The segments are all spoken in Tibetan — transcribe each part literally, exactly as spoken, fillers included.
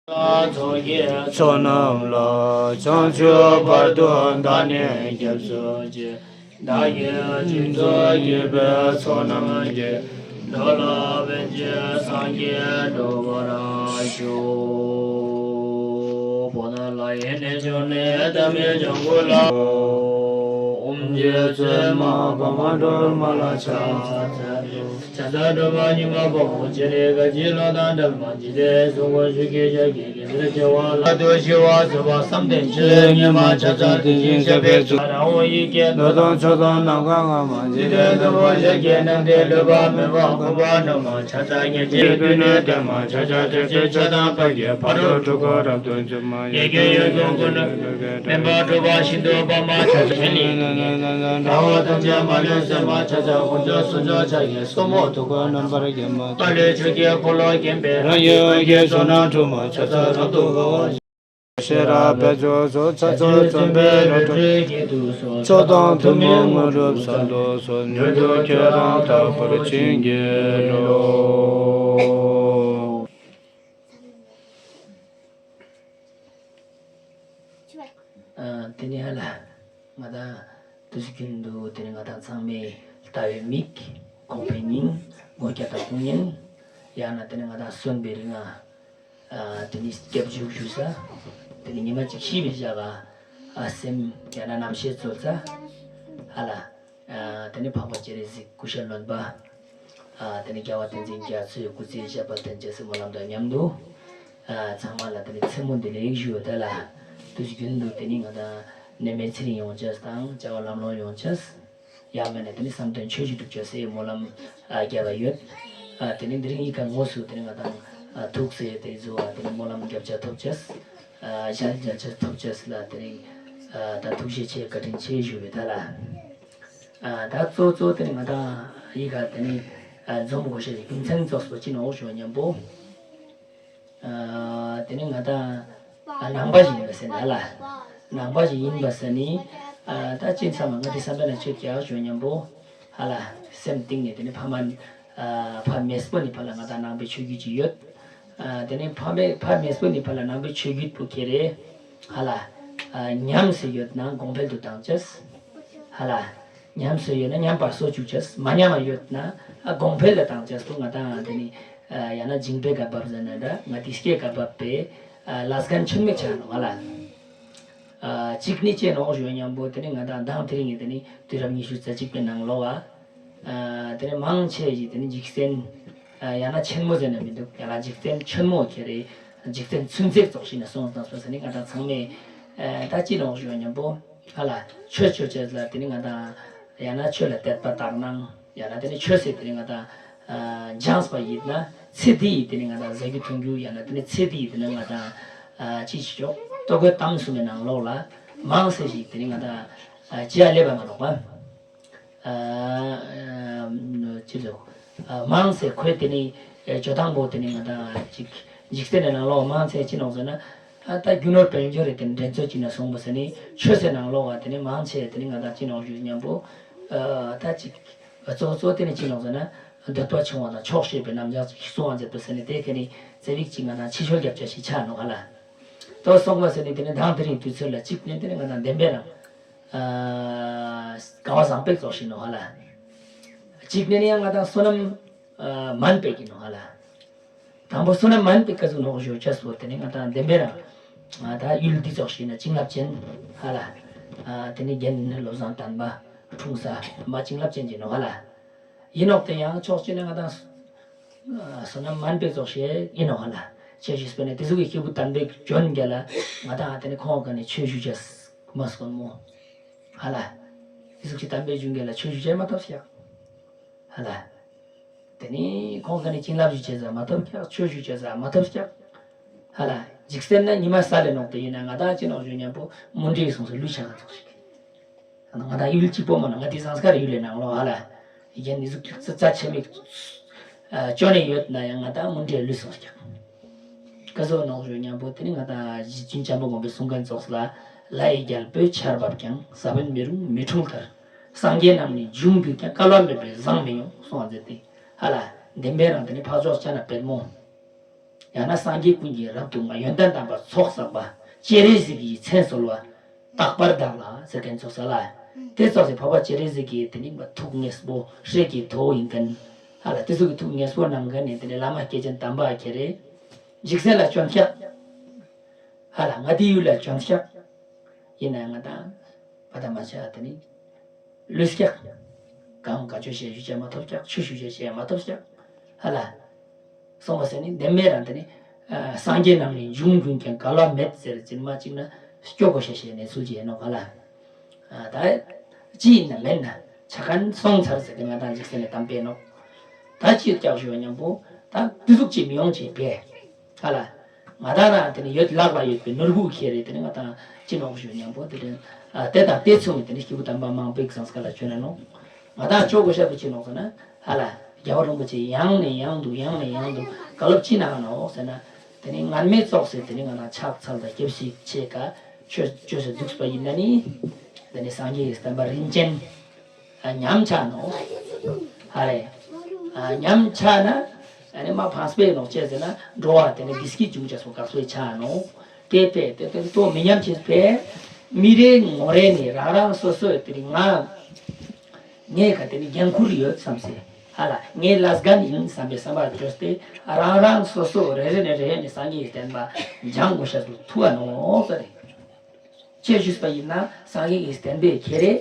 ཚོགས་ཀྱི་ཚོགས་རྣམས་ལ། བྱང་ཆུབ་བར་དུ་བདག་ནི་སྐྱབས་སུ་མཆི། བདག་གིས་སྦྱིན་སོགས་བགྱིས་པའི་ཚོགས་རྣམས་ཀྱིས། འགྲོ་ལ་ཕན་ཕྱིར་སངས་རྒྱས་འགྲུབ་པར་ཤོག། བོ་དྷ་ལ་ཡེ་གནས་མཆོག་ནས་བདག་མེད་ལྗང་གུ་ལ། ཨོཾ་རྗེ་བཙུན་མ་འཕགས་མ་སྒྲོལ་མ་ལ་ཕྱག་འཚལ་ལོ། ཕྱག་འཚལ་སྒྲོལ་མ་མྱུར་མ་དཔའ་བོས། སྤྱན་རས་གཟིགས་ཀྱི་ལྷ་དང་སྒྲོལ་མ་འཇིགས་བྲལ་གཟུགས་སྐུ་ཆུ་སྐྱེས་ཞལ་གྱི་གེ་སར་བྱེ་བ་ལ། དུ་ཞི་བ་བཟོད་པ་བསམ་གཏན་ཕྱིར། ཉི་མ་ཕྱག་འཚལ་དེ་བཞིན་གཤེགས་པའི་གཙུག། རང་འོད་ཡི་གེ་མདོ་དང་མཆོག་དང་ནམ་མཁའ་སྔ་མ། འཇིག་རྟེན་གཙོ་བོ་ཞལ་གྱི་སྣང་མཐའི་ལུས་པ་མེད་པ་ཀུན་པ་འགྲོ་མ་ཕྱག་འཚལ་ཉེར་གཅིག་པུས་ནི་ལྡན་མ་ཕྱག་འཚལ་ཐོད་ཕྲེང་ཕྱག་དང་པད་ཀྱི་ཕ་རོལ་ཕྲུ་གུ་རབ་ཏུ་འཇུག་མ། ཡ་གྱལ་ཡུལ་གྱི་ཀུན་ཏུ་སྨན་པ་གྲུབ་པ་ཤིན་ཏུ་དཔའ་མ་ཕྱག་འཚལ་ཞལ་ལས་དགྲ་བོ་ཐམས་ཅད་མ་ལུས་གསོད་མ་ཕྱག་འཚལ་དཀོན་མཆོག་གསུམ་མཆོག་ཕྱག་གི་སོར་མོ་ཐུགས་ཀར་རྣམ་པར་བརྒྱན་མ། ཀ་ལས་ཆུ་སྐྱེས་འཁོར་ལོ་བརྒྱན་པའི་རང་གི་འོད་ཀྱི་ཚོགས་རྣམས་འཁྲུགས་མ་ཕྱག་འཚལ་རབ་ཏུ་དགའ་བ། ཤེས་རབ་དཔལ་མཆོག་གསུམ་ཕྱག་འཚལ་བརྩོན་པའི་རི་ཁྲོད་ཀྱི་དུས་སུ། མཆོག་དང་ཐུན་མོང་དངོས་གྲུབ་གསར་དུ་གསོལ། མྱུར་དུ་ཁྱོད་རང་དག་པར་བྱིན་གྱིས་རློབས། ཨ། དེ་ནས་ཧ་ལ་ང་དང་དུས་རྒྱུན་དུ་དེ་ནས་ང་དང་ཚང་མས་ལྟ་བའི་མིག། ཁོག་པའི་སྙིང་། མགོ་སྐྱ་དང་ཁོག་སྙིང་། ཡང་ན་དེ་ནས་ང་དང་གསོན་པའི་རིང་ང་། ཨ། དེ་ནས་སྐྱབས་འཇུག་ཞུ་ས། དེ་ནས་ཉི་མ་གཅིག་ཤི་བའི་ཞག་ག་ཨ། སེམས་ཡང་ན་རྣམ་ཤེས་འཚོལ་ས། ཧ་ལ། ཨ། དེ་ནས་འཕགས་པ་སྤྱན་རས་གཟིགས་སྐུ་ཤ་རློན་པ། ཨ། དེ་ནས་རྒྱལ་བ་བསྟན་འཛིན་རྒྱ་མཚོའི་སྐུ་ཚེའི་བཤད་པ་དོན་བྱེད་སྲིད་སྨོན་ལམ་དང་མཉམ་དུ། ཨ། ཚང་མ་ལ་དེ་ནས་མཚན་མོ་བདེ་ལེགས་ཞུ་ཡོད་ད་ལ། དུས་རྒྱུན་དུ་དེ་ནས་ང་དང་ནད་མེད་ཚེ་རིང་ཡོང་ཅེས་དང་བྱ་བ་ལམ་ལྷོང་ཡོང་ཅེས། ཡང་མིན་ན་དེ་ནས་བསམ་དོན་ཆོས་བཞིན་འགྲུབ་ཅེས་སི་སྨོན་ལམ། ཨ། རྒྱབ་པ་ཡོད། ཨ། དེ་ནས་འདི་རིང་ཡི་ག་དངོས་སུ་དེ་ནས་ང་དང་། ཨ། ཐུགས་སྲས་དེ་ཚོ། ཨ། དེ་ནས་སྨོན་ལམ་རྒྱབ་བྱ་ཐོབ་ཅེས། ཨ། ཞལ་མཇལ་བྱ་ཐོབ་ཅེས་ལ་དེ་རིང་། ཨ། ད་ཐུགས་རྗེ་ཆེ་བཀའ་དྲིན་ཆེ་ཞུ་བའི་ཐད་ལ། ཨ། ད་གཙོ་གཙོ་དེ་ནས་ང་དང་ཡི་ག་དེ་ནས། ཨ། འཛོམས་དགོས་ཤེས་ཀྱི་རྒྱུ་མཚན་ཙོགས་པོ་ཅི་ནོག་ཞུ་བ་མཉམ་པོ། ཨ། དེ་ནས་ང་དང་། ཨ། ནང་པ་ཞིག་ཡིན་པ་ཟེར་ན་ལ། ནང་པ་ཞིག་ཡིན་པ་ཟེར་ནི། ཨ། ད་ཅི་ཚང་མ་ང་དེ་བསམ་པ་ན་ཆོས་རྒྱག་ཞུ་མཉམ་པོ། ཧ་ལ། སེམས་གཏིང་ནས་དེ་ནས་ཕ་མ། ཨ། ཕ་མེས་པོ་ནས་ཕར་ལ་ང་དང་ནང་པའི་ཆོས་བརྒྱུད་ཅིག་ཡོད། ཨ། དེ་ནས་ཕ་མེས། ཕ་མེས་པོ་ནས་ཕར་ལ་ནང་པའི་ཆོས་བརྒྱུད་པོ་ཁྱེར་རེ། ཧ་ལ། ཨ། ཉམས་སུ་ཡོད་ན་གོང་འཕེལ་དུ་བཏང་ཅེས། ཧ་ལ། ཉམས་སུ་ཡོད་ན་ཉམས་པར་གསོ་བཅུག་ཅེས། མ་ཉམས་པ་ཡོད་ན། ཨ། གོང་འཕེལ་ལ་བཏང་ཅེས་སུ་ང་དང་དེ་ནི། ཨ། ཡང་ན་སྦྱིན་པའི་ག་བབ་ཟེར་ན་འདྲ། ང་དེ་སྐྱེ་ག་བབ་པའི། ཨ། ལས་འགན་ཆེན་མོ་ཆགས་ནོག་ཧ་ལ། ཨ། གཅིག་ནི་ཅི་ནོག་ཞུ་མཉམ་པོ་དེ་ནི་ང་དང་མདང་དེ་རིང་གི་དེ་ནི་དུས་རབས་ཉི་ཤུ་རྩ་གཅིག་པའི་ནང་ལོགས་ཨ། ཨ། དེ་ནི་མང་ཆེ་ཞིག་དེ་ནི་འཇིག་རྟེན། ཨ། ཡང་ན་ཆེན་མོ་ཟེར་ན་མི་འདུག་ཡང་ན་འཇིག་རྟེན་ཆེན་མོ་ཁྱེར་རེ། འཇིག་རྟེན་ཚུན་ཚད་ཙོགས་ཤིག་ནས་སོང་དང་སོང་ཟེར་ནི་ང་དང་ཚང་མས། ཨ། ད་ཅི་ནོག་ཞུ་མཉམ་པོ། ཧ་ལ། ཆོས་ཆོས་ཅེས་ལ་དེ་ནི་ང་དང་། ཡང་ན་ཆོས་ལ་དད་པ་དག་སྣང་། ཡང་ན་དེ་ནི་ཆོས་སེ་དེ་ནི་ང་དང་། ཨ། སྦྱངས་པ་ཡིན་ན་ཚེ་འདི་ཡི་དེ་ནི་ང་དང་ཟ་རྒྱུ་འཐུང་རྒྱུ། ཡང་ན་དེ་ནི་ཚེ་འདི་ཡི་དེ་ནི་ང་དང་། ཨ། ཅི་ཞིག་ཆོག་ལྟོ་གོས་གཏམ་གསུམ་མའི་ནང་ལོགས་ལ་མང་སེ་ཞིག་དེ་ནི་ང་དང་། ཨ། ཅི་ཡ་ལེབ་པ་མ་ནོག་པ། ཨ། ཅི་ལོ། ཨ། མང་སེ་ཁོས་དེ་ནི། ཨེ། ཇོ་དང་པོ་དེ་ནི་ང་དང་ཅིག་འཇིག་རྟེན་ནི་ནང་ལོགས་མང་ཆེ་ཅི་ནོག་ཟེར་ན། ཨ། ད་རྒྱུ་ནོར་དཔལ་འབྱོར་རེ་དེ་ནི་འགྲན་རྩོད་ཅི་ན་སོང་པོ་ཟེར་ནི་ཆོས་སེ་ནང་ལོགས་བ་དེ་ནི་མང་ཆེ་དེ་ནི་ང་དང་ཅི་ནོག་ཞུ་མཉམ་པོ། ཨ། ད་ཅིག་གཙོ་གཙོ་དེ་ནི་ཅི་ནོག་ཟེར་ན། འདོད་པ་ཆུང་བ་དང་ཆོག་ཤེས་པའི་རྣམ་གཞག་ཅིག་གསུང་བ་མཛད་པོ་ཟེར་ནི་དེ་ཁེ་ནི་ཙེ་བིག་ཅིག་ང་དང་ཕྱི་བཤོལ་རྒྱབ་ཆ་ཞིག་ཆགས་ནོག་ཧ་ལ། ཏོ་སོང་བ་ཟེར་ནི་དེ་ནི་མདང་དེ་རིང་དུས་ཚོད་ལ་གཅིག་ནི་དེ་ནི་ང་དང་བདེན་པའི་རང་། ཨ། སྐལ་བ་བཟང་པོ་ཙོགས་ཤིག་ནོག་ཧ་ལ། གཅིག་ནི་ནི་ཡང་ང་དང་བསོད་ནམས། ཨ། དམན་པའི་གི་ནོག་ཧ་ལ། དང་པོ་བསོད་ནམས་དམན་པའི་སྐབས་སུ་ནོག་ཞུ་ཅེས་སོ་དེ་ནི་ང་དང་བདེན་པའི་རང་། ཨ། ད་ཡུལ་འདི་ཙོགས་ཤིག་ན་བྱིན་རླབས་ཅན། ཧ་ལ། ཨ། དེ་ནི་རྒན་བློ་བཟང་དམ་པ་འཁྲུངས་ས་མ་བྱིན་རླབས་ཅན་གྱི་ནོག་ཧ་ལ། ཡིན་ནོག་དེ་ཡང་ཕྱོགས་གཅིག་ནས་ང་དང་། ཨ། བསོད་ནམས་དམན་པའི་ཙོགས་ཤིག་ཡིན་ནོག་ཧ་ལ། ཆེ་ཞུས་པ་ནི་དེ་ཟུག་གི་སྐྱེས་བུ་དམ་པའི་འཇོན་རྒྱལ་ལ་ང་དང་དེ་ནི་ཁོང་ག་ནས་ཆོས་ཞུ་ཅེས་མ་སོང་མོ། ཧ་ལ། དེ་ཟུག་གི་དམ་པའི་འཇོན་རྒྱལ་ལ་ཆོས་ཞུ་ཅེས་མ་ཐོབ་ཤག་ཧ་ལ། དེ་ནི་ཁོང་ག་ནས་བྱིན་རླབས་ཞུ་ཅེས་མ་ཐོབ་ཤག་ཆོས་ཞུ་ཅེས་མ་ཐོབ་ཤག་ཧ་ལ། འཇིག་རྟེན་ན་ཉི་མ་ས་ལས་ནོག་དེ་ཡིན་ན་ང་དང་ཅི་ནོག་ཞུ་མཉམ་པོ་མུན་དེ་སོང་སོ་ལུས་ཆགས་ཙོགས་ཤིག་ང་དང་ཡུལ་གཅིག་པོ་མ་ན་ང་དེ་ཟངས་དཀར་ཡུལ་ལས་ནང་ལོགས་ཧ་ལ། ཡིན་ནི་ཟུག་རྩ་ཆེ་མིག་ཅོ་ནས་ཡོད་ན་ཡང་ང་དང་མུན་དེ་ལུས་སོང་ཤག་ཀ་ཟོ་ནོག་ཞུ་མཉམ་པོ་དེ་ནི་ང་དང་རྗེ་བཙུན་བྱམས་པ་མགོན་པོའི་གསུང་མཁན་ཙོགས་ལ། ལྷ་ཡི་རྒྱལ་པོས་ཆར་འབབ་ཀྱང་ས་བོན་མི་རུང་མི་འཁྲུངས་མཐར། སངས་རྒྱས་རྣམས་ནི་འབྱུང་འགྱུར་ཀྱང་། བསྐལ་པ་མེད་པས་བཟང་མི་ཡོང་གསུང་བ་མཛད་དེ། ཧ་ལ། བདེན་པའི་རང་དེ་ནི་འཕགས་མཆོག་ཅ་ན་པད་མོ། ཡང་ན་སངས་རྒྱས་ཀུན་གྱིས་རབ་ཏུ་བསྔགས། ཡོན་ཏན་དམ་པ་ཚོགས་བསགས་པ། སྤྱན་རས་གཟིགས་ཀྱི་མཚན་གསོལ་བ། རྟག་པར་བདག་ལ་ཟེར་མཁན་ཚོགས་གསོལ་ལ། དེ་ཚོགས་སུ་འཕགས་པ་སྤྱན་རས་གཟིགས་ཀྱི་དེ་ནི་མ་ཐུགས་མངོན་པོ་སྲས་ཀྱི་ཐུ་བོ་ཡིན་མཁན། ཧ་ལ་དེ་ཚོ་གི་ཐུགས་མངོན་པོ་གནང་མཁན་ནི་དེ་ནི་བླ་མ་སྐྱེས་ཆེན་དམ་པ་ཁྱེད་རེད། འཇིག་རྟེན་ལ་སྐྱོན་ཆག་ཧ་ལ་ལྔ་སྡེའི་ཡུལ་ལ་སྐྱོན་ཆག་ཡིན་ན་ང་དང་། བ་དང་མ་ཆགས་དེ་ནི། ལུས་སྐྱག་གང་ག་ཆོས་བཤད་ཞུ་བྱ་མ་ཐོབ་སྐྱག་ཆོས་ཞུ་བྱ་བཤད་མ་ཐོབ་སྐྱག་ཧ་ལ། སོང་བ་ཟེར་ནི་བདེན་མེད་རང་དེ་ནི། སངས་རྒྱས་རྣམས་ནི་འབྱུང་ཀུན་ཀྱང་འགལ་བ་མེད་ཟེར་ཙིན་མ་གཅིག་ན་སྐྱོ་གོ་ཤ་ཤེས་ནས་ཚུལ་གྱི་ཡིན་ནོ་ག་ལ། ད་ཅི་ཡིན་ན་མེད་ན་ཆ་ཁན་སོང་ཚར་ཟེར་ཏེ་ང་དང་འཇིག་རྟེན་ནས་གཏམ་སྤེལ་ནོ། ད་ཅི་སྐྱག་ཞུ་བ་མཉམ་པོ་ད་དུས་ཟུག་ཅི་མི་ཡོང་ཅི་བས། ཧ་ལ། ང་དང་རང་དེ་ནི་ཡོད་ལག་ལ་ཡོད་པའི་ནོར་བུ་ཁྱེར་རེ་དེ་ནི་ང་དང་ཅི་ནོག་ཞུ་མཉམ་པོ་དེ་དྲན། དེ་དང་དེ་མཚུངས་དེ་ནི་སྐྱེས་བུ་དམ་པ་མང་པོའི་གི་སངས་སྐལ་ལ་བྱོན་ན་ནོ། ང་དང་ཅོ་གོ་ཤ་བུ་ཅི་ནོག་ཟེར་ན། ཧ་ལ། རྒྱལ་བ་རིན་པོ་ཆེ་ཡང་ནས་ཡང་དུ་ཡང་ནས་ཡང་དུ་བཀའ་སློབ་ཅི་གནང་ནོག་ཟེར་ན། དེ་ནི་ངར་མེད་ཙོགས་སེ་དེ་ནི་ང་དང་ཕྱག་འཚལ་དང་སྐྱབས་ཤིག་ཆེ་ཀ་ཆོས་ཆོས་སུ་འདུག་པ་ཡིན་ན་ནི། དེ་ནི་སངས་རྒྱས་ཀྱི་བསྟན་པ་རིན་ཆེན། ཉམས་ཆག་ནོ། ཧ་རེ། ཉམས་ཆག་ན། ཨ་ནི་མ་ཕངས་པའི་ནོ་ཅེས་ཟེར་ན་འགྲོ་བ་དེ་ནི་བདེ་སྐྱིད་འབྱུང་བྱ་སོགས་དཀའ་སྤྱད་ཆག་ནོ། དེ་པས་དེ་དོན་ཏོ་མི་ཉམས་ཆེས་པས། མི་རེ་ངོ་རེ་ནི་རང་རང་སོ་སོའི་དེ་ནི་ང་། ངས་ག་དེ་ནི་འགན་ཁུར་ཡོད་བསམ་སེ། ཧ་ལ་ངའི་ལས་འགན་ཡིན་བསམ་པའི་བསམ་པ་བཅོས་ཏེ་རང་རང་སོ་སོ་རེ་རེ་ནས་རེ་རེ་ནས་སངས་རྒྱས་ཀྱི་བསྟན་པ་སྦྱང་དགོས་ཤ་ཟུར་ཐུ་བ་ནོ་ཟེར་རེད། ཅེས་ཞུས་པ་ཡིན་ན་སངས་རྒྱས་ཀྱི་བསྟན་པའི་ཁྱེད་རེ།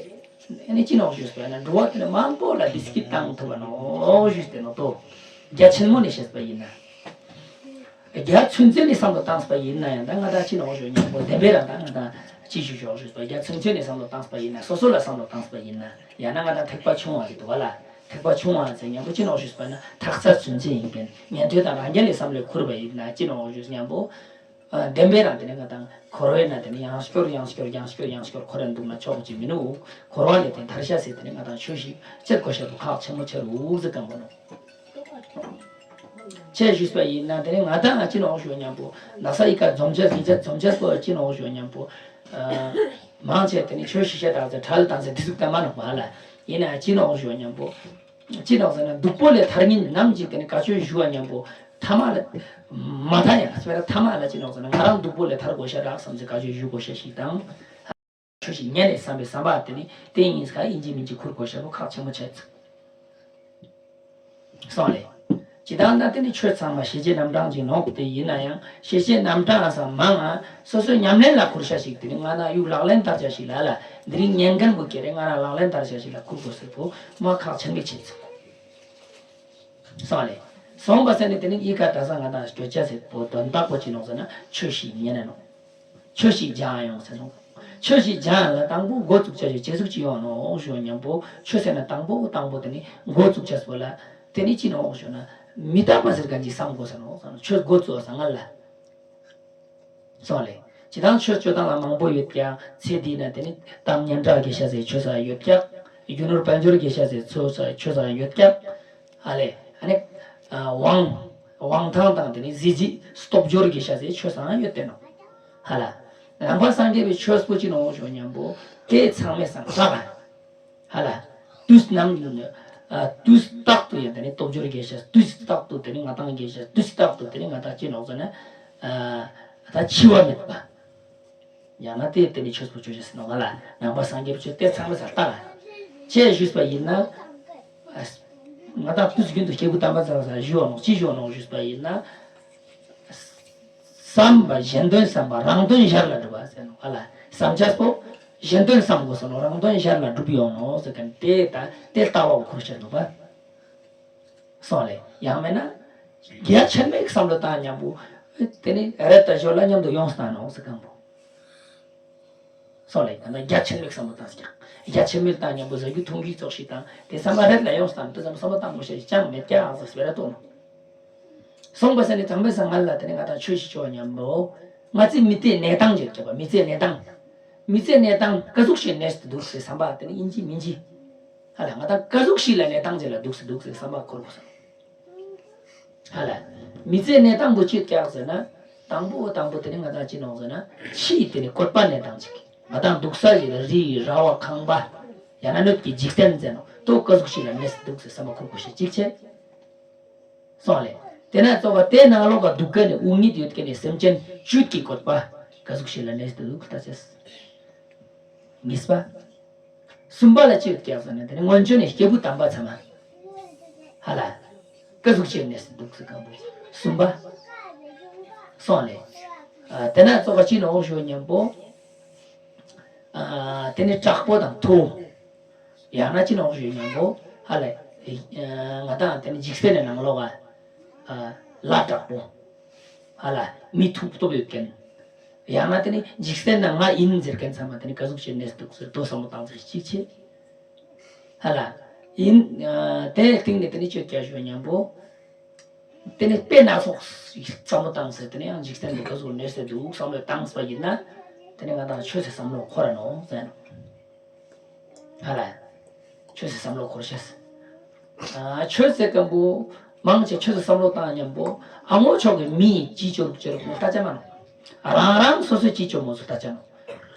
ཨ་ནི་ཅི་ནོག་ཞུས་པ་ཡིན་ན་འགྲོ་བ་དེ་ནི་མང་པོ་ལ་བདེ་སྐྱིད་བཏང་ཐུབ་པ་ནོག་ཞུས་ཏེ་ནོ་ཏོ། རྒྱ་ཆེན་མོ་ནས་བཤད་པ་ཡིན་ན། རྒྱ་ཚུན་ཆད་ནས་བསམ་བློ་བཏང་པ་ཡིན་ན་ཡང་ད་ང་དང་ཅི་ནོག་ཞུ་མཉམ་པོ་བདེན་པའི་རང་ད་ང་དང་ཅི་ཞུ་ཞོག་ཞུས་པ་རྒྱ་ཚུན་ཆད་ནས་བསམ་བློ་བཏང་པ་ཡིན་ན་སོ་སོ་ལ་བསམ་བློ་བཏང་པ་ཡིན་ན་ཡང་ན་ང་དང་ཐེག་པ་ཆུང་བ་ཞིག་འདུག་བ་ལ་ཐེག་པ་ཆུང་བ་ཟེར་མཉམ་པོ་ཅི་ནོག་ཞུས་པ་ན་ཐག་ཚ་ཚུན་ཆད་ཡིན་མཁན་ཉན་ཐོས་དང་རང་རྒྱལ་ལས་བསམ་བློ་ཁུར་བ་ཡིན་ན་ཅི་ནོག་ཞུས་མཉམ་པོ། བདེན་པའི་རང་དེ་ནི་ང་དང་འཁོར་བའི་ནང་དེ་ནི་ཡང་སྐྱོར་ཡང་སྐྱོར་ཡང་སྐྱོར་ཡང་སྐྱོར་འཁོར་ར་འདུག་ན་ཆོག་ཅིག་མི་ནུག་འཁོར་བ་ལས་དེ་ཐར་ཤ་ཟེར་དེ་ནི་ང་དང་ཆོས་ཤིག་སྤྱད་དགོས་ཤ་དུ་ཁག་ཆེན་མོ་ཆེ་རུ་འུར་ཟེར་གང་པོ་ནོ། ཆེས་ཞུས་པ་ཡིན་ན་དེ་ནི་ང་དང་ཨ་ཅི་ནོག་ཞུ་མཉམ་པོ་ན་ས་ཡི་ཀ་འཛོམས་ཆ་ཟིན་ཆ་འཛོམས་ཆ་སོ་ཨ་ཅི་ནོག་ཞུ་མཉམ་པོ། མང་ཆེ་དེ་ནི་ཆོས་ཤིག་ཤ་དག་ཚེ་ཁྲལ་དང་ཚེ་དེ་ཟུག་ད་མ་ནོག་པ་ལ་ཡིན་ན་ཨ་ཅི་ནོག་ཞུ་མཉམ་པོ། ཅི་ལྟར་ཟེར་ན་སྡུག་པོ་ལས་ཐར་ཉིན་ནམ་ཅིག་དེ་ནི་བཀའ་ཆོས་ཞུ་བ་མཉམ་པོ་ཐ་མ་ལ། མ་ཐ་ཡང་སྤེ་ར་ཐ་མ་ལ་ཅི་ལྟར་ཟེར་ན་ང་རང་སྡུག་པོ་ལས་ཐར་དགོས་ཤ་རག་བསམ་ཚེ་བཀའ་ཆོས་ཞུ་དགོས་ཤ་ཞིག་དང་། ཆོས་ཤིག་ཉན་ནས་བསམ་པའི་བསམ་པ་དེ་ནི་དེ་ཡིན་ཁ་ཨིན་ཇི་མིན་ཇི་ཁུར་དགོས་ཤ་བོ་ཁག་ཆེན་མོ་ཆེ་ཚུགས། སོང་ལེ། ཇི་ལྟར་ན་དེ་ནི་ཆོས་ཚང་མ་ཤེས་བྱའི་རྣམ་གྲངས་ཅིག་ནོག་དེ་ཡིན་ན་ཡང་ཤེས་བྱའི་རྣམ་གྲངས་སམ་མང་ང་སོ་སོའི་ཉམས་ལེན་ལ་ཁུར་ཤ་ཞིག་དེ་ནི་ང་ན་ཡུག་ལག་ལེན་བསྟར་ཤ་ཞིག་ལ་ལ་འདི་རིང་ཉན་མཁན་བུ་ཀེ་རེ་ང་ན་ལག་ལེན་བསྟར་ཤ་ཞིག་ལ་ཁུར་དགོས་ཟེར་བོ་མ་ཁག་ཆེན་མིག་ཆེ་ཚུགས། སོང་ལེ། སོང་བ་ཟེར་ནི་དེ་ནི་ཨི་ཀ་གྲྭ་ས་ང་དང་སྐྱོ་ཆ་ཟེར་བོ་དོན་དག་པོ་ཅི་ནོག་ཟེར་ན་ཆོས་ཤིག་ཉན་ན་ནོག་ཆོས་ཤིག་སྦྱང་ཡོང་ཟེར་ནོག་ཆོས་ཤིག་སྦྱང་ལ་དང་པོ་འགོ་བཙུགས་བྱ་ཞིག་བྱེད་ཟུག་ཅི་ཡོང་ནོག་ཞུ་མཉམ་པོ་ཆོས་ཟེར་ན་དང་པོ་དང་པོ་དེ་ནི་འགོ་བཙུགས་བྱ་སོ་ལ་དེ་ནི་ཅི་ནོག་ཞུ་ན་མི་རྟག་པ་ཟེར་ག་ཅིག་བསམ་དགོས་ཟེར་ནོག་ཟེར་ན་ཆོས་འགོ་བཙུགས་ས་ང་ལ། སོང་ལེ། ཇི་ལྟར་ཆོས་སྤྱོད་སྟངས་ལ་མང་པོ་ཡོད་ཀྱང་ཚེ་འདི་ན་དེ་ནི་གཏམ་སྙན་གྲགས་དགེ་ཤ་ཟེར་ཆོས་ས་ཡོད་ཀྱག་རྒྱུ་ནོར་དཔལ་འབྱོར་དགེ་ཤ་ཟེར་ཆོས་ས་ཆོས་ས་ཡོད་ཀྱག་ཨ་ལེ། ཨ་ནི། དབང་། དབང་ཐང་དང་དེ་ནི་གཟི་བརྗིད་སྟོབས་འབྱོར་དགེ་ཤ་ཟེར་ཆོས་སང་ཡོད་དེ་ནོ། ཧ་ལ། ནང་པ་སངས་རྒྱས་པའི་ཆོས་པོ་ཅི་ནོ་ཞུ་མཉམ་པོ་དེ་ཚང་མའི་སང་ལྷག་ག་ཧ་ལ། དུས་ནམ། དུས་རྟག་ཏུ་ཡང་དེ་ནི་སྟོབས་འབྱོར་དགེ་ཤ་དུས་རྟག་ཏུ་དེ་ནི་ང་དང་དགེ་ཤ་དུས་རྟག་ཏུ་དེ་ནི་ང་དང་ཅི་ནོ་ཟེར་ན། ད་འཆི་བ་མེད་པ། ཡང་ན་དེ་དེ་ནི་ཆོས་པོ་ཆོས་ཅེས་ནོ་ག་ལ་ནང་པ་སངས་རྒྱས་པའི་ཆོས་དེ་ཚང་མ་ས་ལྟ་ག་ཅེས་ཞུས་པ་ཡིན་ན། ང་དང་དུས་རྒྱུན་དུ་སྐྱེ་དགུ་དམ་པ་ཚང་ས་ཞུ་བ་ནོ་ཅི་ཞུ་བ་ནོ་ཞུས་པ་ཡིན་ན། བསམ་པ་གཞན་དོན་བསམ་པ་རང་དོན་གཞན་ལ་སྒྲུབ་པ་ཟེར་ནོ་ག་ལ་བསམ་བྱ་སོ། གཞན་དོན་བསམ་དགོས་ས་ནོ་རང་དོན་གཞན་ལ་སྒྲུབ་ཡོང་ནོ་ཟེར་མཁན་དེ་ད་དེ་ལྟ་བ་ཁུར་ཤེས་ནོ་བ། སོང་ལེ། ཡང་མེད་ན། རྒྱ་ཆེན་མོའི་བསམ་བློ་བཏང་མཉམ་པོ། དེ་ནི་རེད་ད་ཞོར་ལ་མཉམ་དུ་ཡོང་སྟངས་ནོ་ཟེར་གང་པོ། སོང་ལེ། ད་ནི་རྒྱ་ཆེན་མོའི་བསམ་བློ་བཏང་ཟེར་ཀྱང་། རྒྱ་ཆེན་མོའི་བཏང་མཉམ་པོ་ཟ་རྒྱུ་འཐུང་རྒྱུའི་ཙོགས་ཤིག་དང་དེ་བསམ་པ་རེད་ལ་ཡོང་སྟངས་དེ་ཙམ་བསམ་བློ་བཏང་དགོས་ཤེས་ཅང་མེད་ཀྱང་ཟེར་སྤེ་ར་གཏོང་ནོ། སོང་བ་ཟེར་ནི་དམ་པའི་སང་ང་ལ་དེ་ནི་ང་དང་ཆོས་ཤིག་ཆོ་བ་མཉམ་པོ། ང་ཚོའི་མི་ཚེའི་གནས་སྟངས་ཅིག་བྱས་པ་མི་ཚེའི་གནས་སྟངས། མི་ཚེའི་གནས་སྟངས་ཀ་ཟུག་ཞིག་གནས་སུ་འདུག་ཟེར་བསམ་པ་དེ་ནི་ཡིན་གཅིག་མིན་གཅིག་ཧ་ལ་ང་དང་ཀ་ཟུག་ཞིག་ལ་གནས་སྟངས་ཅིག་ལ་འདུག་སུ་འདུག་ཟེར་བསམ་པ་འཁོར་དགོས་སོང་། ཧ་ལ། མི་ཚེའི་གནས་སྟངས་པོ་ཅིག་ཀྱག་ཟེར་ན། དང་པོ་དང་པོ་དེ་ནི་ང་དང་ཅི་ནོག་ཟེར་ན། ཕྱིའི་དེ་ནི་བཀོད་པ་གནས་སྟངས་ཅིག་ང་དང་འདུག་ས་ཞིག་ལ་རི་ཡི་ར་བ་ཁང་པ། ཡང་ན་སྣོད་ཀྱི་འཇིག་རྟེན་ཟེར་ནོ་དོ་ཀ་ཟུག་ཞིག་ལ་གནས་སུ་འདུག་ཟེར་བསམ་པ་འཁོར་དགོས་ཤེས་ཅིག་ཆེ། སོང་ལེ། དེ་ན་ཙོག་ག་དེ་ནང་ལོགས་ཀ་འདུག་ག་ནས་དབུགས་ཉིད་ཡོད་མཁན་ནི་སེམས་ཅན་བཅུད་ཀྱི་བཀོད་པ་ག་ཟུག་ཞིག་ལ་གནས་ཏེ་འདུག་ལྟ་ཅེས། གཉིས་པ། གསུམ་པ་ལ་ཅི་ཡོད་ཀྱག་ཟེར་ན་དེ་ནི་སྔོན་བྱོན་ནས་སྐྱེས་བུ་དམ་པ་ཚང་མ། ཧ་ལ། ག་ཟུག་ཅིག་གནས་སུ་འདུག་ཟེར་གང་པོ། གསུམ་པ། སོང་ལེ། ཨ། དེ་ན་ཙོག་ག་ཅི་ནོག་ཞུ་སྙམ་པོ། ཨ། དེ་ནི་དྲག་པོ་དང་མཐུ། ཡང་ན་ཅི་ནོག་ཞུ་སྙམ་པོ། ཧ་ལ། ཨ། ང་དང་དེ་ནི་འཇིག་རྟེན་ནི་ནང་ལོགས་ཀ། ཨ། ལྷ་དྲག་པོ། ཧ་ལ། མི་མཐུ་སྟོབས་ཡོད་མཁན། ཡང་ན་དེ་ནི་འཇིག་རྟེན་ན་ང་ཡིན་ཟེར་མཁན་ཚང་མ་དེ་ནི་ག་ཟུག་ཅིག་གནས་སུ་འདུག་ཟེར་དོ་བསམ་བློ་བཏང་ཟེར་གཅིག་བྱེད། ཧ་ལ། ཡིན། ཨ། དེའི་སྟེང་ནས་དེ་ནི་ཅི་ཡོད་ཀྱག་ཞུ་སྙམ་པོ། དེ་ནི་དཔེ་སྣ་ཚོགས་བསམ་བློ་བཏང་ཟེར་དེ་ནི་ཡང་འཇིག་རྟེན་དུ་ག་ཟུག་གནས་སུ་འདུག་བསམ་བློ་བཏང་ཟེར་བ་ཡིན་ན། དེ་ནི་ང་དང་ཆོས་སི་བསམ་བློ་འཁོར་ར་ནོག་ཟེར་ནོག་ཧ་ལ། ཆོས་སི་བསམ་བློ་འཁོར་ཤེས། ཨ། ཆོས་ཟེར་མཁན་པོ། མང་ཆེ་ཆོས་སི་བསམ་བློ་བཏང་སྙམ་པོ། ཨ་ངོ་ཅོག་གི་མི་ཅི་ཅོ་རུག་ཅོ་རུག་མོ་ལྟ་ཅ་མ་ནོག་རང་རང་སོ་སོས་ཅི་ཅོ་མོ་ཚོ་ལྟ་ཅ་ནོག་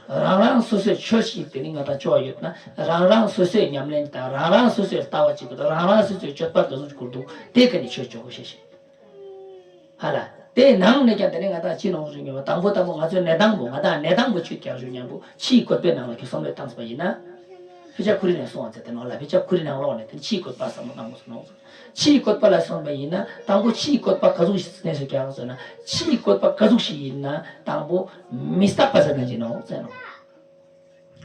རང་རང་སོ་སོས་ཆོས་ཤིག་དེ་ནི་ང་དང་ཅོ་བ་ཡོད་ན་རང་རང་སོ་སོས་ཉམས་ལེན་དང་རང་རང་སོ་སོས་ལྟ་བ་ཅིག་དང་རང་རང་སོ་སོས་སྤྱོད་པ་ག་ཟུག་ཅིག་འཁོར་འདུག་དེ་ག་ནི་ཆོས་ཅོ་དགོས་ཤེས་ཤིག་ཧ་ལ། དེའི་ནང་ནས་ཀྱང་དེ་ནི་ང་དང་ཅི་ནོག་ཞུ་སྙམ་པོ། དང་པོ་དང་པོ་ང་ཚོའི་གནས་སྟངས་པོ་ང་དང་གནས་སྟངས་པོ་ཆོས་ཀྱང་ཞུ་སྙམ་པོ་ཕྱིའི་བཀོད་པའི་ནང་ལ་ཁྱོད་བསམ་བློ་བཏང་ཟེར་བ་ཡིན་ན། ཕལ་ཆེར་ཁོ་རའི་ནང་སོང་བ་ཚེ་དེ་ནང་ལ་ཕལ་ཆེར་ཁོ་རའི་ནང་ལོགས་ནས་དེ་ནི་ཕྱིའི་བཀོད་པ་བསམ་བློ་བཏང་དགོས་སོ་ནོག་ཕྱིའི་བཀོད་པ་ལ་སོང་བ་ཡིན་ན་དང་པོ་ཕྱིའི་བཀོད་པ་ག་ཟུག་ཞིག་གནས་སུ་ཀྱང་ཟེར་ན། ཕྱིའི་བཀོད་པ་ག་ཟུག་ཞིག་ཡིན་ན་དང་པོ་མི་རྟག་པ་ཟེར་མཁན་ཅིག་ནོག་ཟེར་ནོག་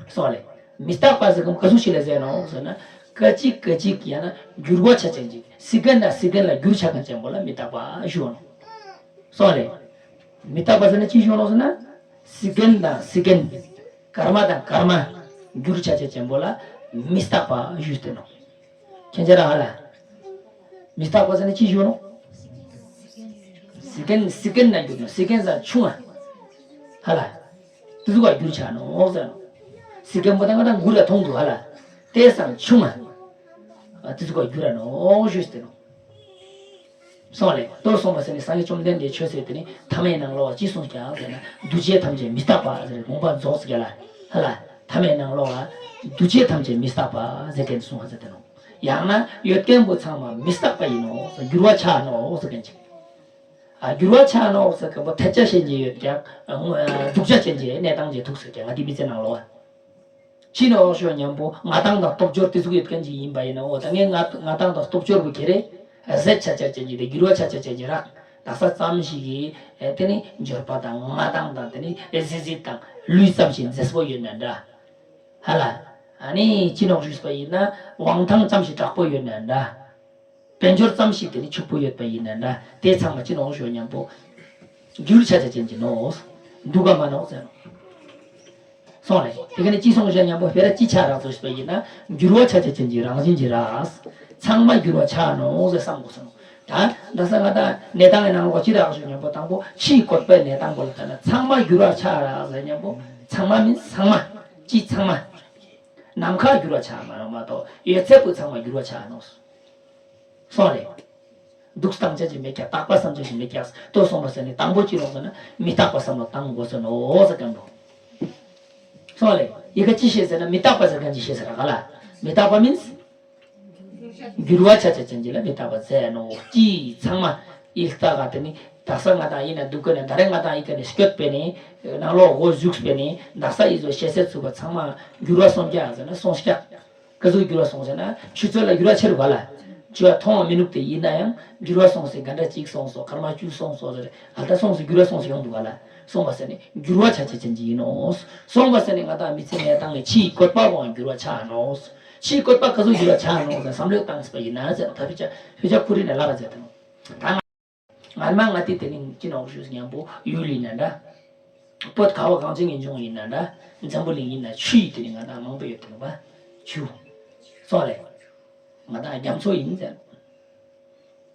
སོང་ལེ། མི་རྟག་པ་ཟེར་མཁན་ག་ཟུག་ཞིག་ལ་ཟེར་ནོག་ཟེར་ན། སྐད་ཅིག་སྐད་ཅིག་ཡང་ན་འགྱུར་བ་ཆ་ཅན་ཅིག་སི་ཀན་དང་སི་ཀན་ལ་འགྱུར་ཆ་མཁན་ཅན་པོ་ལ་མི་རྟག་པ་ཞུ་ནོག་སོང་ལེ། མི་རྟག་པ་ཟེར་ན་ཅི་ཞུ་ནོག་ཟེར་ན། སི་ཀན་དང་སི་ཀན། སྐར་མ་དང་སྐར་མ། འགྱུར་ཆ་ཅན་ཅན་པོ་ལ་མི་རྟག་པ་ཞུས་ཏེ་ནོག་ཁྱེད་ཅག་རང་ཧ་ལ། མི་རྟག་པ་ཟེར་ན་ཅི་ཞུ་ནོག་སི་ཀན་སི་ཀན་ན་འགྱུར་ནོག་སི་ཀན་ས་ཆུང་ང་། ཧ་ལ། དེ་ཚོ་ག་འགྱུར་ཆ་ནོག་ཟེར་ནོག་སི་ཀན་པོ་ད་ང་དང་མགུར་ལ་མཐོང་འདུག་ཧ་ལ། དེ་སང་ཆུང་ང་། ཨ། དེ་ཚོ་ག་འགྱུར་ར་ནོག་ཞུས་ཏེ་ནོག་སོང་ལེ། དོ་སོང་བ་ཟེར་ནས་སངས་རྒྱས་བཅོམ་ལྡན་འདས་ཆོས་ཟེར་དེ་ནི་ཐ་མའི་ནང་ལོགས་ཅི་གསུངས་ཀྱང་ཟེར་ན། འདུ་བྱེད་ཐམས་ཅད་མི་རྟག་པ་ཟེར་ལུང་པ་རྫོགས་ཟེར་ལ། ཧ་ལ། ཐ་མའི་ནང་ལོགས་ལ་འདུ་བྱེད་ཐམས་ཅད་མི་རྟག་པ་ཟེར་མཁན་གསུངས་པ་ཟེར་དེ་ནོག་ཡང་ན་ཡོད་མཁན་པོ་ཚང་མ་མི་རྟག་པ་ཡིན་ནོག་འགྱུར་བ་ཆ་ནོག་ཟེར་མཁན་ཅིག་ཨ། འགྱུར་བ་ཆ་ནོག་ཟེར་མཁན་པོ་ཐལ་ཆ་ཤེས་ཀྱི་ཡོད་ཀྱང་། ཨ། སྡུག་ཆ་ཅན་གྱི་གནས་སྟངས་ཅིག་ཐུག་ཟེར་ཀྱང་ང་དེ་མི་ཚེ་ནང་ལོགས། ཕྱི་ནས་འོག་ཞུ་སྙམ་པོ་ང་དང་དང་སྟོབས་འབྱོར་དེ་ཚོ་ཡོད་མཁན་ཅིག་ཡིན་པ་ཡིན་ན། འོ་ད་ངས་ང་ང་དང་དང་སྟོབས་འབྱོར་པོ་ཁྱེར་རེ་ཟད་ཆ་ཆ་ཅན་གྱི་དེ་འགྱུར་བ་ཆ་ཆ་ཅན་གྱི་རག་དག་ས་ཙམ་ཞིག་གིས་དེ་ནི་འབྱོར་པ་དང་མངའ་ཐང་དང་དེ་ནི་གཟི་བརྗིད་དང་ལུས་ཙམ་ཞིག་མཛེས་པོ་ཡོད་ན་འདྲ། ཧ་ལ། ཨ་ནི་ཅི་ནོག་ཞུས་པ་ཡིན་ན་དབང་ཐང་ཙམ་ཞིག་དྲག་པོ་ཡོད་ན་འདྲ། དཔལ་འབྱོར་ཙམ་ཞིག་དེ་ནི་ཕྱུག་པོ་ཡོད་པ་ཡིན་ན་འདྲ། དེ་ཚང་མ་ཅི་ནོག་ཞུ་སྙམ་པོ། འགྱུར་ཆ་ཆ་ཅན་གྱི་ནོག་འདུག་ག་མ་ནོག་ཟེར་ནོག་སོང་ལེ། དེ་ག་ནི་ཅི་སོང་ཞུ་སྙམ་པོ་དཔེར་ན་ཅི་ཆ་རག་ཟེར་བ་ཡིན་ན་འགྱུར་བ་ཆ་ཆ་ཅན་གྱི་རང་བཞིན་གྱི་རག་ཚང་མ་འགྱུར་བ་ཆ་ནོག་ཟེར་བསམ་དགོས་སོ་ནོག་ད་ད་ས་ང་ད་གནས་སྟངས་ཀྱི་ནང་ལོགས་ཅི་རག་ཞུ་སྙམ་པོ་དང་པོ་ཕྱིའི་བཀོད་པའི་གནས་སྟངས་པོ་ལ་ལྟ་ན་ཚང་མ་འགྱུར་བ་ཆ་རག་ཟེར་སྙམ་པོ་ཚང་མ་མིན་ཚང་མ། ཅི་ཚང་མ། ནམ་མཁའ་འགྱུར་བ་ཆ་མ་ནོག་མ་གཏོགས་ཡོད་ཚད་པོ་ཚང་མ་འགྱུར་བ་ཆ་ནོག་སོང་ལེ། འདུག་སྟངས་ཅན་ཅིག་མེད་ཀྱག་རྟག་པ་བསམ་ཅན་ཞིག་མེད་ཀྱག་ལྟོས་སོང་བ་ཟེར་ནས་དང་པོ་ཅི་ལོག་ཟེར་ན་མི་རྟག་པ་བསམ་བློ་བཏང་དགོས་ཟེར་ནོག་ཟེར་མཁན་པོ། སོང་ལེ། ཡི་གེ་ཅི་ཤེས་ཟེར་ན་མི་རྟག་པ་ཟེར་མཁན་ཅིག་ཤེས་ཟེར་ག་ལ། མི་རྟག་པ་མིན། འགྱུར་བ་ཆ་ཆ་ཅན་ཅིག་ལ་མི་རྟག་པ་ཟེར་ནོག་ཅི་ཚང་མ་ཡིག་རྟགས་ག་དེ་ནི་དག་ས་ང་དང་ཡིན་ན་འདུག་གི་ནས་ད་རེས་ང་དང་ཡི་གེ་ནས་སྐྱོད་པས་ནི་ནང་ལོགས་སྒོ་ཟུགས་པས་ནི་དག་ས་ཡི་ཟོ་ཤེས་ཚད་ཚུགས་པ་ཚང་མ་འགྱུར་བ་སོང་ཀྱག་ཟེར་ན་སོང་ཀྱག་ག་ཚོད་འགྱུར་བ་སོང་ཟེར་ན་ཆུ་ཚོད་ལ་འགྱུར་བ་ཆེ་རུ་བ་ལ། ཆུ་བ་མཐོང་བ་མི་ནུག་དེ་ཡིན་ན་ཡང་འགྱུར་བ་སོང་ཟེར་ག་འདྲ་གཅིག་སོང་སོ་སྐར་མ་བཅུ་སོང་སོ་ཟེར་ཨ་ད་སོང་ཟེར་འགྱུར་བ་སོང་ཟེར་ཡོང་འདུག་བ་ལ། སོང་བ་ཟེར་ནི་འགྱུར་བ་ཆ་ཆ་ཅན་གྱི་ཡིན་ནོག་སོང་བ་ཟེར་ནི་ང་དང་མི་ཚེ་གནས་སྟངས་ནི་ཕྱིའི་བཀོད་པ་བོའང་འགྱུར་བ་ཆ་ནོག་ཕྱིའི་བཀོད་པ་ག་ཚོད་འགྱུར་བ་ཆ་ནོག་ཟེར་བསམ་བློ་བཏང་ཟེར་བ་ཡིན་ན་ཟེར་ད་ཕི་ཆ་ཕི་ཆ་ཁུ་རི་ནས་ལབ་པ་ཟེར་དང་། ང་མ་ང་དེ་དེ་ནི་ཅི་ནོག་ཞུས་སྙམ་པོ་ཡུལ་ཡིན་ན་འདྲ། བོད་ཁ་བ་གངས་ཅན་གྱི་ལྗོངས་ཡིན་ན་འདྲ། འཛམ་བུ་གླིང་ཡིན་ན་ཆུ་ཡི་དེ་ནི་ང་དང་མང་པོ་ཡོད་དེ་ནི་བ། ཆུ། སོང་ལེ། ང་དང་རྒྱ་མཚོ་ཡིན་ཟེར།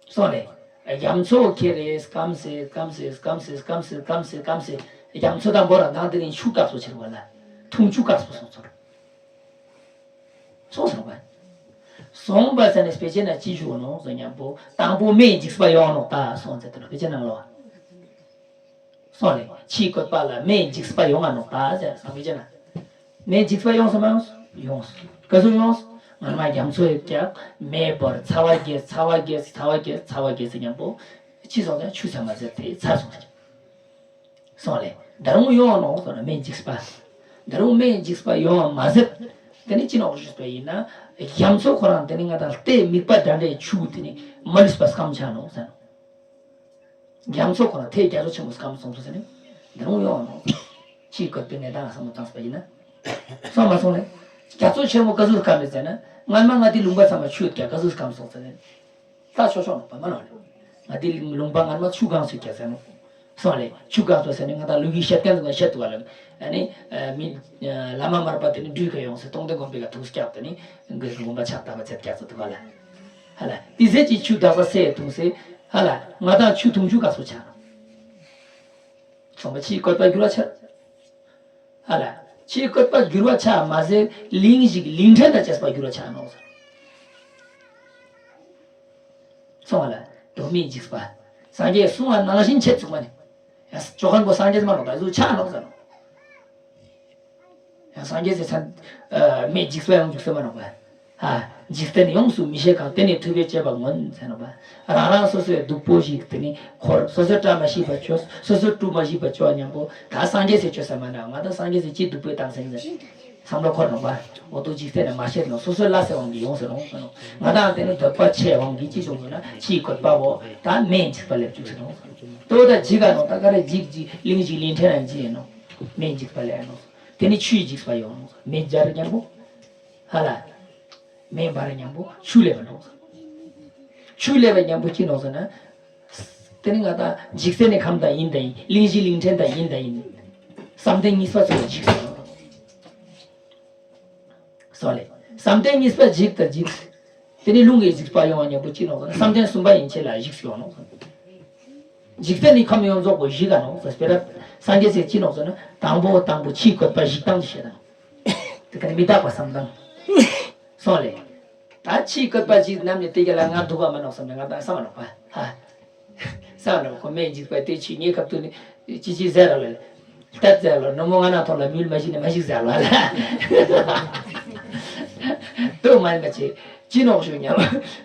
སོང་ལེ། རྒྱ་མཚོ་ཁྱེར་རེ་སྐམ་སེ་སྐམ་སེ་སྐམ་སེ་སྐམ་སེ་སྐམ་སེ་སྐམ་སེ་རྒྱ་མཚོ་དང་བོ་ར་དང་དེ་ནི་ཆུ་དཀར་པོ་ཆེ་རུ་བ་ལ། འཐུང་ཆུ་དཀར་པོ་སོང་ཚོར། སོང་སོང་བ། སོང་བ་ཟེར་ནས་དཔེ་ཆའི་ནང་ཅི་ཞུ་ནོག་ཟེར་སྙམ་པོ་དང་པོ་མེ་འཇིགས་པ་ཡོང་ནོག་ད་སོང་ཟེར་དེ་ནོག་དཔེ་ཆའི་ནང་ལོ། སོང་ལེ། ཕྱིའི་བཀོད་པ་ལ་མེ་འཇིགས་པ་ཡོང་ང་ནོག་ད་ཟེར་སོང་དཔེ་ཆའི་ནང་། མེ་འཇིགས་པ་ཡོང་སོང་མ་ཡོང་སོང་། ཡོང་སོང་། ག་ཚོད་ཡོང་སོང་། ང་མ་རྒྱ་མཚོ་ཡོད་ཀྱག་མེ་འབར་ཚ་བ་རྒྱས་ཚ་བ་རྒྱས་ཚ་བ་རྒྱས་ཚ་བ་རྒྱས་ཟེར་སྙམ་པོ། ཅི་སོང་ཙང་ཆུ་ཟ་མ་ཟེར་ཏེ་ཚར་སོང་ཟེར། སོང་ལེ། ད་རུང་ཡོང་ནོ་ཟེར་ན་སྨན་འཇིགས་པ། ད་རུང་སྨན་འཇིགས་པ་ཡོང་བ་མ་ཟད། དེ་ནི་ཅི་ནོག་ཞུས་པ་ཡིན་ན། རྒྱ་མཚོ་ཁོ་རང་དེ་ནི་ང་དང་ལྟའི་དམིགས་པ་འདྲ་འདྲའི་ཆུ་དེ་ནི་མ་ལུས་པ་སྐམ་ཆ་ནོ་ཟེར་ནོ། རྒྱ་མཚོ་ཁོ་རང་ཐེ་རྒྱ་མཚོ་ཆེན་པོ་སྐམ་སོང་ཚུལ་ཟེར་ནི། ད་རུང་ཡོང་ནོ། ཕྱིའི་བཀོད་པའི་གནས་སྟངས་བསམ་བློ་བཏང་པ་ཡིན་ན། སོང་མ་སོང་ལེ། རྒྱ་མཚོ་ཆེན་པོ་ག་ཚོད་སྐམ་མེད་ཟེར་ན། སྔན་མ་ང་དེ་ལུང་པ་ཚང་མ་ཆུ་རྒྱ་ག་ཚོད་སྐམ་སོང་ཟེར་ནི། ལྟ་ཆོག་ཆོག་ནོག་པ་མ་ནོག་ལེ། ང་དེ་ལུང་པ་སྔན་མ་ཆུ་གང་ཚོད་རྒྱ་ཟེར་ནོ། སོང་ལེ། ཆུ་གང་ཚོད་ཟེར་ནི་ང་དང་ལུག་གི་བཤད་མཁན་ཚོ་ང་བཤད་ཐུབ་པ་ལ། ཨ་ནི། མི། བླ་མ་མར་པ་དེ་ནི་སྦྲུལ་ག་ཡོང་ཟེར་སྟོང་སྡེ་དགོན་པའི་ག་ཐུགས་སྐྱག་དེ་ནི། དགོན་པ་ཕྱག་བཏབ་པ་ཚད་སྐྱག་ཚོ་ཐུབ་པ་ལ། ཧ་ལ། དེ་ཟེར་གྱི་ཆུ་དག་ས་སེ་འཐུང་ཟེར། ཧ་ལ། ང་དང་ཆུ་འཐུང་ཆུ་ག་ཚོད་ཆ། ཚོང་པ་ཕྱིའི་བཀོད་པ་འགྱུར་བ་ཆ། ཧ་ལ། ཕྱིའི་བཀོད་པ་འགྱུར་བ་ཆ་མ་ཟད་གླིང་བཞི་གི་གླིང་ཕྲན་དང་བཅས་པ་འགྱུར་བ་ཆ་ནོ་ཟེར། སོང་བ་ལ། དོན་མེད་འཇིགས་པ། སངས་རྒྱས་གསུང་བ་ནང་བཞིན་བྱེད་ཚུགས་མ་ནི། ཡ་ཅོ་ཁན་པོ་སངས་རྒྱས་མ་ནོག་ད་གཟུགས་ཆགས་ནོག་ཟེར་ནོ། ཡ་སངས་རྒྱས་ཟེར་ཚན། མེད་འཇིགས་པ་ཡང་འཇིགས་ས་མ་ནོག་པ། ཧ། འཇིག་རྟེན་ཡོངས་སུ་མི་ཤེས་གང་། དེ་ནི་ཐུབ་པས་བསྐྱེད་པ་མངོན་ཟེར་ནོག་པ། རང་རང་སོ་སོའི་སྡུག་པོ་ཞིག་དེ་ནི་འཁོར། སོ་སོས་བཀྲ་མ་ཤིས་པ་བཅོ། སོ་སོས་བཀྲུ་མ་ཤིས་པ་བཅོ་མཉམ་པོ། ད་སངས་རྒྱས་ཟེར་བཅོ་ས་མ་ན་ང་ད་སངས་རྒྱས་ཟེར་ཅི་སྡུག་པོའི་བཏང་སེམས་ཟེར། བསམ་བློ་འཁོར་ནོག་པ། འོ་དོ་འཇིག་རྟེན་ནི་མ་ཤེས་ནོག་སོ་སོའི་ལ་སེ་དབང་གིས་ཡོང་ཟེར་ནོག་ཟེར་ནོག་ང་དང་དེ་ནི་འདོད་པ་ཆེ་དབང་གིས་ཅི་བྱུང་ཟེར་ན་ཕྱིའི་བཀོད་པ་བོ་ད་མེད་འཇིགས་པ་ལེབ་བཅུག་ཟེར་ནོག་དོ་ད་འཇིག་ག་ནོག་ད་ག་རེ་འཇིག་འཇིག་གླིང་བཞི་གླིང་ཕྲན་ལ་འཇིག་ཡིན་ནོག་མེད་འཇིགས་པ་ལེབ་ནོག་དེ་ནི་ཆུའི་འཇིགས་པ་ཡོང་ནོག་མེད་སྦྱར་མཉམ་པོ། ཧ་ལ། མེད་སྦྱར་མཉམ་པོ་ཆུ་ལེབ་ནོག་ཆུ་ལེབ་མཉམ་པོ་ཅི་ནོག་ཟེར་ན། དེ་ནི་ང་དང་འཇིག་རྟེན་ནི་ཁམས་དང་ཡིན་དང་ཡིན། གླིང་བཞི་གླིང་ཕྲན་དང་ཡིན་དང་ཡིན། བསམ་གཏན་གཉིས་པ་ཚོ་ལ་འཇིགས་སོང་། སོང་ལེ། བསམ་གཏན་གཉིས་པ་འཇིག་དང་འཇིག་དེ་ནི་རླུང་གི་འཇིགས་པ་ཡོང་བ་མཉམ་པོ་ཅི་ནོག་ཟེར་ན་བསམ་གཏན་གསུམ་པ་ཡན་ཆད་ལ་འཇིགས་སུ་ཡོང་ནོག་འཇིག་རྟེན་ནི་ཁམས་ཡོངས་རྫོགས་པོ་བཞི་ག་ནོག་ཟེར་སྤེ་ར། སངས་རྒྱས་ཟེར་ཅི་ནོག་ཟེར་ན་དང་པོ་དང་པོ་ཕྱིའི་བཀོད་པ་བཞི་བཏང་ཞེས་དང་། དེ་ཀ་ནི་མི་རྟག་པ་བསམ་བཏང་། སོང་ལེ། ད་ཕྱིའི་བཀོད་པ་བཞི་རྣམས་ནི་དེ་ག་ལ་ང་སྡུག་པ་མ་ནོག་བསམ་ནས་ང་ད་བསམ་མ་ནོག་པ། ཧ། ས་ལ་ཁོ་མེད་འཇིགས་པ་དེ་ཆུ་ངའི་ཁབ་ཏུ་ནི་ཅི་ཅི་ཟེར་རོ་ལེ། ཏད་ཟེར་ལོ་ནུ་མོ་ང་ན་ཐོག་ལ་མུལ་མ་ཞིག་ནས་མ་ཞིག་ཟེར་ལོ་ལ། དུ་མ་ཡིན་པ་ཆེ་ཅི་ནོག་ཞུ་ཉམ།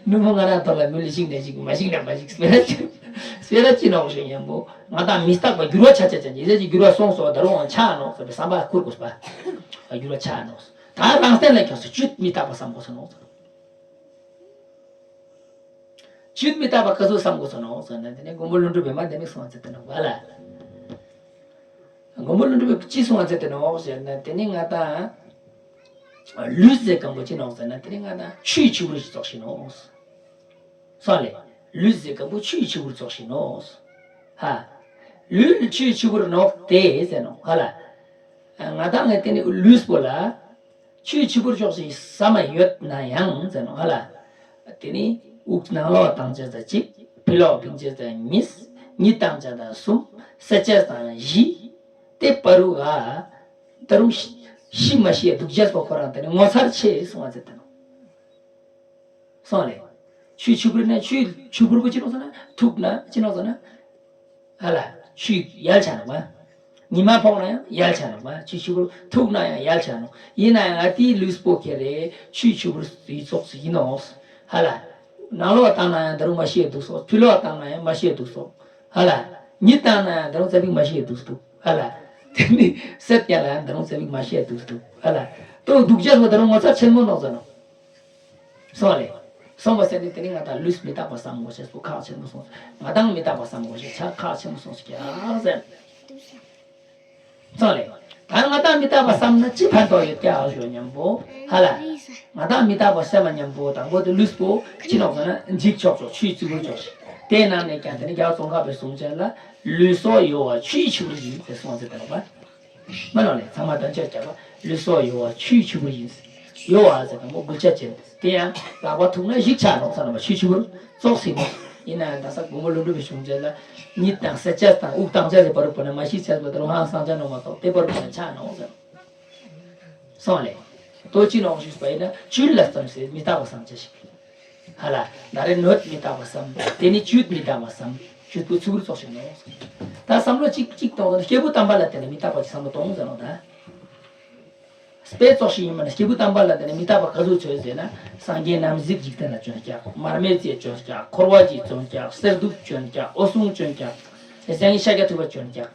ནུ་མོ་ང་ན་ཐོག་ལ་མུལ་ཞིག་ནས་ཞིག་མ་ཞིག་ནས་མ་ཞིག་སྤེ་ར་ཅི། སྤེ་ར་ཅི་ནོག་ཞུ་ཉམ་པོ་ང་དང་མི་རྟག་པ་འགྱུར་བ་ཆ་ཆ་ཆ་ཉི་ཟེར་གྱི་འགྱུར་བ་སོང་སོ་ད་རུང་ཆ་ནོག་ཟེར་བའི་བསམ་པ་ཁུར་དགོས་པ། འགྱུར་བ་ཆ་ནོག་ད་རང་སྟེང་ལ་ཁྱོད་སུ་བཅུད་མི་རྟག་པ་བསམ་དགོས་སོ་ནོག་བཅུད་མི་རྟག་པ་ག་ཚོད་བསམ་དགོས་སོ་ནོག་ཟེར་ན་དེ་ནས་མགོན་པོ་ཀླུ་སྒྲུབ་པས་མ་དེ་མིག་གསུང་བ་ཚེ་དེ་ནོག་བ་ལ། མགོན་པོ་ཀླུ་སྒྲུབ་པས་ཅི་གསུང་བ་ཚེ་དེ་ནོག་ཟེར་ན་དེ་ནི་ང་དང་། ལུས་ཟེར་གང་པོ་ཅི་ནོག་ཟེར་ན་དེ་ནི་ང་དང་ཆུའི་ཆུ་བུར་ཞིག་ཙོགས་ཤིག་ནོག་སོང་ལེ། ལུས་ཟེར་གང་པོ་ཆུའི་ཆུ་བུར་ཙོགས་ཤིག་ནོག་ཧ། ལུས་ཆུའི་ཆུ་བུར་ནོག་དེ་ཟེར་ནོག་ཧ་ལ། ང་དང་ངས་དེ་ནི་ལུས་པོ་ལ། ཆུའི་ཆུ་བུར་ཙོགས་ཤིག་ཟ་མ་ཡོད་ན་ཡང་ཟེར་ནོག་ཧ་ལ། དེ་ནི་དབུགས་ནང་ལོགས་བཏང་བྱས་དང་གཅིག་ཕི་ལོགས་ཕིང་བྱས་དང་གཉིས། གཉིད་བཏང་བྱས་དང་གསུམ། བསད་བྱས་དང་བཞི། དེ་བར་དུ་ག་ད་རུང་ཤི་ཤི་མ་ཤི་སྡུག་ཅག་པོ་ཁོ་རང་དེ་ནི་ངོ་མཚར་ཆེ་གསུང་བ་ཟེར་དེ་ནོག་སོང་ལེ། ཆུའི་ཆུ་བུར་ནི་ཆུའི་ཆུ་བུར་པོ་ཅི་ནོག་ཟེར་ན་ཐུག་ན་ཅི་ནོག་ཟེར་ན། ཧ་ལ། ཆུའི་ཡལ་ཆ་ནོག་པ། ཉི་མ་ཕོག་ན་ཡང་ཡལ་ཆ་ནོག་པ། ཆུའི་ཆུ་བུར་ཐུག་ན་ཡང་ཡལ་ཆ་ནོག་ཡིན་ན་ཡང་ང་དེའི་ལུས་པོ་ཁྱེར་རེ་ཆུའི་ཆུ་བུར་དེའི་ཙོགས་སུ་ཡིན་ནོག་ཧ་ལ། ནང་ལོགས་བཏང་ན་ཡང་ད་རུང་མ་ཤི་སྡུག་སོགས། ཕི་ལོགས་བཏང་ན་ཡང་མ་ཤི་སྡུག་སོགས། ཧ་ལ། གཉིད་བཏང་ན་ཡང་ད་རུང་ཙ་པིག་མ་ཤི་སྡུག་སྡུག་ཧ་ལ། དེ་ནི་བསད་ཀྱང་ལ་ཡང་ད་རུང་ཙ་པིག་མ་ཤི་སྡུག་སྡུག་ཧ་ལ། ཏོ་སྡུག་ཅག་པོ་ད་རུང་ངོ་མཚར་ཆེན་མོ་ནོག་ཟེར་ནོག་སོང་ལེ། སོང་བ་ཟེར་ནི་དེ་ནི་ང་དང་ལུས་མི་རྟག་པ་བསམ་དགོས་ཤེས་པོ་ཁག་ཆེན་པོ་སོང་། ང་དང་མི་རྟག་པ་བསམ་དགོས་ཤེས་ཆ་ཁག་ཆེན་པོ་སོང་ཟེར་ཀྱང་ཟེར། སོང་ལེ། ད་ང་དང་མི་རྟག་པ་བསམ་ན་ཅི་ཕན་ཐོགས་ཡོད་ཀྱག་ཞུ་མཉམ་པོ་ཧ་ལ། ང་དང་མི་རྟག་པ་བསམ་མཉམ་པོ་དང་པོ་དེ་ལུས་པོ་ཅི་ནོག་ཟེར་ན་འཇིག་ཆོག་ཆོག་ཆུའི་ཆུ་བུར་ཆོག་ཤིག་དེ་ནང་ནས་ཀྱང་དེ་ནི་རྒྱལ་བ་ཙོང་ཁ་པའི་གསུང་བྱས་ལ་ལུས་སྲོག་གཡོ་བ་ཆུའི་ཆུ་བུར་ཡིན་ཟེར་གསུངས་ཟེར་དེ་ནོག་པ། མ་ནོག་ལེ། ཚང་མ་དང་ཆ་རྒྱབ་པ་ལུས་སྲོག་གཡོ་བ་ཆུའི་ཆུ་བུར་ཡིན། གཡོ་བ་ཟེར་དང་པོ་འགུལ་ཆ་ཅན། དེ་ཡང་ལག་པ་ཐུག་ན་ཞིག་ཆགས་ནོག་ས་ན་མ་ཆུའི་ཆུ་བུར་ཙོགས་ཟིན་ནོག་ཡིན་ན་ཡང་ད་ས་མགོན་པོ་ཀླུ་སྒྲུབ་པའི་གཞུང་བཅས་ལ་གཉིད་དང་སད་ཆ་དང་དབུགས་བཏང་ཆ་ཟེར་བར་དུ་བོར་ན་མ་ཤི་ཆ་ཟེར་བ་དང་ཧང་སང་ཆ་ནོག་མ་གཏོགས་དེ་བར་དུ་བོར་ན་ཆགས་ནོག་ཟེར། སོང་ལེ། ལྟོས་ཅི་ནོག་ཞུས་པ་ཡིན་ན་བཅུད་ལ་ཙམ་ཟེར་མི་རྟག་པ་བསམ་བྱ་ཞིག་ཧ་ལ། ད་རེས་ནོད་མི་རྟག་པ་བསམ། དེ་ནི་བཅུད་མི་རྟག་པ་བསམ། བཅུད་པོ་ཆུ་བུར་ཙོགས་ཤིག་ནོག་ད་བསམ་བློ་གཅིག་གཅིག་གཏོང་ན་སྐྱེས་བུ་དམ་པ་ལ་བརྟེན་ནས་མི་རྟག་པ་ཅིག་བསམ་བློ་གཏོང་ཟེར་ནོག་ད། དཔེ་ཙོགས་ཤིག་ཡིན་པ་ན་སྐྱེས་བུ་དམ་པ་ལ་དེ་ནས་མི་རྟག་པ་ག་ཚོད་འཚོལ་ཟེར་ན། སངས་རྒྱས་རྣམ་གཟིགས་འཇིག་རྟེན་ལ་བྱོན་ཀྱག། མར་མེ་མཛད་བྱོན་ཀྱག། འཁོར་བ་འཇིག་བྱོན་ཀྱག། གསེར་གདུགས་བྱོན་ཀྱག། འོད་སྲུང་བྱོན་ཀྱག། སངས་རྒྱས་ཤཱཀྱ་ཐུབ་པ་བྱོན་ཀྱག།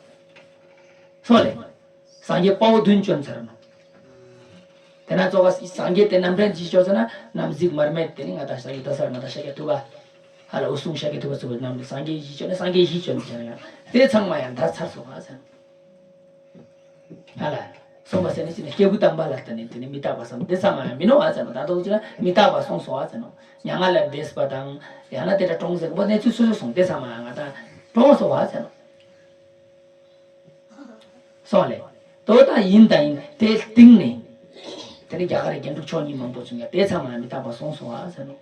སོང་ལེ། སངས་རྒྱས་དཔའ་བོ་བདུན་བྱོན་ཚར་ནོ། དེ་ན་ཙོགས་སངས་རྒྱས་དེ་རྣམ་འདྲེན་གྱིས་བྱོན་ཟེར་ན། རྣམ་གཟིགས་མར་མེ་དེ་ནི་ང་དང་སངས་རྒྱས་ད་སར་ང་དང་ཤཱཀྱ་ཐུབ་པ། ཧ་ལ་འོད་སྲུང་ཤཱཀྱ་ཐུབ་པ་ཚོ་བའི་རྣམ་འདྲེན་སངས་རྒྱས་བཞི་བྱོན་ནས་སངས་རྒྱས་བཞི་བྱོན་ཟེར་ཡང་དེ་ཚང་མ་ཡང་ད་ཚར་སོང་ང་ཟེར། ཧ་ལ། སོང་བ་ཟེར་ནས་ཅི་ནས་སྐྱེས་བུ་དམ་པ་ལ་བརྟེན་ནས་དེ་ནི་མི་རྟག་པ་བསམ་དེ་ཚང་མ་ཡང་མི་ནོར་བ་ཟེར་ནོ། ད་དུང་ཅི་ན་མི་རྟག་པ་སོང་སོང་བ་ཟེར་ནོ། མྱ་ངན་ལས་འདས་པ་དང་། ཡང་ན་དེ་འདྲ་གྲོངས་ཟེར་གི་པོ་གནས་ཚུལ་སོ་སོ་སོང་དེ་ཚང་མ་ཡང་ང་དང་གྲོངས་སོང་བ་ཟེར་ནོ། སོང་ལེ། དོ་དང་ཡིན་དང་ཡིན་དེ་སྟེང་ནས། དེ་ནི་རྒྱ་གར་རྒྱན་དྲུག་མཆོག་གཉིས་མང་པོ་བྱུང་ཡ་དེ་ཚང་མ་མི་རྟག་པ་སོང་སོང་བ་ཟེར་ནོ།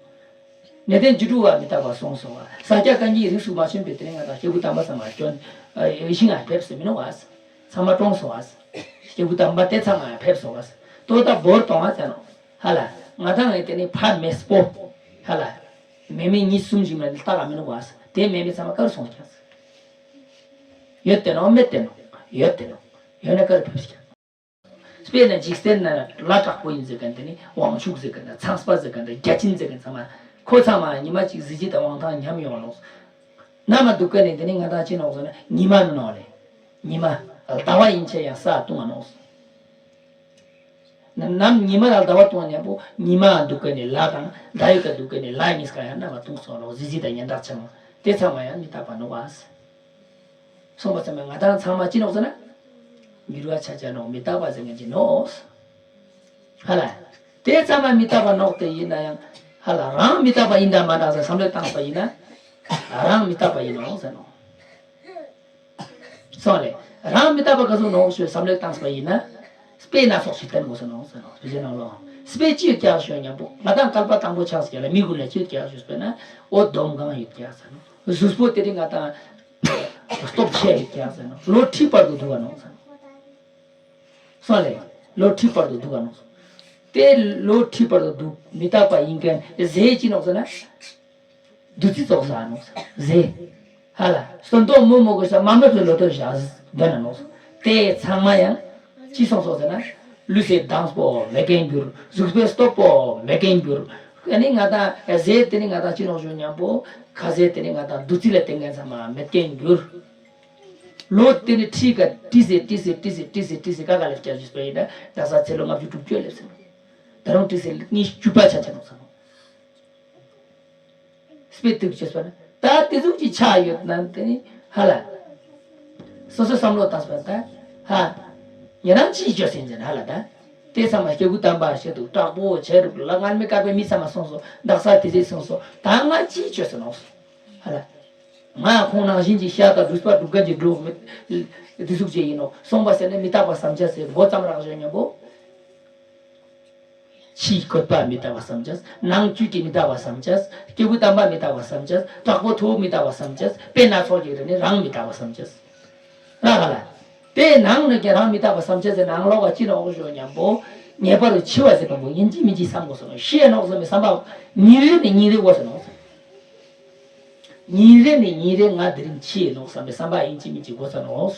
གནས་བརྟན་བཅུ་དྲུག་པ་མི་རྟག་པ་སོང་སོང་བ། ས་སྐྱ་བཀའ་འགྱེད་རིས་སུ་མ་ཆད་པའི་དེ་རིང་ང་དང་སྐྱེས་བུ་དམ་པ་ཚང་མ་བྱོན། ཡེ་ཤེས་ང་ཕེབས་སུ་མི་ནོར་བ། ཚང་མ་གྲོངས་སོང་བ། སྐྱེས་བུ་དམ་པ་དེ་ཚང་མ་ཕེབས་སོང་བ། དོ་ད་བོར་གཏོང་བ་ཟེར་ནོ། ཧ་ལ། ང་དང་ངས་དེ་ནི་ཕ་མེས་པོ། ཧ་ལ། མེ་མེ་གཉིས་གསུམ་ཞིག་མེད་ནི་ལྟ་ག་མི་ནོར་བ། དེ་མེ་མེ་ཚང་མ་གར་སོང་ཀྱང་། ཡོད་དེ་ནོ་མེད་དེ་ནོ། ཡོད་དེ་ནོ། ཡོད་ན་གར་ཕེབས་ཀྱང་། དཔེར་ན་འཇིག་རྟེན་ན་ལ་དྲག་པོ་ཡིན་ཟེར་མཁན་དེ་ནི་དབང་ཕྱུག་ཟེར་མཁན་དང་ཚངས་པ་ཟེར་མཁན་དང་བརྒྱ་བྱིན་ཟེར་མཁན་ཚང་མ། ཁོ་ཚང་མ་ཉི་མ་གཅིག་གཟི་བརྗིད་དང་དབང་ཐང་ཉམས་ཡོང་ནོ། ནམ་འདུག་ག་ནས་དེ་ནི་ང་དང་ཅི་ནོག་ཟེར་ན་ཉི་མ་མི་ནོག་ལེ། ཉི་མ། ཟླ་བ་ཡིན་ཆེ་ཡང་ས་བཏུང་བ་ནོག་ནམ་ཉི་མ་ལ་ཟླ་བ་བཏུང་བ་མཉམ་པོ་ཉི་མ་འདུག་ག་ནས་ལ་དང་ཟླ་ཡོད་ཀ་འདུག་ག་ནས་ལ་གཉིས་ཀ་ཡང་རྣམ་པ་བཏུང་སོང་ལོ། གཟི་བརྗིད་དང་ཡན་དག་ཆེན་མོ་དེ་ཚང་མ་ཡང་མི་རྟག་པ་ནོག་བ། སོང་བ་ཚང་མ་ང་དང་ཚང་མ་ཅི་ནོག་ཟེར་ན། འགྱུར་བ་ཆ་ཆ་ནོག་མི་རྟག་པ་ཟེར་མཁན་ཅི་ནོག་ཧ་ལ། དེ་ཚང་མ་མི་རྟག་པ་ནོག་དེ་ཡིན་ན་ཡང་། ཧ་ལ་རང་མི་རྟག་པ་ཡིན་དང་མ་འདྲ་ཟེར་བསམ་བློ་བཏང་པ་ཡིན་ན། རང་མི་རྟག་པ་ཡིན་ནོག་ཟེར་ནོག་སོང་ལེ། རང་མི་རྟག་པ་ག་ཚོད་ནོག་ཞེས་བསམ་བློ་བཏང་པ་ཡིན་ན། དཔེ་སྣ་ཚོགས་ཤིག་བསྟན་དགོས་ས་ནོག་ཟེར་ནོག་དཔེ་ཆའི་ནང་ལོགས། དཔེ་ཅི་ཡོད་ཀྱག་ཞུ་མཉམ་པོ་ང་དང་བསྐལ་པ་དང་པོ་ཆགས་ཀྱག་ལ་མི་དགུ་ལ་ཅི་ཡོད་ཀྱག་ཞུས་པས་ན། འོ་འདོམ་གང་ཡོད་ཀྱག་ཟེར་ནོག་གཟུགས་པོ་དེ་རིང་ང་དང་། སྟོབས་ཆེ་ཡོད་ཀྱག་ཟེར་ནོག་ལོ་ཁྲི་བར་དུ་འདུག་ག་ནོག་ཟེར་ནོག་སོང་ལེ། ལོ་ཁྲི་བར་དུ་འདུག་ག་ནོག་དེ་ལོ་ཁྲི་བར་དུ་འདུག་མི་རྟག་པ་ཡིན་མཁན་ཟས་ཅི་ནོག་ཟེར་ན། བདུད་རྩི་བཙོག་ཟ་ནོག་ཟེར་ཟས། ཧ་ལ་སོན་ཏོག་མོ་མོ་གི་ས་མ་མེད་པའི་ལོ་ཏོག་བཞག་འདོན་ན་ནོག་དེ་ཚང་མ་ཡང་ཅི་སོང་སོང་ཟེར་ན། ལུས་སའི་མདངས་པོ་མེད་མཁན་འགྱུར། གཟུགས་པོའི་སྟོབས་པོ་མེད་མཁན་འགྱུར། ཨ་ནི་ང་དང་ཟས་དེ་ནི་ང་དང་ཅི་ནོག་ཞུ་མཉམ་པོ་ཁ་ཟས་དེ་ནི་ང་དང་བདུད་རྩི་ལ་བརྟེན་མཁན་ཚང་མ་མེད་མཁན་འགྱུར། ལོ་དེ་ནི་ཁྲི་ཀ་ཏི་སེ་ཏི་སེ་ཏི་སེ་ཏི་སེ་ཏི་སེ་ཀ་ཀ་ལ་བསྐྱར་ཞུས་པ་ཡིན་ན་ད་ས་ཚེ་ལོ་ལྔ་བཅུ་དྲུག་ཅུ་སླེབས་ཟེར་ནོག་ད་རུང་ཏི་སེ་ལ་གཉིས་བཅུ་པ་ཆ་ཆ་ནོག་ཟེར་ནོག་དཔེ་དེ་བྱས་པ་ན་ད་དེ་ཟུག་ཅིག་ཆགས་ཡོད་ན་དེ་ནི་ཧ་ལ། སོ་སོ་བསམ་བློ་བཏང་པ་ད། ཧ། ཉེ་རང་ཅིའི་སྤྱོད་སེམས་ཟེར་ན་ཧ་ལ་ད། དེ་ཚང་མ་སྐྱེས་བུ་དམ་པ་ཞིག་འདུག་དྲག་པོ་ཆེ་རུག་ལ་ངར་མི་དཀར་པོའི་མི་ཚང་མ་སོང་སོང་ད་ས་དེ་ཟིག་སོང་སོང་ད་ང་ཅིའི་སྤྱོད་སེམས་ནོག་སོང་། ཧ་ལ། ང་ཁོང་ནང་བཞིན་གྱི་ཤ་དང་སྦྲུལ་པ་སྦྲུལ་མཁན་གྱི་སྒྲོ་མི། དེ་ཟུག་ཅིག་ཡིན་ནོག་སོང་བ་ཟེར་ནས་མི་རྟག་པ་བསམ་བྱ་ཟེར་མགོ་ཙམ་རག་བཞག་མཉམ་པོ། ཕྱིའི་བཀོད་པ་མི་རྟག་པ་བསམ་བྱ། ནང་བཅུད་ཀྱི་མི་རྟག་པ་བསམ་བྱ། སྐྱེས་བུ་དམ་པ་མི་རྟག་པ་བསམ་བྱ། དྲག་པོ་མཐུ་བོ་མི་རྟག་པ་བསམ་བྱ། དཔེ་སྣ་ཚོགས་ཀྱི་རེ་ནས་རང་མི་རྟག་པ་བསམ་བྱ། ར་ག་ལ། དེ་ནང་ནས་ཀྱང་རང་མི་རྟག་པ་བསམ་བྱ་ཟེར་ནང་ལོགས་ཀ་ཅི་ནོག་ཞུ་མཉམ་པོ། ངེས་པར་དུ་འཆི་བ་ཟེར་མཁན་པོ་ཡིན་གཅིག་མིན་གཅིག་བསམ་དགོས་སོ་ནོ། ཤི་ཡ་ནོག་བསམ་པའི་བསམ་པ། ཉིན་རེ་ནས་ཉིན་རེ་འགོ་སོ་ནོ། ཉིན་རེ་ནས་ཉིན་རེ་ང་དེ་རིང་འཆི་ཡ་ནོག་བསམ་པའི་བསམ་པ་ཡིན་གཅིག་མིན་གཅིག་འགོ་ས་ནོག་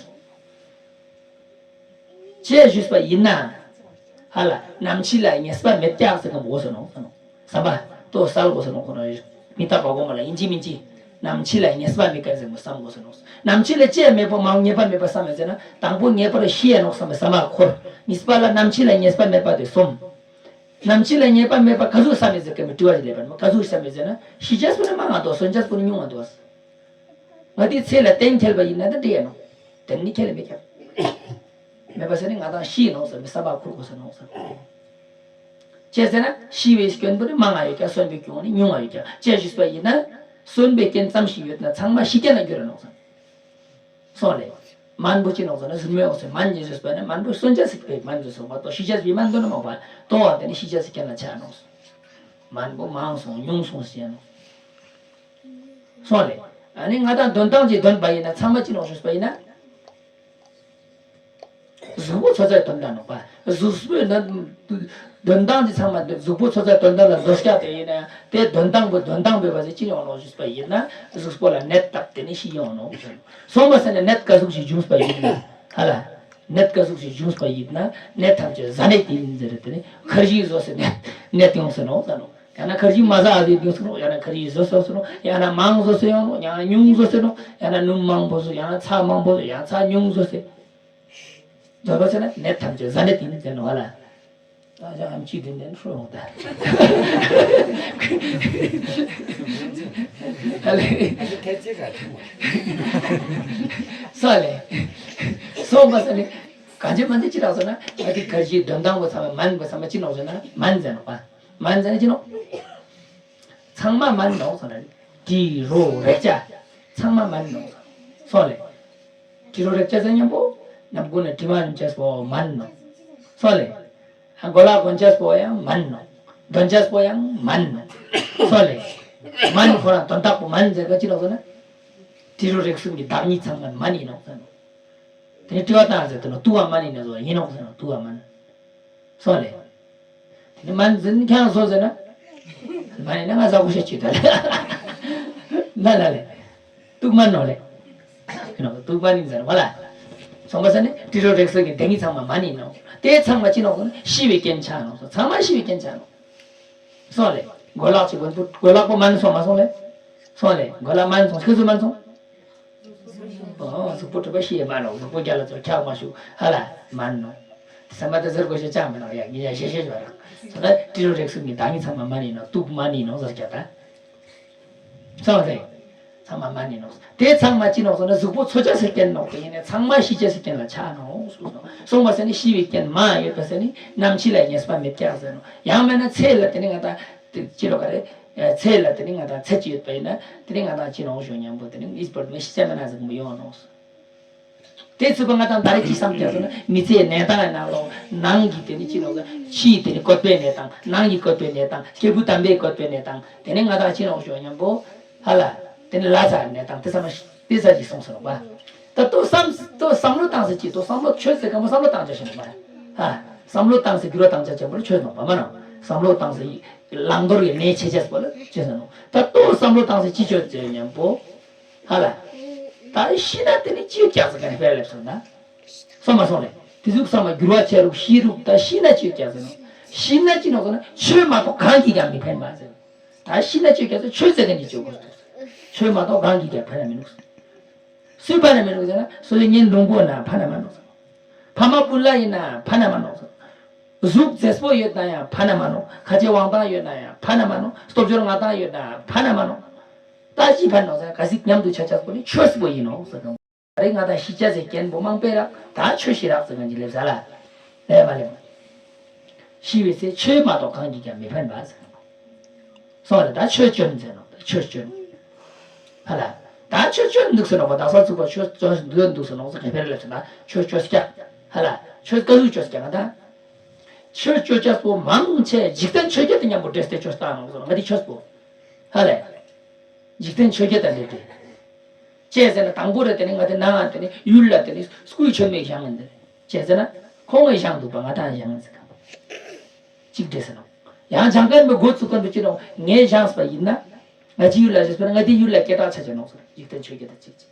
ཅེས་ཞུས་པ་ཡིན་ན། ཧ་ལ་ནམ་འཆི་ལ་ངེས་པ་མེད་ཀྱག་ཟེར་མཁན་པོ་འགོ་ས་ནོག་ཟེར་ནོ། བསམ་པ་ཏོ་གསལ་དགོས་ས་ནོག་ཁོ་རང་མི་རྟག་པ་སྒོམ་ལ་ཡིན་གཅིག་མིན་གཅིག་ནམ་འཆི་ལ་ངེས་པ་མེད་ཀྱག་ཟེར་མོ་བསམ་དགོས་ས་ནོག་ནམ་འཆི་ལ་ཅི་ཡང་མེད་པ་མ་ངེས་པ་མེད་པ་བསམ་ཡོད་ཟེར་ན་དང་པོ་ངེས་པར་ཤི་ཡ་ནོག་བསམ་པའི་བསམ་པ་འཁོར། གཉིས་པ་ལ་ནམ་འཆི་ལ་ངེས་པ་མེད་པ་དེ་གསུམ། ནམ་འཆི་ལ་ངེས་པ་མེད་པ་ག་ཟུག་བསམ་ཡོད་ཟེར་མཁན་པོ་དྲི་བ་ཞིག་སླེབས་པ་ནོ། ག་ཟུག་བསམ་ཡོད་ཟེར་ན་ཤི་ཅེས་པོ་ནི་མང་ང་འདུག་སོན་ཅེས་པོ་ནི་ཉུང་ང་འདུག་ང་དེའི་ཚེ་ལ་གཏན་འཁེལ་བ་ཡིན་ན་ད་འདྲ་ཡིན་ནོ། དེ་ནི་ཁྱེད་ལ་མི་ཁྱབ། མེད་པ་ཟེར་ནི་ང་དང་ཤི་ནོག་ཟེར་མི་བསམ་པ་ཁུར་དགོས་ས་ནོག་ཟེར། ཅི་ཟེར་ན་ཤི་བའི་སྐྱོན་པོ་ནི་མང་ང་ཡོད་ཀྱང་གསོན་པའི་སྐྱོན་ནི་ཉུང་ང་ཡོད་ཀྱང་ཅི་ཞུས་པ་ཡིན་ན་གསོན་པའི་རྐྱེན་ཙམ་ཞིག་ཡོད་ན་ཚང་མ་ཤི་རྐྱེན་ལ་འགྱུར་ར་ནོག་ཟེར། སོང་ལེ། མན་པོ་ཅི་ནོག་ཟེར་ན་གཟུར་མོའི་འོག་སེ་མན་ཉེ་ཞུས་པ་ནི་མན་པོ་གསོན་ཅེས་ཟིག་པའི་མན་ཟེར་སོང་བ་ཏོ་ཤི་ཅེས་པའི་མན་དོ་ནི་མོག་པ་ཏོ་བ་དེ་ནི་ཤི་ཅེས་ཟིག་རྐྱེན་ལ་ཆ་ནོག་ཟེར། མན་པོ་མང་སོང་ཉུང་སོང་ཟེར་ནོག་སོང་ལེ། ཨ་ནི་ང་དང་དོན་སྟངས་ཀྱི་དོན་པ་ཡིན་ན་ཚང་མ་ཅི་ནོག་ཞུས་པ་ཡིན་ན། གཟུགས་པོ་ཚོ་ཚའི་དོན་དག་ནོག་པ། གཟུགས་པོའི་ན། དོན་སྟངས་ཀྱི་ཚང་མ་གཟུགས་པོ་ཚོ་ཚའི་དོན་དག་ལ་འདོད་ཆགས་དེ་ཡིན་ན་དེ་དོན་སྟངས་པོ་དོན་སྟངས་པའི་བ་ཟེ་ཅི་ཡོང་ནོག་ཞུས་པ་ཡིན་ན་གཟུགས་པོ་ལ་ནད་བཏབ་དེ་ནི་ཤི་ཡོང་ནོག་ཞུ། སོང་བ་ཟེར་ན་ནད་ག་ཟུག་ཞིག་འབྱུང་པ་ཡིན་ན་ཧ་ལ། ནད་ག་ཟུག་ཞིག་བྱུང་བ་ཡིན་ན་ནད་ཐམས་ཅད་ཟ་ནད་ཡིན་ཟེར་ཏེ་ནི་ཁར་ཇི་བཟོ་ཟེར་ནད་ནད་ཡོང་ཟེར་ནོ་ཟེར་ནོ། ཡང་ན་ཁར་ཇི་མ་ཟ་ཨ་ཟེར་ཡོང་ཟེར་ནོ། ཡང་ན་ཁར་ཇི་བཟོ་ཟེར་ཟེར་ནོ། ཡང་ན་མང་བཟོ་ཟེར་ཡོང་ནོ། ཡང་ན་ཉུང་བཟོ་ཟེར་ནོ། ཡང་ན་སྣུམ་མང་པོ་བཟོ། ཡང་ན་ཚྭ་མང་པོ་བཟོ། ཡང་ཚྭ་ཉུང་བཟོ་ཟེར། བཟོ་བ་ཟེར་ན་ནད་ཐམས་ཅད་ཟ་ནད་ཡིན་ཟེར་ནོ་ཧ་ལ། ཨ་ཅག་ཨམ་ཆི་དེ་ནས་ཧྲོ་ཡོང་ད། ཨ་ལེ། ས་ལེ། སོ་མ་ས་ནི། གང་ཅི་མ་འདི་ཅི་རག་སོང་ན་ང་དེ་གར་ཞིག་འདོན་སྟངས་པོ་ཚང་མ་མན་པོ་ཚང་མ་ཅི་ནོག་ཟེར་ན་མན་ཟེར་ནོག་པ། མན་ཟེར་ན་ཅི་ནོག་ཚང་མ་མན་ནོག་ཟེར་ན་དྲི་རོ་རེག་བྱ་ཚང་མ་མན་ནོག་སོང་ལེ། དྲི་རོ་རེག་བྱ་ཟེར་མཉམ་པོ་ནམ་གུང་ནས་དྲི་མ་རིམ་བྱས་པོ་མན་ནོག་སོང་ལེ། གོ་ལ་གོན་བྱས་པོ་ཡང་མན་ནོག་འདོན་བྱས་པོ་ཡང་མན་ནོག་སོང་ལེ། མན་ཁོ་རང་དོན་དག་པོ་མན་ཟེར་ག་ཅི་ནོག་ཟེར་ན་དྲི་རོ་རེག་གསུམ་གྱི་བདག་ཉིད་ཚང་མ་མན་ཡིན་ནོག་ཟེར་ནོག་དེ་ནས་དྲི་བ་བཏང་ཟེར་དུ་ནོ་དུ་བ་མ་ནི་ནས་བཟོ་ཡིན་ནོག་ཟེར་ནོ་དུ་བ་མ་ནི། སོང་ལེ། དེ་ནས་མ་ནི་ཟིན་ཁྱང་སོང་ཟེར་ན། མ་ནི་ན་ང་ཟ་གོ་ཤ་ཅི་ད་ལེ། ན་ལ་ལེ། དུག་མ་ནོ་ལེ། ཡིན་ནོ་དུག་མ་ནི་ཟེར་བ་ལ། སོང་པ་ཟེར་ནི་དྲི་རོ་རེག་སོགས་ཀྱི་བདེན་གཉིས་ཚང་མ་མ་ནི་ནོ། དེ་ཚང་མ་ཅི་ནོག་ཟེར་ན་ཤི་བའི་རྐྱེན་ཆགས་ནོག་ཚང་མ་ཤི་བའི་རྐྱེན་ཆགས་ནོག་སོང་ལེ། གོས་ལག་ཅིག་གོན་པོ་གོས་ལག་པོ་མ་ནི་སོང་མ་སོང་ལེ། སོང་ལེ་གོས་ལག་མ་ནི་སོང་ཤི་ཟུ་མ་ནི་སོང་། ཨོ་གཟུགས་པོ་གྲུབ་པ་ཤེས་མ་རུང་། གཟུགས་པོ་རྒྱ་ལ་ཚོ་འཁྱག་མ་ཞུ་ཧ་ལ་མ་ནོ། ས་མ་ད་ཟེར་དགོས་ཤེས་ཅང་མི་ནོ་ཡ་ངི་ཡ་ཤེས་ཤེས་བ་རང་། ས་ད་ཏི་རུ་རེག་སུ་མི་ད་ངི་ཚང་མ་མ་ནི་ནོ་ཏུག་མ་ནི་ནོ་ཟེར་ཀྱ་ད། སོང་རེ། ཚང་མ་མ་ནི་ནོ། དེ་ཚང་མ་ཅི་ནོ་ཟེར་ན་གཟུགས་པོ་འཚོ་བྱ་ཟེར་རྐྱེན་ནོ་དེ་ཡིན་ནས་ཚང་མ་ཤི་བྱ་ཟེར་རྐྱེན་ལ་ཆགས་ནོ་གསུངས་སོང་། སོང་བ་ཟེར་ནི་ཤི་བའི་རྐྱེན་མ་ཡོད་པ་ཟེར་ནི་ནམ་འཆི་ལ་ངེས་པ་མེད་ཀྱག་ཟེར་ནོ། ཡང་མེད་ན་ཚེ་ལ་དེ་ནི་ང་ད་ཅི་ལོ་ག་རེ། ཚེ་ལ་དེ་ནི་ང་དང་ཚེ་ཅི་ཡོད་པ་ཡིན་ན་དེ་ནི་ང་དང་ཅི་ནོ་ཞོ་མཉམ་པོ་དེ་ནི་ཨིས་པར་མི་ཤི་ཆ་མེད་ན་ཟེར་གི་མི་ཡོང་ནོ། དེ་ཚུད་པ་ང་དང་ད་རེས་ཅི་བསམ་ཀྱང་ཟེར་ན་མི་ཚེའི་གནས་སྟངས་ནང་ལོ་ནང་གི་དེ་ནི་ཅི་ནོ་ཟེར་ཕྱིའི་དེ་ནི་བཀོད་པའི་གནས་སྟངས་ནང་གི་བཀོད་པའི་གནས་སྟངས་སྐྱེས་བུ་དམ་པའི་བཀོད་པའི་གནས་སྟངས་དེ་ནི་ང་དང་ཅི་ནོ་ཞོ་མཉམ་པོ་ཧ་ལ་དེ་ནི་ལ་ཚ་གནས་སྟངས་དེ་ཚང་མ་དེ་ཚ་ཅིག་སོང་ཟེར་ནོ་པ། ད་ལྟོ་བསམ་ལྟོ་བསམ་བློ་བཏང་ཟེར་ཅི་ལྟོ་བསམ་བློ་ཆོས་ཟེར་གང་པོ་བསམ་བློ་བཏང་ཅེས་ཞེས་ནོ་པ། ཧ་བསམ་བློ་བཏང་ཟེར་འགྱུར་བ་བཏང་ཅེས་ཅན་པོ་ལ་ཆོས་ནོ་པ་མ་ནོ། བསམ་བློ་བཏང་ཟེར་བླང་དོར་གྱི་གནས་ཆེ་ཆེས་པོ་ལ་ཆོས་ཟེར་ནོ། ད་ལྟོ་བསམ་བློ་བཏང་ཟེར་ཅི་ཆོས་ཟེར་མཉམ་པོ། ཧ་ལ། ད་ཤི་ན་དེ་ནི་ཅི་ཡོད་ཀྱག་ཟེར་ག་ནས་ཕེ་ལེབ་སོང་ན། སོང་མ་སོང་ལེ། དེ་ཟུག་བསམ་མ་འགྱུར་བ་ཆེ་རུག་ཤི་རུག་ད་ཤི་ན་ཅི་ཡོད་ཀྱག་ཟེར་ནོ། ཤི་ན་ཅི་ནོ་ཟེར་ན་ཆོས་མ་གཏོགས་གང་གིས་ཀྱང་མི་ཕན་པ་ཟེར། ད་ཤི་ན་ཅི་ཡོད་ཀྱག་ཟེར་ཆོས་ཟེར་ག་ནི་ཅི་ཡོད་གོ་ཟེར། ཆོས་མ་གཏོགས་གང་གིས་ཀྱང་ཕན་ན་མི་ནུག་སུས་ཕན་ན་མི་ནུག་ཟེར་ན་སོ་སོའི་གཉེན་ལུང་པོ་ན་ཕན་ན་མ་ནོ། ཕ་མ་སྤུན་ལ་ཡིན་ན་ཕན་ན་མ་ནོ། གཟུགས་མཛེས་པོ་ཡོད་ན་ཡང་ཕན་ན་མ་ནོ། ཁ་རྗེ་དབང་ཐང་ཡོད་ན་ཡང་ཕན་ན་མ་ནོ། སྟོབས་འབྱོར་མངའ་ཐང་ཡོད་ན་ཕན་ན་མ་ནོ། ད་ཅི་ཕན་ནོ་ཟེར་ན་ག་ཟིག་མཉམ་དུ་ཆ་ཆ་པོ་ནི་ཆོས་པོ་ཡིན་ནོ་ཟེར་གང་། ད་རེས་ང་དང་ཤི་ཆ་ཟེར་རྐྱེན་པོ་མང་པོ་རག་ད་ཆོས་ཤི་རག་ཟེར་གང་ཅི་ལེབ་ཟ་ལ། ལེ་མ་ལེ་མ། ཤི་བའི་ཚེ་ཆོས་མ་གཏོགས་གང་གིས་ཀྱང་མི་ཕན་པ་ཟེར། སོང་ལ་ད་ཆོས་སྐྱོན་ཟེར་ནོ་ད་ཆོས་སྐྱོན། ཧ་ལ། ད་ཆོས་སྐྱོན་འདུག་ཟེར་ནོ་པ་ད་ས་ཚུགས་པ་ཆོས་སྐྱོན་འདུག་འདུག་ཟེར་ནོ་ཟེར་ག་ཕེར་ལ་ཟེར་ན་ཆོས་སྐྱོན་སྐྱ། ཧ་ལ། ཆོས་ཀ་ཟུག་སྐྱོན་སྐྱ་ང་ད། ཆོས་སྐྱོན་སྐྱ་སོ་མང་ཆེ་འཇིག་རྟེན་ཆོས་བརྒྱད་དང་མཉམ་པོ་འབྲེལ་ཏེ་ཆོས་བཏང་ནོ་ཟེར་ང་དེ་ཆོས་པོ། ཧ་ལ། འཇིག་རྟེན་ཆོས་བརྒྱད་དང་འབྲེལ་ཏེ། ཅེས་ཟེར་ན་དང་པོ་རེ་དེ་ནི་ང་དེ་ནང་དེ་ནི་ཡུལ་ལ་དེ་ནི་སྐུའི་མཆོད་མེ་བཞེངས་ཡིན་དེ། ཅེས་ཟེར་ན་ཁོང་གིས་བཞེངས་འདུག་པ་ང་དང་བཞེངས་ཡིན་ཟེར་ག་གཅིག་འདྲེ་ཟེར་ནོ། ཡང་བྱང་ཀན་པའི་འགོ་བཙུགས་ཀན་པའི་སྤྱི་ནོ་ངས་བཞེངས་པ་ཡིན་ན། ང་ཅི་ཡུལ་ལ་བཞེངས་པ་ན་ང་དེ་ཡུལ་ལ་སྐད་གྲགས་ཆ་ཆེ་ནོ་ཟེར་འཇིག་རྟེན་ཆོས་བརྒྱད་དང་གཅིག་གཅིག་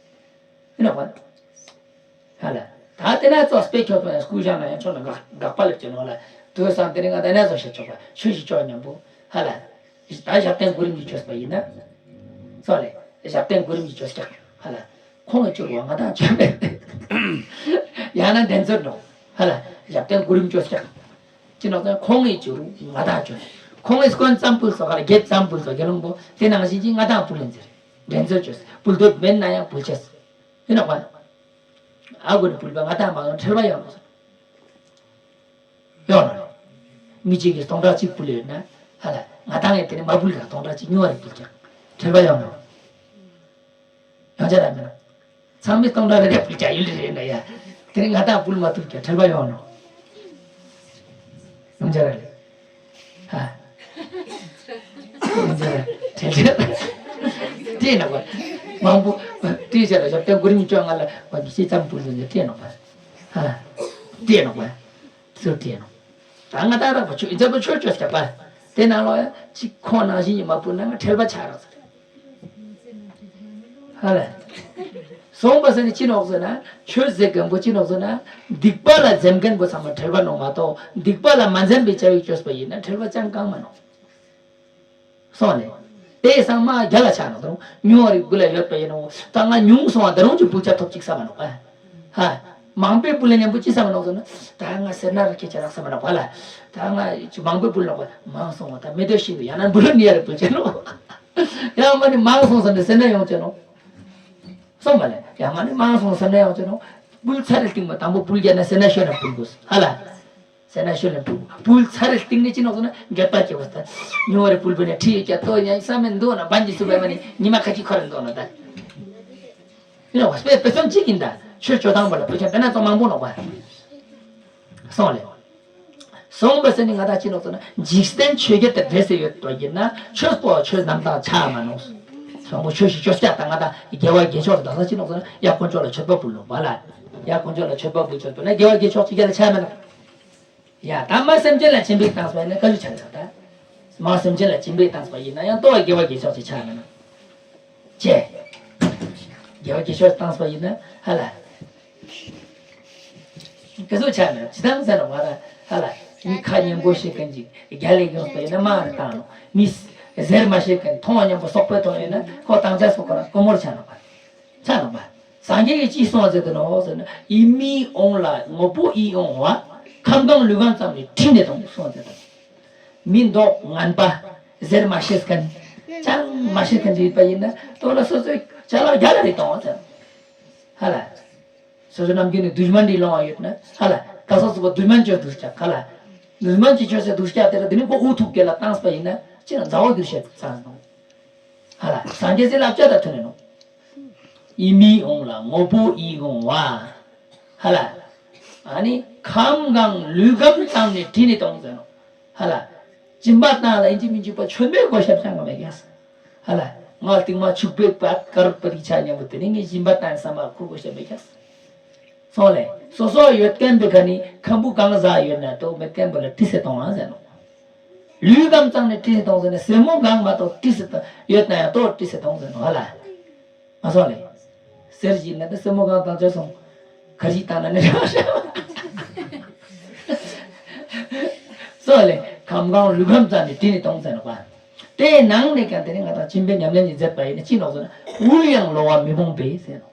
ཡིན་ནོ་པ། ཧ་ལ། ད་དེ་ན་ཙོགས་པའི་ཁྱོད་ཚོ་ཡང་སྐུ་བཞེངས་ན་ཡང་ཁྱོད་ལ་དགག་དགག་པ་ལེབ་ཀྱི་ནོ་ལ། དུས་སང་དེ་ནི་ང་ད་ནས་བཟོ་བྱེད་ཆོག་པ་ཆོས་ཤིག་ཆོག་མཉམ་པོ། ཧ་ལ། ད་ཞབས་བརྟན་གོ་རིམ་གྱིས་བཅོས་པ་ཡིན་ན། སོ་ལེ། ཞབས་བརྟན་གོ་རིམ་གྱིས་བཅོས་ཀྱང་། ཧ་ལ། ཁོང་གིས་བཅོས་པ་ང་དང་བཅོས་མེད། ཡང་ན་འགྲན་རྩོད་འགྲོ། ཧ་ལ། ཞབས་བརྟན་གོ་རིམ་བཅོས་ཀྱང་། ཅི་ནོ་ཙང་ཁོང་གིས་བཅོས་རུང་ང་དང་བཅོས། ཁོང་གིས་སྐོན་ཙམ་ཕུལ་སོ་ཧ་ལ་བརྒྱད་ཙམ་ཕུལ་སོ་དགེ་སློང་པོ་དེ་ནང་བཞིན་གྱིས་ང་དང་ཕུལ་ལེན་ཟེར། འགྲན་རྩོད་བཅོས། ཕུལ་འདོད་མེད་ན་ཡང་ཕུལ་ཆེས། ཡིན་ནོ་པ། ཨ་གོ་ནི་ཕུལ་བ་ང་དང་མ་ཡོང་ཁྲེལ་བ་ཡོང་ནོ། ཡོང་ནོ། མི་གཅིག་གིས་སྟོང་ཕྲག་གཅིག་ཕུལ་ཡོད་ན་ཧ་ལ་ང་དང་ངས་དེ་ནི་མ་ཕུལ་ག་སྟོང་ཕྲག་གཅིག་ཉུང་བ་རེ་ཕུལ་ཀྱང་ཁྲེལ་བ་ཡོང་ནོ། ཡོང་ཆ་ར་མེད་ནོ། ཚང་མས་སྟོང་ཕྲག་རེ་རེ་ཕུལ་ཀྱང་ཡུལ་རེ་རེ་ན་ཡ། དེ་ནི་ང་དང་ཕུལ་མ་ཐུབ་ཀྱང་ཁྲེལ་བ་ཡོང་ནོ། ཡོང་ཆ་ར་ལེ། ཧ། ཡོང་ཆ་ར་ཁྲེལ་ཁྲེལ། དེ་ནོ་པ། མང་པོ། དེའི་ཆ་ལ་ཞབས་བརྟན་གོ་རིམ་བཅོ་ལྔ་ལ་བ་གི་ཤེས་ཙམ་ཕུལ་ཡོད་ནི་དེ་ནོ་པ། ཧ། དེ་ནོ་པ། སུ་དྲན་ནོ། ད་ང་དང་རག་པ་ཆོས་ཨི་ཙམ་པ་ཆོས་ཆོས་སྐྱག་པ། དེ་ནང་ལོགས་ཡ་གཅིག་ཁོང་ནང་བཞིན་གྱི་མ་ཕུལ་ན་ང་ཁྲེལ་པ་ཆགས་རག་ཟེར། ཧ་ལ། སོང་པ་ཟེར་ནས་ཅི་ནོག་ཟེར་ན། ཆོས་ཟེར་མཁན་པོ་ཅི་ནོག་ཟེར་ན། སྡིག་པ་ལ་འཛེམ་མཁན་པོ་ཚང་མ་བྲལ་བ་ནོག་མ་གཏོགས། སྡིག་པ་ལ་མ་འཛེམ་པའི་བྱ་བའི་བཅོས་པ་ཡིན་ན་བྲལ་བ་ཅང་གང་མ་ནོག་སོང་ལེ། དེ་ཚང་མ་རྒྱ་ལ་ཆགས་ནོག་ད་རུང་ཉུང་བ་རིགས་དགུ་ལ་ཡོད་པ་ཡིན་ནོ། ད་ང་ཉུང་སོང་བ་ད་རུང་ཅིག་ཕུལ་ཆ་ཐོབ་ཅིག་བསམ་མ་ནོག་པ། ཧ། མང་པོས་ཕུལ་ལ་མཉམ་པོ་ཅི་བསམ་མ་ནོག་ཟེར་ན། ད་ང་སེར་སྣ་ར་ཁྱེད་ཆ་རག་བསམ་མ་ནོག་པ་ལ། ད་ང་ཅིག་མང་པོས་ཕུལ་ནོག་པ། མང་སོང་བ་ད་མེ་དོ་ཤིན་ཏུ་ཡང་ན་འབུ་ལོ་ནི་ཡ་རེ་ཕུལ་ཆ་ནོག་ཡང་མ་ནི་མང་སོང་ཟེར་ནས་སེར་སྣ་ཡོང་ཆ་ནོག་སོང་བ་ལེ། ཡང་ང་ནི་མང་སོང་བསམ་ན་ཡང་ཅི་ནོག་ཕུལ་ཚར་རེ་སྟིང་མ་དང་པོ་ཕུལ་རྒྱ་ན་སེར་སྣ་ཤོར་ན་ཕུལ་དགོས། ཧ་ལ། སེར་སྣ་ཤོར་ན་ཕུལ་དགོས། ཕུལ་ཚར་རེ་སྟིང་ནས་ཅི་ནོག་ཟེར་ན་འགྱོད་པ་སྐྱེ་དགོས། ད་ཉུང་བ་རེ་ཕུལ་བས་ན་ཁྲི་ཡོད་ཀྱང་ལྟོ་ཡང་བསམ་མེད་འདུག་ན་བན་གྱི་སུ་བས་མ་ནི་ཉི་མ་ཁ་ཅིག་ཁོ་རེ་འདུག་ན་ད། ཡིན་ནོག་པ་དཔེ་དཔེ་མཚོན་གཅིག་ཡིན་ད། ཆོས་སྤྱོད་སྟངས་པ་ལ་དཔེ་ཆ་དཔེ་ན་ཚོ་མང་པོ་ནོག་པ། སོང་ལེ། སོང་བ་ཟེར་ནི་ང་དང་ཅི་ནོག་ཟེར་ན་འཇིག་རྟེན་ཆོས་བརྒྱད་དང་འབྲེལ་སྲེ་ཡོད་པ་ཡིན་ན་ཆོས་པོ་ཆོས་རྣམ་དག་ཆགས་མ་ནོག་སོང་པོ་ཆོས་ཤིག་ཆོས་སྐྱག་དང་ང་དང་དགེ་བ་དགེ་ཕྱོགས་དག་ས་ཅི་ནོག་ཟེར་ན་ཡ་དཀོན་མཆོག་ལ་མཆོད་པ་ཕུལ་ལོ་བ་ལ། ཡ་དཀོན་མཆོག་ལ་མཆོད་པ་ཕུལ་ཆོག་པ་ན་དགེ་བ་དགེ་ཕྱོགས་ཅི་རྒྱ་ལ་ཆགས་མ་ནོག་ཡ་ད་མ་སེམས་ཅན་ལ་སྦྱིན་པའི་བཏང་སྤ་ཡིན་ན་བཀའ་བཞིན་ཆགས་ཡོད་ད། མ་སེམས་ཅན་ལ་སྦྱིན་པའི་བཏང་སྤ་ཡིན་ན་ཡང་ལྟོ་བ་དགེ་བ་དགེ་ཕྱོགས་ཅི་ཆགས་མ་ནོག་ཅེས། དགེ་བ་དགེ་ཕྱོགས་བཏང་སྤ་ཡིན་ན་ཧ་ལ། སྐལ་གཟུགས་ཆགས་ནས་ཇི་ལྟར་ཟེར་ན་མ་ར་ཧ་ལ། མི་ཁ་སྙན་པོ་བཤད་མཁན་ཅིག་རྒྱ་ལས་ཡོང་སྤ་ཡིན་ན་མ་ར་བཏང་ནོག་མི་ཟེར་མ་བཤད་མཁན་མཐོང་བ་སྙན་པོ་སོག་པོའི་ཐོག་ཡིན་ན་ཁོ་བཏང་ཆ་སོག་ཁོ་རང་ཀོ་མོར་ཆགས་ནོག་པ། ཆགས་ནོག་པ། སངས་རྒྱས་ཀྱིས་ཅི་གསུངས་ཟེར་དུ་ནོག་ཟེར་ན་ཡིད་མི་འོང་ལ་དངོས་པོ་ཡིད་འོང་བ། ཁམས་གང་ལུས་གང་ཙམ་ནི་དྲིས་ནས་དང་གསུངས་ཟེར་དུ། མི་མདོག་ངན་པ་ཟེར་མ་ཤེས་མཁན། ཅང་མ་ཤེས་མཁན་ཅིག་ཡོད་པ་ཡིན་ན་ལྟོ་ལ་སོ་སོའི་ཅ་ལག་རྒྱ་ལ་རེ་གཏོང་བ་ཟེར། ཧ་ལ། སོ་སོ་ནམ་རྒྱུན་ནས་དུཤ་མན་འདྲིས་ལོང་བ་ཡོད་ན་ཧ་ལ། ད་སོ་སོ་པོ་དུཤ་མན་ཅོས་དུཤ་ཀྱག་ཧ་ལ། དུཤ་མན་ཅིག་ཅོས་སེ་དུཤ་ཀྱག་དེ་ལ་དེ་ནི་ཁོ་ཨུ་ཐུག་སྐེ་ལ་བཏང་སྤ་ཡིན་ན་ཅི་ན་མཛའ་བོ་གྱུར་བཤད་ཚང་སོང་། ཧ་ལ། སངས་རྒྱས་སི་བསླབ་བྱ་དང་མཐུན་ནས་ནོག་ཡིད་མི་འོང་ལ་དངོས་པོ་ཡིད་འོང་བ། ཧ་ལ། ཨ་ནི་ཁམས་གང་ལུས་གང་ཙམ་ནས་དྲིས་ནས་གཏོང་ཟེར་ནོག་ཧ་ལ། སྦྱིན་པ་བཏང་ལ་ཡིན་གཅིག་མིན་གཅིག་པ་མཆོད་མེ་དགོས་ཤ་ཆང་ག་མེད་ཀྱག་ཧ་ལ། ང་རྟིང་མ་ཕྱུག་པོའི་བར་དཀར་པ་རིག་ཆ་མཉམ་པོ་དེ་ནི་ངས་སྦྱིན་པ་བཏང་བསམ་པ་ཁུར་དགོས་ཤ་མེད་ཀྱག་སོང་ལེ། སོ་སོ་ཡོད་མཁན་པའི་ཁ་ནི་ཁམ་བུ་གང་ཟ་ཡོད་ན་ལྟོ་མེད་མཁན་པོ་ལ་དྲིས་སེ་གཏོང་ཨ་ཟེར་ནོག་ལུས་གང་ཙམ་ནས་དྲིས་སེ་གཏོང་ཟེར་ན་སེན་མོ་གང་མ་གཏོགས་དྲིས་སེ་གཏོང་ཡོད་ན་ཡང་ལྟོ་དྲིས་སེ་གཏོང་ཟེར་ནོག་ཧ་ལ། མ་སོང་ལེ། གསེར་ཞིག་ན་ད་སེན་མོ་གང་བཏང་ཆོག་སོང་། ཁ་ཞིག་བཏང་ན་ནི་རེ་བ་ཤ། སོང་ལེ། ཁམས་གང་ལུས་ཁམས་ཙམ་ནས་དྲིས་ནས་གཏོང་ཟེར་ནོག་པ། དེའི་ནང་ནས་ཀྱང་དེ་ནི་ང་དང་སྦྱིན་པའི་ཉམས་ལེན་ཞིག་མཛད་པ་ཡིན་ན་ཅི་ནོག་ཟེར་ན་དབུལ་ཡང་ལོང་བ་མི་སྤོང་པས་ཟེར་ནོག་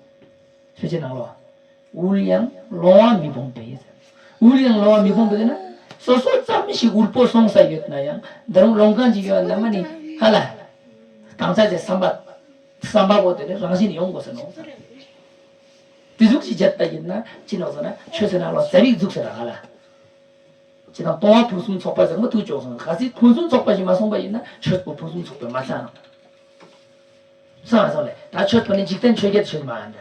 ཆོས་ཀྱི་ནང་ལོགས། དབུལ་ཡང་ལོང་བ་མི་སྤོང་པས། དབུལ་ཡང་ལོང་བ་མི་སྤོང་པས་ཟེར་ན། སོ་སོ་ཙམ་ཞིག་དབུལ་པོ་སོང་ས་ཡོད་ན་ཡང་འདི་རུང་ལོང་མཁན་ཅིག་ཡོད་ན་མ་ནི་ཧ་ལ། དང་ཚ་ཅེས་བསམ་པ། བསམ་པ་པོ་དེ་ནི་རང་བཞིན་ཡོང་དགོས་ས་ནོ། དེ་ཟུག་ཅིག་བྱེད་པ་ཡིན་ན་ཅི་ནོག་ཟེར་ན་ཆོས་ཟེར་ན་ལོ་ཟ་བིག་ཟུག་ཟེར་ན་ཧ་ལ། ཅི་དང་སྟོང་བ་ཕུན་སུམ་ཚོགས་པ་ཟེར་མ་ཐུག་ཅོག་སོང་ག་སྲིད་ཕུན་སུམ་ཚོགས་པ་ཞིག་མ་སོང་པ་ཡིན་ན་ཆོས་པོ་ཕུན་སུམ་ཚོགས་པ་མ་ཚང་ནོ། སོང་ཨ་སོང་ལེ། ད་ཆོས་པོ་ནི་འཇིག་རྟེན་ཆོས་བརྒྱད་ཆོས་མ་འདྲ།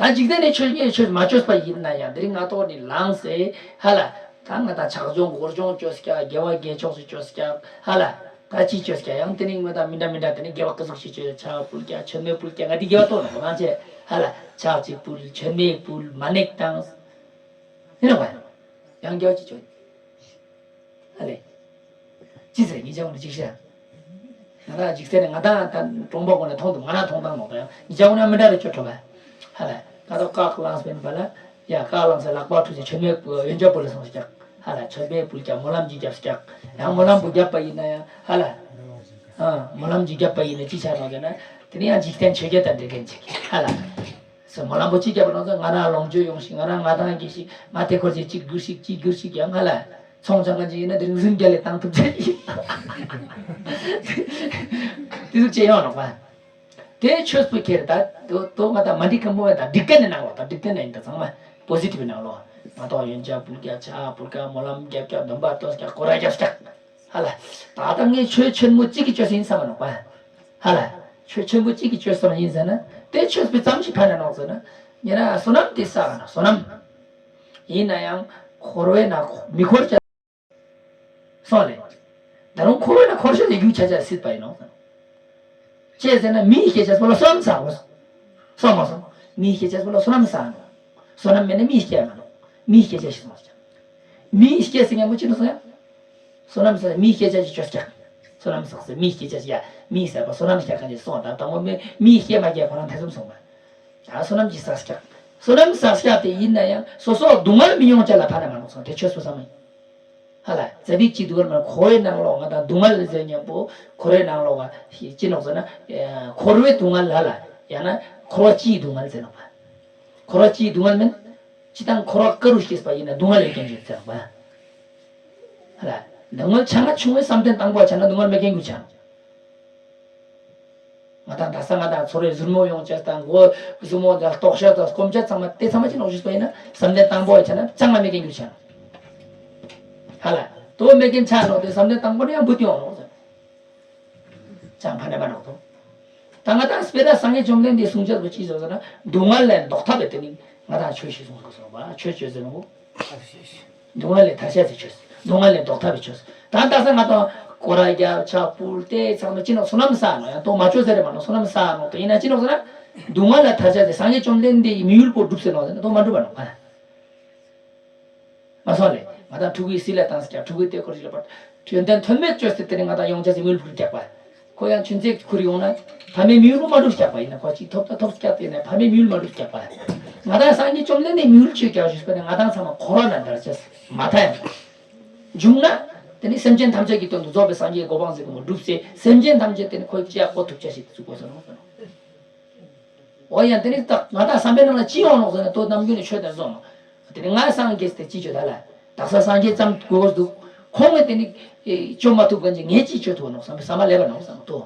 ད་འཇིག་རྟེན་ནི་ཆོས་བརྒྱད་ཆོས་མ་བཅོས་པ་ཡིན་ན་ཡང་དེ་རིང་ང་ཏོག་ནི་ལངས་སེ་ཧ་ལ། ད་ང་ད་ཕྱག་སྦྱོང་སྒོར་སྦྱོང་བཅོས་ཀྱག་དགེ་བ་དགེ་ཕྱོགས་སུ་བཅོས་ཀྱག་ཧ་ལ། ད་ཅི་བཅོས་ཀྱག་ཡང་དེ་རིང་ང་ད་མི་འདྲ་མི་འདྲ་དེ་ནི་དགེ་བ་ཀི་ཟུག་ཞིག་བཅོས་ཕྱག་ཕུལ་ཀྱག་མཆོད་མེ་ཕུལ་ཀྱག་ང་དེ་དགེ་བ་ཏོག་ནོ་གང་བྱས་ཧ་ལ། ཕྱག་ཅིག་ཕུལ་མཆོད་མེ་ཕུལ་མ་ནེག་བཏང་། ཡིན་ནོ་ག་ཡང་དགེ་བ་ཅིག་བཅོས། ཨ་ལེ། ཅི་ཟེར་ངེད་ཅག་ནི་ཅིག་བཤད། ང་རང་འཇིག་རྟེན་ནས་ང་དང་ད་གྲོང་པ་ཀུན་ནས་མཐོང་འདུག་ང་རང་མཐོང་སྟངས་མོ་ད་ཡང་ངེད་ཅག་ནི་མི་འདྲ་རེ་ཅོ་ཁྲོ་བ། ཧ་ལ། ད་དོ་ཀག་ལངས་པའི་བ་ལ། ཡ་ཀག་ལངས་སེ་ལག་པ་འཁྲུ་ཅེ་མཆོད་མེ་ཡོན་ཆབ་བུ་ལ་སོང་ཀྱག་ཧ་ལ་མཆོད་མེ་ཕུལ་ཀྱག་སྨོན་ལམ་ཅིག་བརྒྱབ་ཀྱག་ཡང་སྨོན་ལམ་བུ་བརྒྱབ་པ་ཡིན་ན་ཡང་ཧ་ལ། ཨ་སྨོན་ལམ་ཅིག་བརྒྱབ་པ་ཡིན་ན་ཅི་ཆགས་རོགས་ཟེར་ན། དེ་ནི་ཡང་འཇིག་རྟེན་ཆོས་བརྒྱད་དང་འབྲེལ་མཁན་ཅིག་ཧ་ལ། སོ་སྨོན་ལམ་པོ་གཅིག་བརྒྱབ་པ་ན་ང་རང་ལོངས་སྤྱོད་ཡོང་ཞིག་ང་རང་ང་དང་གི་ཞིག་ང་དེ་འཁོར་ཅིག་གཅིག་སྒུར་ཞིག་གཅིག་སྒུར་ཞིག་ཡང་ང་ལ་ཚོང་ཆང་ག་ཅིག་ཡིན་ན་དེ་རིང་རིང་རྒྱ་ལས་བཏང་ཐུབ་ཅེས་ཡིན། དེ་ཟུག་བྱེད་ཡོང་རོགས་པ། དེ་ཆོས་པོ་ཁྱེར་ད་དོ་དོ་ང་དང་མ་འགྲིག་མཁན་པོ་ད་འགྲིག་མཁན་ནི་ནང་ལོགས་ད་འགྲིག་མཁན་ནི་ཡིན་ད་ཚང་མ་པོ་ཟི་ཊིབ་ནང་ལོགས་ང་ཏོག་ཡོན་ཆབ་ཕུལ་ཀྱག་ཕྱག་ཕུལ་ཀྱག་སྨོན་ལམ་བརྒྱབ་ཀྱག་སྡོམ་པ་ཏོག་ཀྱག་སྐོར་ར་བརྒྱབ་ཀྱག་ཧ་ལ། ད་ལྟ་ངས་ཆོས་ཆེན་མོ་གཅིག་གི་བཅོས་ཡིན་བསམ་པ་ནོག་པ། ཧ་ལ། ཆོས་ཆེན་པོ་གཅིག་གི་བཅོས་བསམ་ཡིན་ཟེར་ན་དེ་ཆོས་པའི་ཙམ་ཞིག་ཕན་ན་ནོག་ཟེར་ན། ཉེ་ར་བསོད་ནམས་དེ་བསགས་ན་བསོད་ནམས། ཡིན་ན་ཡང་འཁོར་བའི་ན་མི་འཁོར་ཅེས། སོང་ལེ། ད་རུང་འཁོར་བའི་ན་འཁོར་ཤེས་ཀྱི་རྒྱུ་ཆ་ཆ་སྲིད་པ་ཡིན་ནོག་ཟེར། ཅེས་ཟེར་ན་མིའི་སྐད་ཆ་པོ་ལ་བསོད་ནམས་བསགས་དགོས། སོང་མ་སོང་། མིའི་སྐད་ཆ་པོ་ལ་བསོད་ནམས་བསགས་ནོག་བསོད་ནམས་མེད་ན་མིའི་སྐད་མ་ནོག་མིའི་སྐད་ཆ་ཞིག་སོང་ཟེར། མིའི་སྐད་ཟེར་མཁན་པོ་ཅི་ནས་སོང་ཡ། བསོད་ནམས་ཟེར་མིའི་སྐད་ཆ་ཞིག་བཅོས་ཀྱང་། བསོད་ནམས་ཟེར་མིའི་སྐད་ཆ་ཞིག་ཡ། མིའི་ཟེར་པ་བསོད་ནམས་ཞིག་གང་ཞིག་སོང་དང་དང་པོ་མི་མིའི་སྐད་མ་སྐད་ཁོ་རང་ཐེ་ཚོམ་སོང་བ། ད་བསོད་ནམས་ཀྱི་བསགས་ཤག་བསོད་ནམས་བསགས་ཤག་དེ་ཡིན་ན་ཡང་སོ་སོ་སྡུག་བསྔལ་མི་མྱོང་ཅེས་ལ་ཕན་མ་ནོག་སོང་དེ་ཆོས་སོ་ས་མ་ཡིན། ཧ་ལ་ཙ་པིག་ཅིག་སྡུག་བསྔལ་མ་འཁོར་བའི་ནང་ལོགས་ང་དང་སྡུག་བསྔལ་ཟེར་མཉམ་པོ་འཁོར་བའི་ནང་ལོགས་ཅི་ནོག་ཟེར་ན། འཁོར་བའི་སྡུག་བསྔལ་ལ་ལ་ཡང་ན་འཁོར་བ་སྤྱིའི་སྡུག་བསྔལ་ཟེར་ནོག་པ། འཁོར་བ་སྤྱིའི་སྡུག་བསྔལ་མིན། ཅི་དང་འཁོར་བ་ཀ་རུ་སྐྱེས་པ་ཡིན་ན་སྡུག་བསྔལ་ལས་སྐྱོན་གྱི་ཟེར་ནོག་པ། ཧ་ལ་སྡུག་བསྔལ་ཆ་ང་ཆུང་བའི་བསམ་གཏན་དང་པོ་ཆ་ན་སྡུག་བསྔལ་མི་སྐྱོན་གྱི་ཆ་ནོག་ང་དང་ད་ས་ང་དང་ཚོར་བའི་ཟུར་མོ་ཡོང་ཅེས་དང་མགོ་ཟུར་མོ་དང་ལྟོགས་ཤ་དང་སྐོམ་ཆ་ཚང་མ་དེ་ཚང་མ་ཅི་ནོག་ཞུས་པ་ཡིན་ན་བསམ་གཏན་དང་པོ་ཆ་ན་ཅང་མ་མེད་མཁན་རྒྱུ་ཆ་ནོག་ཧ་ལ་དོ་མེད་མཁན་ཆ་ནོག་དེ་བསམ་གཏན་དང་པོ་ནི་ཡང་བུད་ཡོང་ནོག་ཅང་ཕན་མ་ནོག་དོ། ད་ང་དང་སྤེ་ར་སངས་རྒྱས་བཅོམ་ལྡན་འདས་གསུང་ཆ་བོ་ཅི་བཟོ་ཟེར་ན་སྡུག་བསྔལ་ལས་ལྡོག་ཐབས་དེ་ནི་ང་དང་ཆོས་ཤིག་གསུང་དགོས་སོ་བ་ཆོས་ཆོས་ཟེར་ནོ། སྡུག་བསྔལ་ལས་ཐར་ཆ་ཟེར་ཆོས། སྡུག་བསྔལ་ལས་ལྡོག་ཐབས་པའི་ཆོས། ད་ལྟ་ས་ང་དང་སྐོར་ར་རྒྱབ་ཕྱག་ཕུལ་ཏེ་ཚང་མ་ཅི་ནོག་བསོད་ནམས་བསགས་ནོག་ཡང་དོ་མ་ཆོས་ཟེར་རེ་མ་ནོག་བསོད་ནམས་བསགས་ནོག་དེ་ཡིན་ན་ཅི་ནོག་ཟེར་ན། སྡུག་བསྔལ་ལས་ཐར་ཆ་ཟེར་སངས་རྒྱས་བཅོམ་ལྡན་འདས་ཀྱི་མི་ཡུལ་པོ་སྒྲུབ་ཟེར་ནོག་ཟེར་ན་དོ་མ་སྒྲུབ་པ་ནོག་ཨ། མ་སོང་ལེ། ང་དང་ཕྲུ་གུའི་སྲིད་ལ་བཏང་ཟེར་ཀྱང་ཕྲུ་གུའི་ལྟོས་སྐོར་ཞིག་ལ་པར། ཡོན་ཏན་ཐོན་མེད་བཅོས་ཟེར་དེ་ནི་ང་དང་ཡོང་ཆ་ཟེར་མི་ཡུལ་པོ་སྒྲུབ་རྒྱག་པ། ཁོ་ཡང་ཆུན་ཚེགས་ཁུར་ཡོང་ན། ཕ་མའི་མི་ཡུལ་མ་འགྲུབ་རྒྱག་པ་ཡིན་ན་ཁོ་གཅིག་ཐོབ་ད་ཐོབ་རྒྱག་དེ་ནས་ཕ་མའི་མི་ཡུལ་མ་འགྲུབ་རྒྱག་པ། ང་དང་སངས་རྒྱས་བཅོམ་ལྡན་འདས་མི་ཡུལ་ཆོས་རྒྱག་ཞུས་པ་ནས་ང་དང་ཚང་མ་འཁོར་བ་ན་འདར་ཆ་མ་མཐའ་ཡང་། འབྱུང་ན། དེ་ནི་སེམས་ཅན་ཐམས་ཅད་ཀྱི་དོན་དུ་རྫོགས་པའི་སངས་རྒྱས་གོ་འཕང་ཟེར་གོ་མོ་སྒྲུབ་ཚེ་སེམས་ཅན་ཐམས་ཅད་དེ་ནི་ཁོའི་ཅི་ཡག་པོ་ཐུབ་ཆ་ཞིག་བཙུགས་དགོས་ས་ནོ། འོ་ཡང་དེ་ནི་ད་ང་དང་བསམ་པའི་ནང་ལ་ཅི་ཡོང་ནོག་ཟེར་ན་དོ་ནམ་རྒྱུན་ནས་ཆོས་དེ་བཟོ་ནོག་དེ་ནི་ང་སངས་རྒྱས་དེ་ཅི་ཆོས་ད་ལ་དག་ས་སངས་རྒྱས་ཙམ་དགོས་འདུག་ཁོང་གིས་དེ་ནི་ཨེ་བཅོ་མ་ཐུབ་མཁན་གྱི་ངས་ཅི་བཅོ་ཐུབ་ནོག་བསམ་པའི་བསམ་པ་ལེབ་ནོག་བསམ་དོ།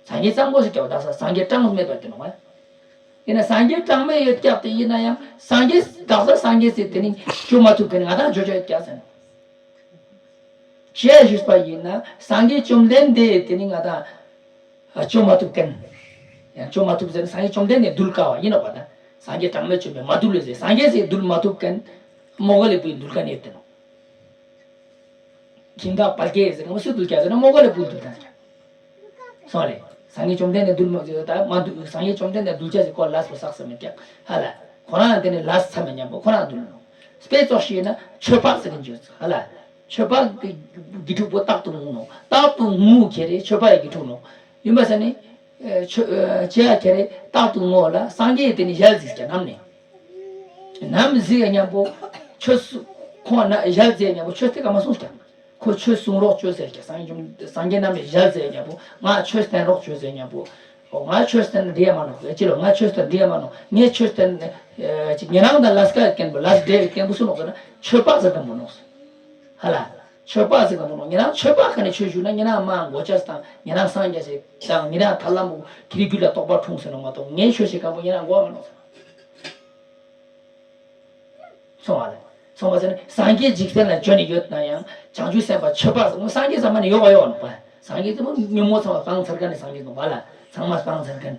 སངས་རྒྱས་ཙམ་དགོས་ཟེར་ཀྱང་དག་ས་སངས་རྒྱས་གྲངས་མེད་པ་དེ་ནོག་ཡིན་ན་སངས་རྒྱས་གྲངས་མེད་ཡོད་ཀྱག་དེ་ཡིན་ན་ཡང་སངས་རྒྱས་དག་ས་སངས་རྒྱས་ཟེར་དེ་ནི་བཅོ་མ་ཐུབ་མཁན་ང་དང་བཅོ་བཅོ་ཡོད་ཀྱག་ཟེར་ནོག་ཅེས་ཞུས་པ་ཡིན་ན་སངས་རྒྱས་བཅོམ་ལྡན་འདས་དེ་ནི་ང་དང་བཅོ་མ་ཐུབ་མཁན། ཡང་བཅོ་མ་ཐུབ་ཟེར་ན་སངས་རྒྱས་བཅོམ་ལྡན་འདས་འདུལ་དཀའ་བ་ཡིན་ནོ་བ་དང་སངས་རྒྱས་གྲངས་མེད་བཅོམ་པས་མ་འདུལ་ལེ་ཟེར་སངས་རྒྱས་ཟེར་འདུལ་མ་ཐུབ་མཁན་མོའུ་འགལ་བའི་བུས་འདུལ་མཁན་ཡོད་དེ་ནོ། ཁྱིམ་བདག་བལ་སྐྱེས་ཟེར་ན་སུས་འདུལ་རྒྱག་ཟེར་ན་མོའུ་འགལ་བའི་བུས་འདུལ་དང་། སོང་རེད། སངས་རྒྱས་བཅོམ་ལྡན་འདས་འདུལ་མ་ད་མ་འདུལ་སངས་རྒྱས་བཅོམ་ལྡན་འདས་འདུལ་བྱ་ཞིག་ཁོ་ལ་སོ་བསགས་ས་མེད་ཀྱང་ཧ་ལ། ཁོ་རང་དེ་ནི་ལ་ས་མེད་མཉམ་པོ་ཁོ་རང་འདུལ་ནོ། དཔེ་ཙོགས་ཤིག་ཡིན་ན་ཆོས་འཕགས་ཟེར་གྱི་འཇོག་ཧ་ལ། ཆོས་འཕགས་ཀྱི་དགེ་ཕྲུག་པོ་རྟག་ཏུ་ངུ་ནོ། རྟག་ཏུ་ངུ་ཁྱེར་རེ་ཆོས་འཕགས་ཀྱི་དགེ་ཕྲུག་ནོ། ཡིན་པ་ས་ནི། ཆོས་ཅེས་ཁྱེར་རེ་རྟག་ཏུ་ངུ་ལ་སངས་རྒྱས་དེ་ནི་ཞལ་གཟིགས་ཀྱང་ནམ་ནས། ནམ་གཟིགས་མཉམ་པོ། ཆོས་སུ། ཁོང་ན་ཞལ་གཟིགས་མཉམ་པོ་ཆོས་དེ་ག་མ་གསུངས་ཀྱང་། ཁོ་ཆོས་གསུང་རོགས་བྱོས་ཟེར་ཀྱང་སངས་རྒྱས་སངས་རྒྱས་རྣམས་ལས་ཞལ་གཟིགས་མཉམ་པོ་ང་ཆོས་བསྟན་རོགས་བྱོས་ཟེར་མཉམ་པོ། ཨོ་ང་ཆོས་བསྟན་འདི་ཡ་མ་ནོག་ཅི་ལོ་ང་ཆོས་བསྟན་འདི་ཡ་མ་ནོག་ངས་ཆོས་བསྟན་ཅིག་ཉེ་རང་དང་ལས་ཀ་སྐྱེན་པོ་ལས་འབྲས་སྐྱེན་པོ་སུ་ནོག་ཟེར་ན་ཆོས་འཕགས་ཟེར་དང་པོ་ནོག་ཧ་ལ། ཆོས་འཕགས་ཟེར་དང་པོ་ནོག་ཉེ་རང་ཆོས་འཕགས་ཁ་ནས་ཆོས་ཞུ་ན་ཉེ་རང་མ་མགོ་ཆས་དང་ཉེ་རང་སངས་རྒྱས་ཟེར་དང་ཉེ་རང་ཐར་ལམ་པོ་ཁྱི་རི་རྒྱུད་ལ་རྟོགས་པ་འཁྲུངས་ཟེར་ནོག་མ་གཏོགས་ངས་ཆོས་ཞིག་གང་པོ་ཉེ་རང་མགོ་མ་ནོག་ཟེར། སོང་བ་ལ། སོང་བ་ཟེར་ན་སངས་རྒྱས་འཇིག་རྟེན་ལ་བྱོན་ནས་ཡོད་ན་ཡང་བྱང་ཆུབ་སེམས་དཔའ་ཆོས་འཕགས་སངས་རྒྱས་ཟེར་མ་ནི་ཡོད་པ་ཡོད་པ་ནོག་པ། སངས་རྒྱས་ཟེར་མ་ཉོན་མོངས་ཚང་མ་སྤངས་ཚར་མཁན་ནི་སངས་རྒྱས་ནོག་པ་ལ་ཚང་མ་སྤངས་ཚར་མཁན།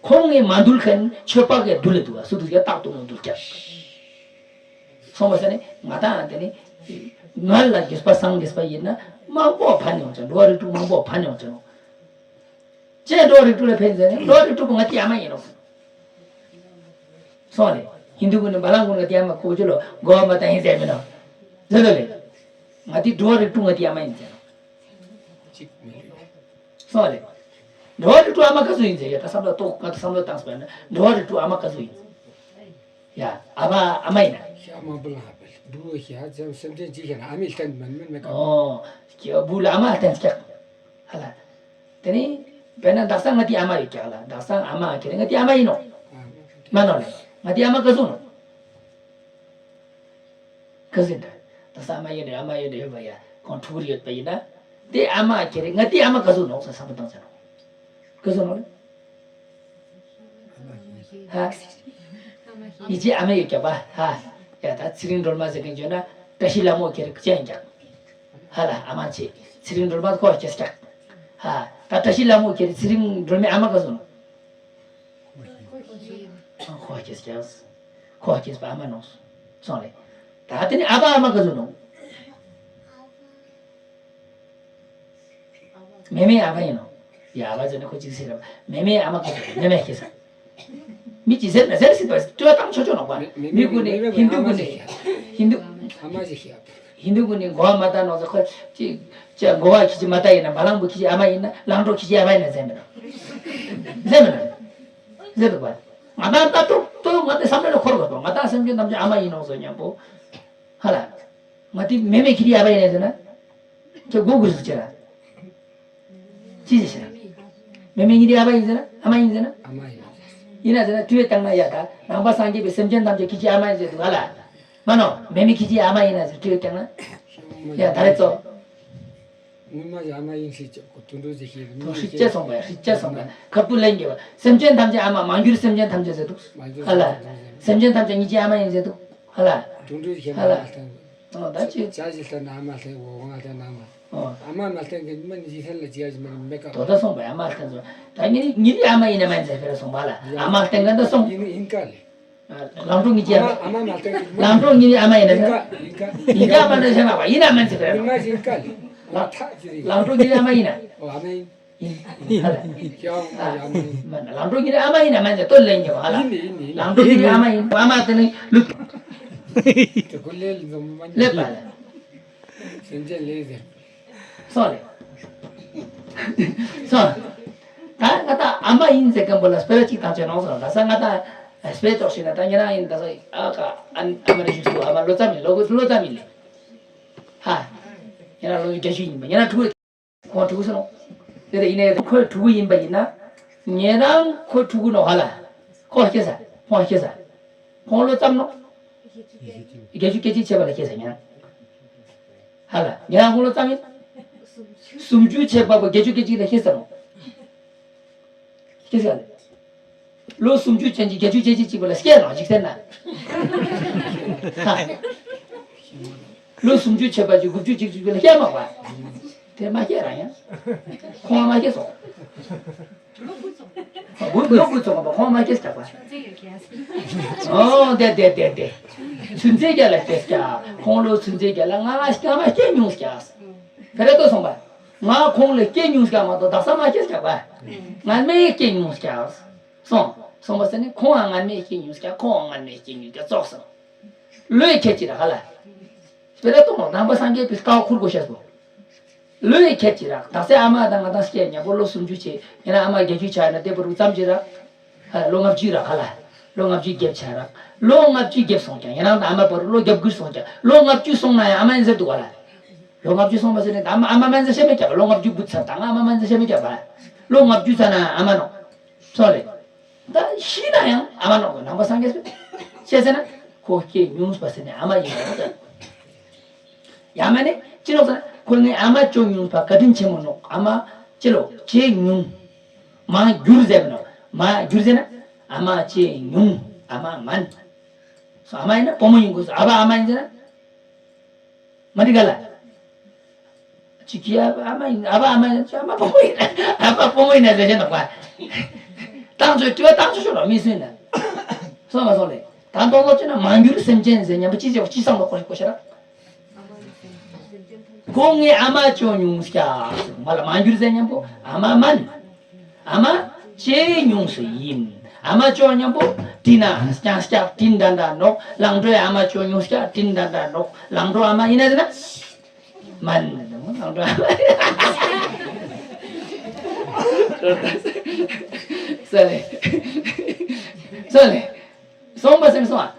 ཁོང་ངས་མ་འདུལ་མཁན་ཆོས་འཕགས་ཀྱིས་འདུལ་ལེ་འདུག་བ་སུ་འདུལ་ཀྱང་རྟག་ཏུ་ངུ་འདུལ་ཀྱང་། སོང་བ་ཟེར་ནས་ང་དང་དེ་ནི། ང་ལ་དགེ་བ་བསགས་དགེ་བ་ཡིན་ན་མང་པོ་ཕན་ཡོང་ཅེས་འགྲོ་བ་རིགས་དྲུག་མང་པོ་ཕན་ཡོང་ཅེས་ནོག་ཅེས་འགྲོ་བ་རིགས་དྲུག་ལ་ཕན་ཟེར་ནས་འགྲོ་བ་རིགས་དྲུག་པོ་ང་དེ་ཨ་མ་ཡིན་ནོ། སོང་ལེ། ཧིན་དུ་ཀུན་ནི་བ་ལང་ཀུན་ང་དེ་ཨ་མ་ཁོ་ཅི་ལོ་གོ་བ་མ་བཏང་ཡིན་ཟེར་མིན་ནོ། ཟེར་ལོ་ལེ། ང་དེ་འགྲོ་བ་རིགས་དྲུག་ང་དེ་ཨ་མ་ཡིན་ཟེར་ནོ། སོང་ལེ། འགྲོ་བ་རིགས་དྲུག་ཨ་མ་ག་ཚོད་ཡིན་ཟེར་ཡ་ད་བསམ་བློ་གཏོང་ང་ད་བསམ་བློ་བཏང་སོང་ན་འགྲོ་བ་རིགས་དྲུག་ཨ་མ་ག་ཚོད་ཡིན། ཡ། ཨ་མ་ཨ་མ་ཡིན་ན། ཤ་མ་བུ་ལ་ཧ་པེ་བུ་ཤ་ཙམ་སེམས་ཅན་ཅི་ཤ་ལ་ཨ་མའི་ལྟན་མིན་མིན་མེད་ག་ཨོ། ཁྱེད་བུ་ལ་ཨ་མ་ལྟན་སྐྱག་ཧ་ལ། དེ་ནི། དཔེར་ན་དག་ས་ང་དེ་ཨ་མ་ཡོད་ཀྱག་ལ་དག་ས་ཨ་མ་ཁྱེད་ང་དེ་ཨ་མ་ཡིན་ནོ། མ་ནོ་ལེ། ང་དེ་ཨ་མ་ག་ཟུག་ནོ། ག་ཟིན་ད། དག་ས་ཨ་མ་ཡོད་རེད་ཨ་མ་ཡོད་རེད་ཡོད་པ་ཡ་ཁོང་ཕྲུ་གུར་ཡོད་པ་ཡིན་ན། དེ་ཨ་མ་ཁྱེད་ང་དེ་ཨ་མ་ག་ཟུག་ནོ་ཟེར་བསམ་བློ་བཏང་ཟེར་ནོ། ག་ཟུག་ནོ་ལེ། ཧ། ཡིད་ཆེས་ཨ་མ་ཡོད་ཀྱག་པ་ཧ། ཡ་ད་ཚེ་རིང་སྒྲོལ་མ་ཟེར་མཁན་བརྗོད་ན་བཀྲ་ཤིས་ལྷ་མོ་ཁྱེར་ཅན་ཀྱག་ཧ་ལ་ཨ་མ་ཆེ། ཚེ་རིང་སྒྲོལ་མ་ཁོ་སྐྱེས་ཀྱག་ཧ། ད་བཀྲ་ཤིས་ལྷ་མོ་ཁྱེར་ཚེ་རིང་སྒྲོལ་མའི་ཨ་མ་ག་ཟུག་ནོ། ཁོ་སྐྱེས་ཀྱག་ཁོ་སྐྱེས་པ་ཨ་མ་ནོ། སོང་ལེ། ད་དེ་ནི་ཨ་ཕ་ཨ་མ་ག་ཟུག་ནོ། མེ་མེ་ཨ་ཕ་ཡིན་ནོ། ཡ་ཨ་ཕ་ཟེར་ན་ཁོ་གཅིག་ཟེར་ར་མེ་མེ་ཨ་མ་ག་ཟེར་མེ་མེ་ཁྱེད་ཟེར། མི་གཅིག་ཟེར་ན་ཟེར་སྲིད་པ་སྤྲོད་བཏང་ཆོག་ཆོག་ནོག་པ། མི་ཀུན་ནི་ཧིན་དུ་ཀུན་ནི་ཧིན་དུ། ཧིན་དུ་ཀུན་ནི་གོ་བ་མ་བཏང་ནོག་ཟེར་ཁོ་ཅི་ཅི་གོ་བ་ཁྱི་ཅི་མ་བཏང་ཡིན་ན་བ་ལང་བུ་ཁྱི་ཅི་ཨ་མ་ཡིན་ན་ལང་གྲོ་ཁྱི་ཅི་ཨ་ཕ་ཡིན་ན་ཟེར་མི་ནོ། ཟེར་མི་ནོ། ཟེར་འདུག་པ། ང་དང་ལྟ་ཏོག་ཏོག་ང་དེ་བསམ་བློ་ལ་འཁོར་དགོས་པ། ང་དང་སེམས་ཅན་ཐམས་ཅད་ཨ་མ་ཡིན་ནོ་ཟེར་མཉམ་པོ། ཧ་ལ། ང་དེ་མེ་མེ་ཁྱེད་ཀྱི་ཨ་མ་ཡིན་ནས་ཟེར་ན། ཁྱེད་མགོ་སྒུར་ཟེར་ཅི་ར། ཅི་ཟེར་ཤེས་ར། མེ་མེ་ཉིད་དེ་ཨ་མ་ཡིན་ཟེར་ན། ཨ་མ་ཡིན་ཟེར་ན། ཨ་མ་ཡིན། ཡིན་ན་ཟེར་ན་དུས་བཏང་ན་ཡ་ད་ནང་པ་སངས་རྒྱས་པའི་སེམས་ཅན་ཐམས་ཅད་ཁྱེད་ཀྱི་ཨ་མ་ཡིན་ཟེར་འདུག་ཧ་ལ། མ་ནོ་མེ་མེ་ཁྱེད་ཀྱི་ཨ་མ་ཡིན་ན་ཟེར་དུས་བཏང་ན། ཡ་ད་རེ་ཙོ། ངོ་མ་ཡ་ཨ་མ་ཡིན་ཤེས་ཀྱི་གོ་དུད་འགྲོ་ཟེར་ཤེས་རེད། ཧྲི་ཅེ་སོང་པ་ཧྲི་ཅེ་སོང་པ་ཁ་པུ་ལེན་གྱི་བ་སེམས་ཅན་ཐམས་ཅད་ཨ་མ་མ་གྱུར་སེམས་ཅན་ཐམས་ཅད་ཟེར་འདུག་མ་གྱུར་ཧ་ལ། སེམས་ཅན་ཐམས་ཅད་ཉིད་ཀྱི་ཨ་མ་ཡིན་ཟེར་འདུག་ཧ་ལ། དུད་འགྲོ་ཁྱེད་ཧ་ལ། མ་ལྟ་ཨོ་ད་ཅི། ཇ་ཞིག་ལྟ་ན་ཨ་མ་ལྟ་འོ་ང་ལྟ་ན་ཨ་མ། ཨོ། ཨ་མ་མ་ལྟ་མཁན་མི་ནི་ཞིག་ལ་ཇ་ཞིག་མ་ནི་མེད་ཀ། དོ་ད་སོང་པ་ཨ་མ་ལྟ་སོང་། ད་ངེད་ངེད་ཨ་མ་ཡིན་ན་མ་ཡིན་ཟེར་ཕེ་ར་སོང་པ་ལ་ཨ་མ་ལྟ་མཁན་ད་སོང་། ཡིན་ཡིན་ཀ་ལེ། ལང་ཀྲོ་ངེད་ཀྱི་ཨ་མ། ཨ་མ་མ་ལྟ་གི་ལང་ཀྲོ་ངེད་ཨ་མ་ཡིན་ན་ཟེར། ཡིན་ཀ་ཡིན་ཀ་ཨ་མ་ལྟ་ཟེར་མ་པ་ཡིན་ན་མ་ཡིན་ཟེར་ཕེ་ར། ཡིན་ན་ཞིག་ཀ་ལེ། ལ་ཐག་ཅི་རེད། ལང་ཀྲོ་ངེད་ཨ་མ་ཡིན་ན། ཨོ་ཨ་མ་ཡིན། ཡིན། ཧ་ལ། ཡང་ཨ་མ་ཡིན། མ་ན་ལང་ཀྲོ་ཉིད་ཨ་མ་ཡིན་ན་མ་ཟེར་ལྟོས་ལེན་གྱི་བ་ཧ་ལ། ཡིན་ཡིན་ཡིན། ལང་ཀྲོ་ཉིད་ཨ་མ་ཡིན། ཨ་མ་དེ་ནི་ལུག་དེ་ཁོ་ལས་ལ་འཛོམས་མ་ལེབ་པ་ལ། སེམས་ཅན་ལས་ཟེར། སོང་ལེ། སོང་། ད་ང་ད་ཨ་མ་ཡིན་ཟེར་མཁན་པོ་ལ་སྤེ་ར་གཅིག་བཏང་ཆེ་ནོ་སོང་། ད་ས་ང་ད་སྤེ་ཏོག་ཞིག་ན་ད་ཉེ་རང་ཡིན་ད་ས་ཨ་ཀ་ཨ་ཨ་མ་རེ་ཞིག་སུ་ཨ་མ་ལོ་ཙམ་ཡིན་ལོ་ལོ་ཙམ་ཡིན་ལེ། ཧ། ཉེ་རང་ལོ་བརྒྱད་ཅུ་ཡིན་པ་ཉེ་རང་ཕྲུ་གུ། ཁོང་ཕྲུ་གུ་སོང་། དེ་ལྟར་ཡིན་ནའི་ཁོའི་ཕྲུ་གུ་ཡིན་པ་ཡིན་ན། ཉེ་རང་ཁོའི་ཕྲུ་གུ་ནོ་ཧ་ལ། ཁོ་སྐྱེས་ས། ཁོང་སྐྱེས་ས། ཁོང་ལོ་ཙམ་ནོ། བརྒྱད་ཅུ་སྐད་ཅིག་བྱས་པ་ལ་སྐྱེས་ས་ཉེ་རང་། ཧ་ལ་ཉེ་རང་ཁོང་ལོ་ཙམ་ཡིན། སུམ་ཅུ་བྱས་པ་པོ་བརྒྱད་ཅུ་སྐད་ཅིག་ལ་སྐྱེས་ས་ནོ། སྐྱེས་ས་ལ། ལོ་སུམ་ཅུ་ཅན་གྱི་བརྒྱད་ཅུ་ཅན་གཅིག་གཅིག་པ་ལ་སྐྱེས་ནོ་འཇིག་རྟེན་ན། ལོ་སུམ་ཅུ་ཆད་པ་ཅིག་དགུ་བཅུ་གཅིག་གཅིག་པ་ལ་སྐྱེས་མ་པ། དེ་མ་སྐྱེས་རང་ཡང་། ཁོང་མ་སྐྱེས་སོང་། ལོ་དགུ་ཚོགས་པ་ཁོང་མ་སྐྱེས་ཀྱག་པ། ཨོ་དེ་དེ་དེ་དེ། ཚུན་ཚོད་རྒྱ་ལ་སྐྱེས་ཀྱག་ཁོང་ལོ་ཚུན་ཚོད་རྒྱ་ལ་ང་ང་སྐྱེས་མ་སྐྱེས་མྱོང་ཀྱག་ཕེ་ར་ཏོ་སོང་པ། ང་ཁོང་ལ་སྐྱེས་མྱོང་ཀྱག་མ་གཏོགས་དག་ས་མ་སྐྱེས་ཀྱག་པ། ང་མེད་སྐྱེས་མྱོང་ཀྱག་སོང་། སོང་བ་ཟེར་ནས་ཁོང་ང་ངར་མེད་སྐྱེས་མྱོང་ཀྱག་ཁོང་ང་ངར་མེད་སྐྱེས་མྱོང་ཀྱག་ཙོག་སོང་། ལོས་ཁྱད་ཅི་ར་ཧ་ལ། དཔེ་ལ་གཏོང་ནང་པ་སངས་རྒྱས་པའི་ཀའོ་ཁུར་དགོས་ཤེས་སོ། ལོས་ཁྱད་ཅི་ར་དག་སའི་ཨ་མ་དང་ང་དང་སྐྱེས་ཉམ་པོ་ལོ་སུམ་ཅུ་ཆེ་ཡིན་ན་ཨ་མ་བརྒྱད་ཅུ་ཆགས་ན་དེ་བར་དུ་ཙམ་ཅི་ར། ཧ་ལ་ལོ་ལྔ་བཅུ་ར་ཧ་ལ། ལོ་ལྔ་བཅུ་བརྒྱབ་ཆགས་ར། ལོ་ལྔ་བཅུ་བརྒྱབ་སོང་ཀྱང་ཡིན་ནའང་ཨ་མ་བར་ལོ་བརྒྱབ་དགུ་སོང་ཀྱང་ལོ་ལྔ་བཅུ་སོང་ན་ཡང་ཨ་མ་ཡིན་ཟེར་འདུག་ག་ལ། ལོ་ལྔ་བཅུ་སོང་བ་ཟེར་ནས་ཨ་མ་ཨ་མ་མ་ཡིན་ཟེར་བཤད་མེད་ཀྱག་ལོ་ལྔ་བཅུ་བུད་ཚར་དང་ཨ་མ་མ་ཡིན་ཟེར་བཤད་མེད་ཀྱག་པ། ལོ་ལྔ་བཅུ་ཚར་ན་ཨ་མ་ནོ། སོང་ལེ། ད་ཤི་ན་ཡང་ཨ་མ་ནོ་གི་ནང་པ་སངས་རྒྱས་སུ། བཤད་ཟེར་ན། ཁོ་སྐྱེས་མྱོང་བ་ཟེར་ནས་ཨ་མ་ཡིན་ནོ་ཟེར། ཡང་མ་ནི་ཅི་ནོ་ཟེར་ན་ཁོ་ངའི་ཨ་མ་ཅོ་མྱོང་བ་བཀའ་དྲིན་ཆེན་མོ་ནོ་ཨ་མ་ཅི་ལོ་ཅེ་མྱོང་། མ་གྱུར་ཟེར་ནོ་མ་གྱུར་ཟེར་ན་ཨ་མ་ཅེ་མྱོང་ཨ་མ་མན། སོ་ཨ་མ་ཡིན་ན་བུ་མོ་ཡིན་དགོས་སོ་ཨ་ཕ་ཨ་མ་ཡིན་ཟེར་ན། མ་འགྲིག་ག་ལ། ཅིག་གིས་ཨ་ཕ་ཨ་མ་ཡིན་ཨ་ཕ་ཨ་མ་ཡིན་ཨ་མ་བུ་མོ་ཡིན་ཨ་ཕ་བུ་མོ་ཡིན་ན་རེ་བྱེད་ནོ་པ། ཏང་ཆོས་དྲི་བ་ཏང་ཆོས་ཤོར་ལ་མི་སུན་ན། སོང་ལ་སོང་ལེ། ད་མདོ་ལོ་ཅི་ན་མ་གྱུར་སེམས་ཅན་ཟེར་མཉམ་པོ་ཅི་ཟེར་ཅི་བསམ་ལ་གོ་ཤེས་གོ་ཤེས་ར། ཁོ་ངའི་ཨ་མ་ཅོ་མྱོང་སྐྱ། མ་ལ་མ་གྱུར་ཟེར་མཉམ་པོ་ཨ་མ་མན། ཨ་མ་ཅེ་མྱོང་སུ་ཡིན། ཨ་མ་ཅོ་མཉམ་པོ་དྲིན་ན་སྐྱང་སྐྱ་དྲིན་འདྲ་འདྲ་ནོག་ལང་གྲོའི་ཨ་མ་ཅོ་མྱོང་སྐྱ་དྲིན་འདྲ་འདྲ་ནོག་ལང་གྲོ་ཨ་མ་ཡིན་ན་ཟེར་ན། མན་ནི་དང་མོ་ནང་འགྲོ། སོ་ལེ། སོ་ལེ། སོང་པ་སེམས་སོང་ཨ།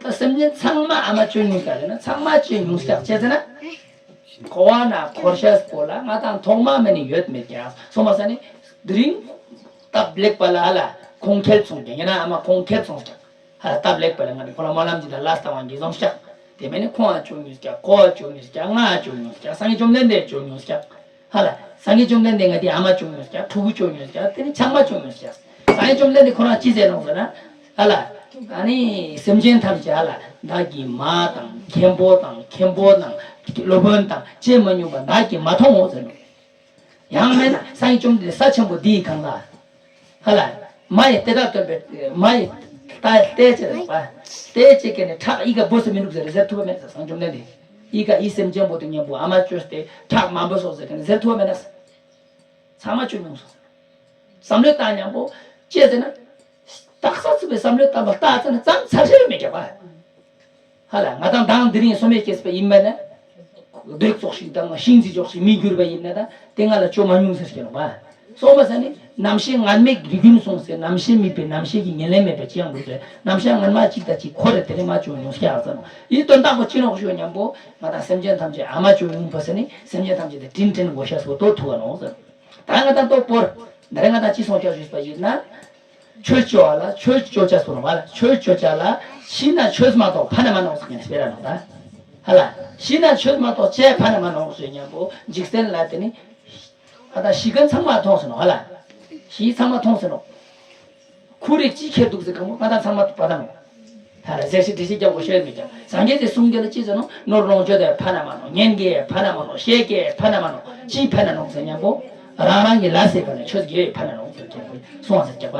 ད་སེམས་ཅན་ཚང་མ་ཨ་མ་ཅོ་མྱོང་སྐྱ་ཟེར་ན་ཚང་མ་ཅོ་མྱོང་སྐྱ་ཅེ་ཟེར་ན། འཁོར་བ་ན་འཁོར་ཤེས་པོ་ལ་ང་དང་ཐོག་མ་མེད་ནི་ཡོད་མེད་ཀྱང་སོང་པ་ས་ནི། དེ་རིང་། སྟབས་ལེགས་པ་ལ་ཨ་ལ་ཁོང་ཁྱེར་སོང་ཀྱང་ཡིན་ན་ཨ་མ་ཁོང་ཁྱེར་སོང་ཀྱང་། ཧ་ལ་སྟབས་ལེགས་པ་ལ་ང་ནི་ཁོ་ལ་སྨོན་ལམ་ཅིག་དང་ལ་ལྟ་བ་འགྱེད་སོང་ཤག་དེ་མིན་ནི་ཁོང་ཨ་ཅོ་ཉུས་ཀྱག་ཁོ་ཨ་ཅོ་ཉུས་ཀྱག་ང་ཨ་ཅོ་ཉུས་ཀྱག་སངས་རྒྱས་བཅོམ་ལྡན་འདས་ཅོ་ཉུས་ཀྱག་ཧ་ལ་སངས་རྒྱས་བཅོམ་ལྡན་འདས་ང་དེ་ཨ་མ་ཅོ་ཉུས་ཀྱག་ཕྲུ་གུ་ཅོ་ཉུས་ཀྱག་དེ་ནི་ཆང་མ་ཅོ་ཉུས་ཀྱག་སངས་རྒྱས་བཅོམ་ལྡན་འདས་ཁོ་རང་ཅི་ཟེར་ནོ་ཟེར་ན། ཧ་ལ། ཨ་ནི་སེམས་ཅན་ཐམས་ཅད་ཧ་ལ་བདག་གི་མ་དང་མཁན་པོ་དང་མཁན་པོ་དང་སློབ་དཔོན་དང་བཅས་མ་མྱོང་བ་བདག་གིས་མ་མཐོང་ངོ་ཟེར་ནོ། ཡང་མིན་ན་སངས་རྒྱས་བཅོམ་ལྡན་འདས་ས་ཆེན་པོ་འདིའི་སྒང་ལ། ཧ་ལ། མ་ཡི་དེ་དག་སྟོན་པའི་མ་ཡི་ལྟ་ལྟས་ཅི་རེད་པ། ལྟས་ཅི་ག་ནས་ཁྲག་ཡི་ག་འབོ་ས་མི་འདུག་ཟེར་ཟེར་ཐུབ་པ་མེད་ས་སངས་རྒྱས་བཅོམ་ལྡན་འདས། ཡི་ག་ཡི་སེམས་ཅན་པོ་དེ་མཉམ་པོ་ཨ་མ་བཅོས་ཏེ་ཁྲག་མ་འབོ་སོགས་ཟེར་ག་ནས་ཟེར་ཐུབ་པ་མེད་ན། ཚང་མ་བཅོས་མྱོང་སོང་། བསམ་བློ་བཏང་མཉམ་པོ་ཅི་ཟེར་ན། སྟག་ས་ཚུགས་པའི་བསམ་བློ་བཏང་པ་ལྟ་ཙམ་ན་ཙམ་ཚར་ཤེས་མེད་ཀྱག་པ། ཧ་ལ་ང་དང་དང་དེ་རིང་སོ་མའི་སྐྱེས་པ་ཡིན་པ་ན། རྡོ་ཙོགས་ཤིག་དང་ཤིང་རྩི་ཙོགས་ཤིག་མི་འགྱུར་བ་ཡིན་ན་ད་དེ་ང་ལ་ཅོ་མ་མྱོང་ཟེར་སྐྱེ་ནོ་པ། སོ་མ་ས་ནི་ རྣམ་ཤེས་ངར་མའི་རིགས་རྒྱུན་སོང་ཟེར། རྣམ་ཤེས་མེད་པའི་རྣམ་ཤེས་ཀྱི་ཉེར་ལེན་མེད་པའི་ཅི་ཡང་མི་འདུག་ཟེར། རྣམ་ཤེས་ངར་མ་གཅིག་དང་གཅིག་འཁོར་རེ་དེ་ནས་མ་བྱུང་ཉུང་སྐྱ་ཟེར་ནོ། ཡིད་དོན་དག་པོ་ཅི་ནོག་ཞུ་སྙམ་པོ་ང་དང་སེམས་ཅན་ཐམས་ཅད་ཨ་མ་བྱུང་ཉུང་པོ་ཟེར་ནས་སེམས་ཅན་ཐམས་ཅད་དེ་དྲིན་དྲན་དགོས་ཤ་སོ་དོ་ཐུ་བ་ནོ་ཟེར། ད་ང་དང་ལྟོ་བོར་འདི་རེ་ང་དང་ཅི་སོང་སྐྱ་ཞུས་པ་ཡིན་ན། ཆོས་སྤྱོད་པ་ལ་ཆོས་སྤྱོད་བྱ་སོ་ནོ་བ་ལ་ཆོས་སྤྱོད་བྱ་ལ་ཤི་ན་ཆོས་མ་གཏོགས་ཕ་ན་མ་ནོག་ཟེར་ནས་སྤེ་ར་ནོ་ད། ཧ་ལ། ཤི་ན་ཆོས་མ་གཏོགས་ཅེས་ཕ་ན་མ་ནོག་ཞུ་སྙམ་པོ་འཇིག་རྟེན་ལ་དེ་ནི། ཨ་ད་ཤི་མཁན་ཚང་མ་མཐོང་སོང་ནོ་ཧ་ལ། ཤི་ཚང་མ་མཐོང་སོང་ནོ། ཁུ་རིགས་ཅི་ཁྱེར་འདུག་ཟེར་གང་མོ་ང་དང་ཚང་མ་པ་དང་། ཧ་ལ་ཟེར་ཤི་དྲི་ཤི་རྒྱག་དགོས་ཤེས་མེད་ཀྱང་སངས་རྒྱས་ཀྱི་གསུང་རྒྱ་ལ་ཅི་ཟེར་ནོ། ནོར་ལོངས་སྤྱོད་དེ་ཕ་ན་མ་ནོ། གཉེན་གྱི་ཕ་ན་མ་ནོ། བཤེས་ཀྱི་ཕ་ན་མ་ནོ། ཅི་ཕ་ན་ནོ་ཟེར་སྙམ་པོ། རང་རང་གི་ལ་ཟེར་ག་ནས་ཆོས་དགེ་བའི་ཕ་ན་ནོ་ཟེར་ཀྱང་སོང་ཟེར་ཀྱང་པ།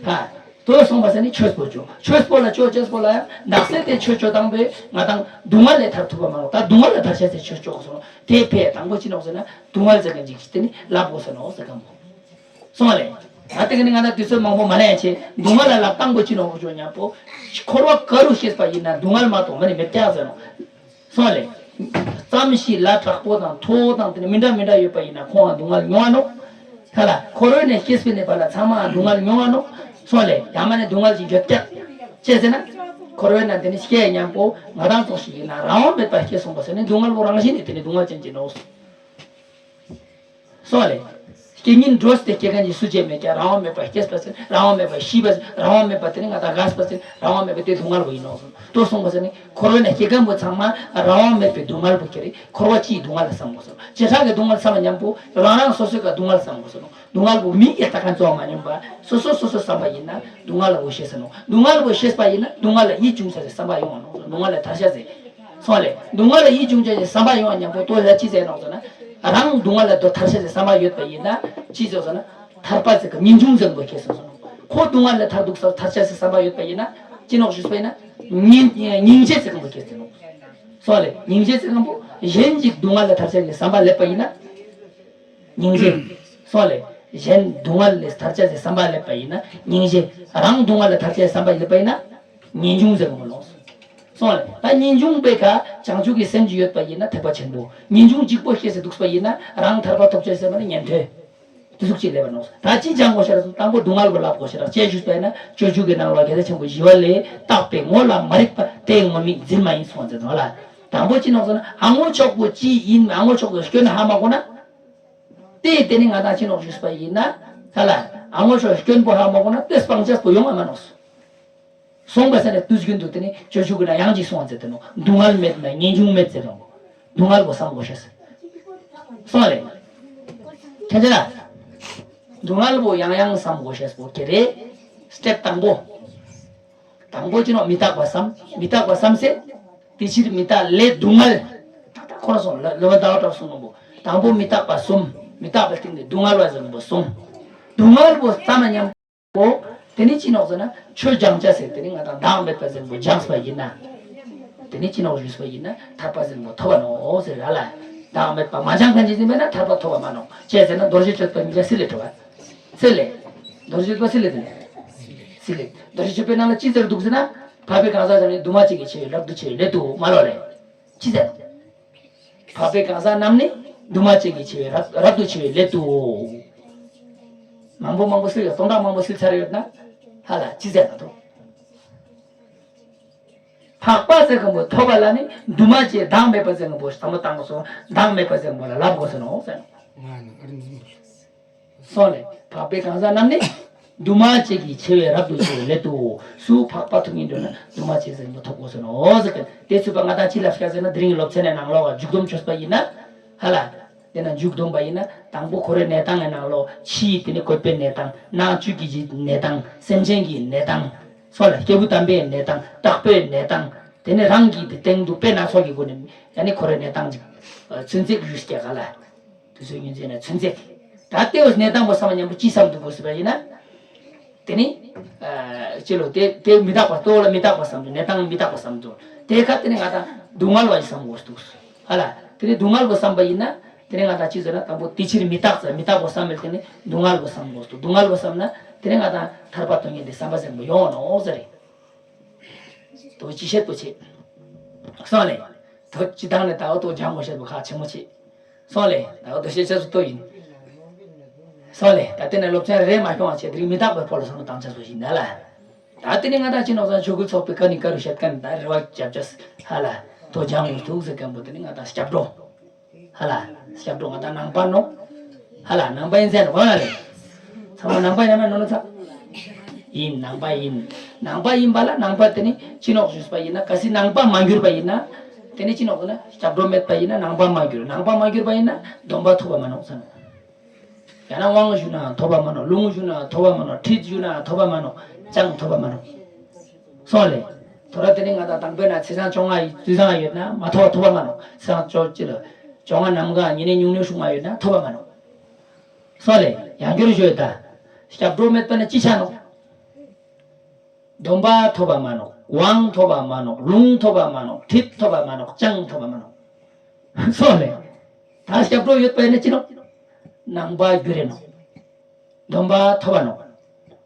ཧ། དོ་སོང་བ་ཟེར་ནི་ཆོས་པོ་བཅོ། ཆོས་པོ་ལ་བཅོ་ཆོས་པོ་ལ་ཡང་འདག་སེ་དེ་ཆོས་བཅོ་དང་པོས་ང་དང་སྡུག་བསྔལ་ལས་ཐར་ཐུབ་པ་མ་ནོ། ད་སྡུག་བསྔལ་ལས་ཐར་ཤ་ཟེར་ཆོས་བཅོ་གོ་སོང་ནོ། དེ་ཕེ་དང་པོ་ཅི་ནོག་ཟེར་ན་སྡུག་བསྔལ་ཟེར་ག་འཇིག་ཤི་དེ་ནི་ལབ་དགོས་ས་ནོ་ཟེར་གམ། སོང་ལེ། ད་དེ་ག་ནི་ང་ད་དུས་ཚོད་མང་པོ་མ་ལས་ཆེ་སྡུག་བསྔལ་ལ་ལབ་སྟངས་པོ་ཅི་ནོག་བཟོ་ཉམ་པོ། འཁོར་བ་ག་རུ་སྐྱེས་པ་ཡིན་ན་སྡུག་བསྔལ་མ་གཏོགས་མ་ནི་མེད་ཀྱག་ཟེར་ནོ། སོང་ལེ། ཙམ་ཞིག་ལ་དྲག་པོ་དང་མཐོ་བོ་དང་དེ་ནི་མི་འདྲ་མི་འདྲ་ཡོད་པ་ཡིན་ན་ཁོང་ལ་སྡུག་བསྔལ་མྱོང་བ་ནོ། ཧ་ལ་འཁོར་བའི་ནས་སྐྱེས་པའི་ནས་པ་ལ་ཚང་མ་སྡུག་བསྔལ་མྱོང་བ་ནོ། སོང་ལེ་ཡང་མ་ནི་སྡུག་བསྔལ་ཞིག་ཡོད་ཀྱག་ཅེས་ཟེར་ན། འཁོར་བའི་ནང་དེ་ནི་སྐྱེས་ཉམ་པོ་ང་རང་ཚོ་ཞིག་ཡིན་ན་རང་དབང་མེད་པར་སྐྱེས་སོང་པ་ཟེར་ནི་སྡུག་བསྔལ་བོ་རང་བཞིན་ནི་དེ་ནི་སྡུག་བསྔལ་ཅན་གྱི་ནོ། སོང་ལེ། སྐྱེ་ཉིན་འགྲོ་སྟེ་སྐྱེ་མཁན་གྱི་སུ་བྱས་མེད་ཀྱང་རང་དབང་མེད་པར་སྐྱེས་པ་ཟེར་རང་དབང་མེད་པར་ཤི་བ་ཟེར་རང་དབང་མེད་པར་དེ་ནི་ང་དང་རྒས་པ་ཟེར་རང་དབང་མེད་པ་དེ་སྡུག་བསྔལ་བོ་ཡིན་ནོ། ལྟོས་སོང་པ་ཟེར་ནི་འཁོར་བའི་ནང་སྐྱེ་མཁན་པོ་ཚང་མ་རང་དབང་མེད་པའི་སྡུག་བསྔལ་བོ་སྐྱེ་རེད། འཁོར་བ་སྤྱིའི་སྡུག་བསྔལ་ལ་བསམ་དགོས་སོ། བྱེ་བྲག་གི་སྡུག་བསྔལ་བསམ་པ་མཉམ་པོ་རང་རང་སོ་སོའི་ཀ་སྡུག་བསྔལ་བསམ་དགོས་སོ། སྡུག་བསྔལ་བོ་མིག་གིས་ལྟ་མཁན་གཙོ་བོ་མ་ཡིན་པ་སོ་སོ་སོ་སོ་བསམ་པ་ཡིན་ན་སྡུག་བསྔལ་བོ་ཤེས་ས་ནོ། སྡུག་བསྔལ་བོ་ཤེས་པ་ཡིན་ན་སྡུག་བསྔལ་ལ་ཡིད་བྱུང་ས་ཟེར་བསམ་པ་ཡོང་བ་ནོ། སྡུག་བསྔལ་ལ་ཐར་ཤ་ཟེར། སོང་ལེ། སྡུག་བསྔལ་ལ་ཡིད་བྱུང་བྱ་ཞེས་བསམ་པ་ཡོང་བ་མཉམ་པོ་ལྟོས་ལ་ཅི་ཟེར་ནོག་ཟེར་ན། རང་སྡུག་བསྔལ་ལ་དོ་ཐར་ཤ་ཞེས་བསམ་པ་ཡོད་པ་ཡིན་ན་ཅི་ཟེར་ཟེར་ན། ཐར་པ་ཟེར་གི་ངེས་འབྱུང་ཟེར་གི་ཁེལ་སོང་ཟེར་ནོ། ཁོ་སྡུག་བསྔལ་ལ་ཐར་འདུག་ས་ཐར་ཤ་ཞེས་བསམ་པ་ཡོད་པ་ཡིན་ན་ཅི་ནོག་ཞུས་པ་ཡིན་ན། སྙིང་སྙིང་རྗེ་ཟེར་གི་ཁེལ་ཟེར་ནོ། སོང་ལེ་སྙིང་རྗེ་ཟེར་གི་གཞན་གྱི་སྡུག་བསྔལ་ལ་ཐར་ཤ་ཞེས་བསམ་པ་སླེབས་པ་ཡིན་ན། སྙིང་རྗེ། སོང་ལེ། གཞན་སྡུག་བསྔལ་ལས་ཐར་བྱ་ཞེས་བསམ་པ་སླེབས་པ་ཡིན་ན་སྙིང་རྗེ། རང་སྡུག་བསྔལ་ལས་ཐར་བྱ་ཞེས་བསམ་པ་སླེབས་པ་ཡིན་ན་ངེས་འབྱུང་ཟེར་གོ་མ་ལོག་སོང་ལེ། ད་ངེས་འབྱུང་པའི་ཁ་བྱང་ཆུབ་ཀྱི་སེམས་ཀྱི་ཡོད་པ་ཡིན་ན་ཐེག་པ་ཆེན་པོ། ངེས་འབྱུང་གཅིག་པོ་སྐྱེས་སུ་འདུག་པ་ཡིན་ན་རང་ཐར་པ་ཐོབ་བྱ་ཞེས་བསམ་པ་ནི་ཉན་ཐོས། དེ་ཟུག་ཅིག་སླེབས་པ་ནོག་ད་ཅི་སྦྱང་དགོས་ཤེས་ར་སོང་དང་པོ་སྡུག་བསྔལ་བོ་ལབ་དགོས་ཤེས་ར་ཅེས་ཞུས་པ་ཡིན་ན་སྤྱོད་འཇུག་གི་ནང་ལ་རྒྱལ་སྲས་ཆེན་པོ་ཞི་བ་ལྷས་བརྟགས་པའི་ངོ་ལ་མ་རིག་པ་དེ་ངོ་མེད་འཛིན་མ་ཡིན་གསུངས་ཟེར་ནོ་ལ། དང་པོ་ཅི་ནོག་ཟེར་ན་ཨ་ངོ་ཆོག་པོ་ཅི་ཡིན་ཨ་ངོ་ཆོག་པོ་སྐྱོན་ཧ་མ་གོ་ན། དེ་དེ་ནི་ང་དང་ཅི་ནོག་ཞུས་པ་ཡིན་ན། ཧ་ལ། ཨ་ངོ་ཆོག་སྐྱོན་པོ་ཧ་མ་གོ་ན་དེ་སྤང་བྱ་པོ་ཡོང་བ་མ་ནོག་སོང་པ་ས་ནས་དུས་རྒྱུན་དུ་དེ་ནི་སྤྱོད་འཇུག་གི་ན་ཡང་ཅིག་སོང་བ་ཟེར་དེ་ནོ། སྡུག་བསྔལ་མེད་ན་ངེས་འབྱུང་མེད་ཟེར་ནོ། སྡུག་བསྔལ་བོ་བསམ་དགོས་ཤེས། སོང་ལེ། ཁྱེད་ཅག་ལ། སྡུག་བསྔལ་བོ་ཡང་ཡང་བསམ་དགོས་ཤེས་པོ་ཁྱེད་རེད། སི་ཊེབ་དང་པོ། དང་པོ་ཅི་ནོ་མི་རྟག་པ་བསམ། མི་རྟག་པ་བསམ་སེ། དེ་ཕྱིར་མི་རྟག་ལས་སྡུག་བསྔལ། ད་ལྟ་ཁོ་རང་སོང་ལ་ལོ་བ་ཟླ་བ་གྲགས་སོང་ནོ་བོ། དང་པོ་མི་རྟག་པ་གསུམ། མི་རྟག་པའི་སྟེང་ནས་སྡུག་བསྔལ་བ་ཟེར་ནོ་བོ་གསུམ། སྡུག་བསྔལ་བོ་བསམ་ན་མཉམ། པོ། དེ་ནི་ཅི་ནོག་ཟེར་ན་ཆོས་སྦྱང་བྱ་ཟེར་དེ་ནི་ང་དང་བདག་མེད་པ་ཟེར་བོ་སྦྱངས་པ་ཡིན་ན། དེ་ནི་ཅི་ནོག་ཞུས་པ་ཡིན་ན་ཐར་པ་ཟེར་བོ་ཐོབ་པ་ནོག་ཟེར་ར་ལ། བདག་མེད་པ་མ་སྦྱངས་མཁན་ཅིག་ཟིན་པས་ན་ཐར་པ་ཐོབ་པ་མ་ནོག་ཅེས་ཟེར་ན་རྡོ་རྗེ་གཅོད་པ་ཉིད་ཀྱང་སི་ལེ་འགྲོ་བ། སི་ལེ། རྡོ་རྗེ་གཅོད་པ་སི་ལེ་དེ་ནི། སི་ལེ། རྡོ་རྗེ་གཅོད་པའི་ནང་ལ་ཅི་ཟེར་འདུག་ཟེར་ན། འཕགས་པའི་གང་ཟག་རྣམས་ནི་འདུས་མ་བྱས་ཀྱི་ཆེ་བའི་རབ་ཏུ་ཕྱེ་བའི་སླད་དུ་མ་ལོ་ལེ། ཅི་ཟེར། འཕགས་པའི་གང་ཟག་རྣམས་ནི་འདུས་མ་བྱས་ཀྱི་ཆེ་བའི་རབ་རབ་ཏུ་ཕྱེ་བའི་སླད་དུ། མང་པོ་མང་པོ་སིལ་ཡོད་སྟོང་ཕྲག་མང་པོ་སིལ་ཚར་ཡོད་ན། ཧ་ལ་ཅི་ཟེར་ན་དོ། འཕགས་པ་ཟེར་མཁན་པོ་ཐོབ་པ་ལ་ནི་འདུས་མ་བྱས་བདག་མེད་པ་ཟེར་མཁན་པོ་བསམ་བློ་བཏང་དགོས་སོ། བདག་མེད་པ་ཟེར་མཁན་པོ་ལ་ལབ་དགོས་སོ་ནོ་ཟེར། སོང་ལེ། འཕགས་པའི་གང་ཟག་རྣམས་ནི། འདུས་མ་བྱས་ཀྱི་ཆེ་བའི་རབ་ཏུ་ཕྱེ་བའི་སླད་དུ། སུ་འཕགས་པ་ཐུབ་སྙིང་འདོད་ན་འདུས་མ་བྱས་ཟེར་མཁན་པོ་ཐོབ་དགོས་སོ་ནོ་ཟེར་གི། དེ་ཚུད་པ་ང་དང་ཅི་ལབ་ཤག་ཟེར་ན་དེ་རིང་གི་སློབ་ཚན་ནས་ནང་ལོགས་ལ་མཇུག་སྡོམ་ཆོད་པ་ཡིན་ན། ཧ་ལ། དེ་ན་མཇུག་སྡོམ་པ་ཡིན་ན་དང་པོ་འཁོར་བའི་གནས་སྟངས་ཀྱི་ནང་ལོགས་ཕྱིའི་དེ་ནི་བཀོད་པའི་གནས་སྟངས། ནང་བཅུད་ཀྱི་གནས་སྟངས། སེམས་ཅན་གྱི་གནས་སྟངས། སོགས་ལ་སྐྱེས་བུ་དམ་པའི་གནས་སྟངས། དྲག་པོའི་གནས་སྟངས། དེ་ནི་རང་གི་དེ་སྟེང་དུ་དཔེ་སྣ་ཚོགས་ཀྱི་སྒོ་ནས་ཡ་ནི་འཁོར་བའི་གནས་སྟངས་ཅིག་ཚུན་ཚོད་ཡུལ་སྐྱེ་ག་ལ། དུས་ཚོད་ཉིན་མཚན་ནས་ཚུན་ཚོད། ད་ལྟེ་བའི་གནས་སྟངས་པོ་བསམ་པ་མཉམ་པོ་ཅི་བསམ་འདུག་དགོས་ཟེར་བ་ཡིན་ན། དེ་ནི། ཨ་ཅི་ལོ་དེ་དེ་མི་རྟག་པ་ལྟོ་ལ་མི་རྟག་པ་བསམ་འདུག་གནས་སྟངས་མི་རྟག་པ་བསམ་འདུག་དེ་ཁ་དེ་ནི་ང་དང་སྡུག་བསྔལ་བ་ཡི་བསམ་དགོས་འདུག་ཧ་ལ། དེ་ནི་སྡུག་བསྔལ་བ་བསམ་པ་ཡིན་ན། དེ་ནི་ང་དང་ཅི་ཟེར་ན་དང་པོ་དེ་ཕྱིར་མི་རྟག་ཟེར་མི་རྟག་པ་བསམ་མེད་དེ་ནི་སྡུག་བསྔལ་བ་བསམ་དགོས་འདུག་སྡུག་བསྔལ་བ་བསམ་ན་དེ་ནི་ང་དང་ཐར་པ་དོན་གཉེར་དེ་བསམ་པ་ཟེར་མོ་ཡོང་ནོ་ཟེར་རེད། དོ་ཅི་བཤད་པོ་ཆེ། སོང་ལེ། དོ་ཅི་དང་ནས་ད་འོ་དོ་སྦྱང་དགོས་བཤད་པོ་ཁག་ཆེན་མོ་ཆེ། སོང་ལེ། ད་འོ་དོ་བཤད་བཤད་སུ་ལྟོ་ཡིན། སོང་ལེ། ད་དེ་ནས་སློབ་ཚན་རེ་མ་ཤོང་བ་བྱས་དེ་རིང་མི་རྟག་པའི་འཕོ་ལ་སོང་ན་བཏང་ཆ་སོ་ཞིག་ན་ལ། ད་དེ་ནི་ང་དང་ཅི་ནོག་ཚང་ཆོས་སྐུ་ཚོགས་པའི་བཀའ་ནི་བཀའ་རུ་བཤད་མཁན་ད་རེ་བ་རྒྱབ་ཅས་ཧ་ལ་ཐོ་ཅང་འུ་ཐུག་ཟེར་མཁན་པོ་དེ་ནི་ང་དང་སྐྱབས་འགྲོ། ཧ་ལ། སྐྱབས་འགྲོ་ང་དང་ནང་པ་ནོག་ཧ་ལ་ནང་པ་ཡིན་ཟེར་ནོག་ག་ལ་ལེ། ཚང་མ་ནང་པ་ཡིན་ན་མེད་ནོག་ན་ཚ། ཡིན་ནང་པ་ཡིན། ནང་པ་ཡིན་པ་ལ་ནང་པ་དེ་ནི་ཅི་ནོག་ཞུས་པ་ཡིན་ན་གལ་སྲིད་ནང་པ་མ་གྱུར་པ་ཡིན་ན། དེ་ནི་ཅི་ནོག་ཟེར་ན་སྐྱབས་འགྲོ་མེད་པ་ཡིན་ན་ནང་པ་མ་གྱུར་ནང་པ་མ་གྱུར་པ་ཡིན་ན་སྡོམ་པ་ཐོབ་པ་མ་ནོག་ཟེར་ནོག་ཡང་ན་དབང་ཞུ་ན་ཐོབ་པ་མ་ནོག་ལུང་ཞུ་ན་ཐོབ་པ་མ་ནོག་ཁྲིད་ཞུ་ན་ཐོབ་པ་མ་ནོག་ཅང་ཐོབ་པ་མ་ནོག་སོང་ལེ། ཐོ་ར་དེ་ནི་ང་དང་དང་པོའི་ན་ཚེས་བཟང་བཅོ་ལྔ་ཡི་དུས་བཟང་ཡོད་ན་མ་ཐོབ་པ་ཐོབ་པ་མ་ནོག་ཚེས་བཟང་བཅོ་གཅིག་ལ་བཅོ་ལྔ་ནམ་ག་ཉིན་ནས་ཉུང་ནས་ཧྲུང་མ་ཡོད་ན་ཐོབ་པ་མ་ནོག་སོང་ལེ། ཡང་བསྐྱར་ཞུ་ཡོད་ད། སྐྱབས་འགྲོ་མེད་པ་ན་ཅི་ཆ་ནོག་སྡོམ་པ་ཐོབ་པ་མ་ནོག་དབང་ཐོབ་པ་མ་ནོག་ལུང་ཐོབ་པ་མ་ནོག་ཁྲིད་ཐོབ་པ་མ་ནོག་ཅང་ཐོབ་པ་མ་ནོག་སོང་ལེ། ད་སྐྱབས་འགྲོ་ཡོད་པ་ཡིན་ན་ཅི་ནོག་ནང་པ་གྱུར་རེ་ནོག་སྡོམ་པ་ཐོབ་པ་ནོག་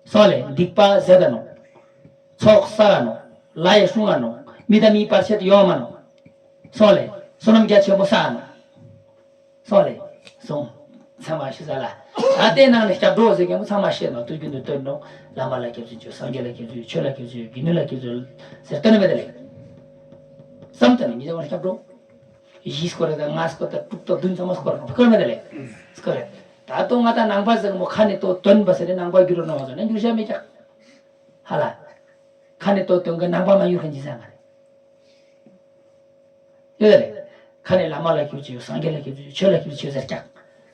སོང་ལེ། སྡིག་པ་ཟད་ད་ནོག་ཚོགས་བསགས་ནོག་ལ་ཡ་སྲུང་བ་ནོག་མི་དང་མིའི་བར་ཆད་ཡོང་བ་མ་ནོག་སོང་ལེ། བསོད་ནམས་རྒྱ་ཆེན་པོ་བསགས་ནོག་སོང་ལེ། སོང་། ཚང་མ་ཤེས་ས་ལ། ད་ལྟའི་ནང་ནས་སྐྱབས་འགྲོ་ཟེར་མཁན་པོ་ཚང་མ་ཤེས་ནོག་དུས་རྒྱུན་དུ་བཏོན་ནོག་བླ་མ་ལ་སྐྱབས་སུ་མཆིའོ། སངས་རྒྱས་ལ་སྐྱབས་སུ་མཆིའོ། ཆོས་ལ་སྐྱབས་སུ་མཆིའོ། དགེ་འདུན་ལ་སྐྱབས་སུ་མཆིའོ་ཟེར་བཏོན་ནི་མེད་ད་ལེ། བསམ་བཏོན་ནས་ཉིན་རེ་སྐྱབས་འགྲོ། བཞི་སྐོར་རེ་དང་ལྔ་སྐོར་དང་དྲུག་དང་བདུན་ཚང་མ་སྐོར་རེ་སྐོར་མེད་ད་ལེ། སྐོར་རེ། ད་ལྟ་ང་དང་ནང་པ་ཟེར་མཁན་པོ་ཁ་ནས་ཏོ་བཏོན་པ་ཟེར་ནས་ནང་པ་གྱུར་རོ་ནོག་ཟེར་ན་འགྱུར་བྱ་མེད་ཀྱག་ཧ་ལ། ཁ་ནས་ཏོ་བཏོན་མཁན་ནང་པ་མ་གྱུར་མཁན་ཅི་ཟེར་ང་རེ། ཡོད་རེད། ཁ་ནས་བླ་མ་ལ་སྐྱབས་སུ་མཆིའོ། སངས་རྒྱས་ལ་སྐྱབས་སུ་མཆིའོ། ཆོས་ལ་སྐྱབས་སུ་མཆིའོ་ཟེར་ཀྱག་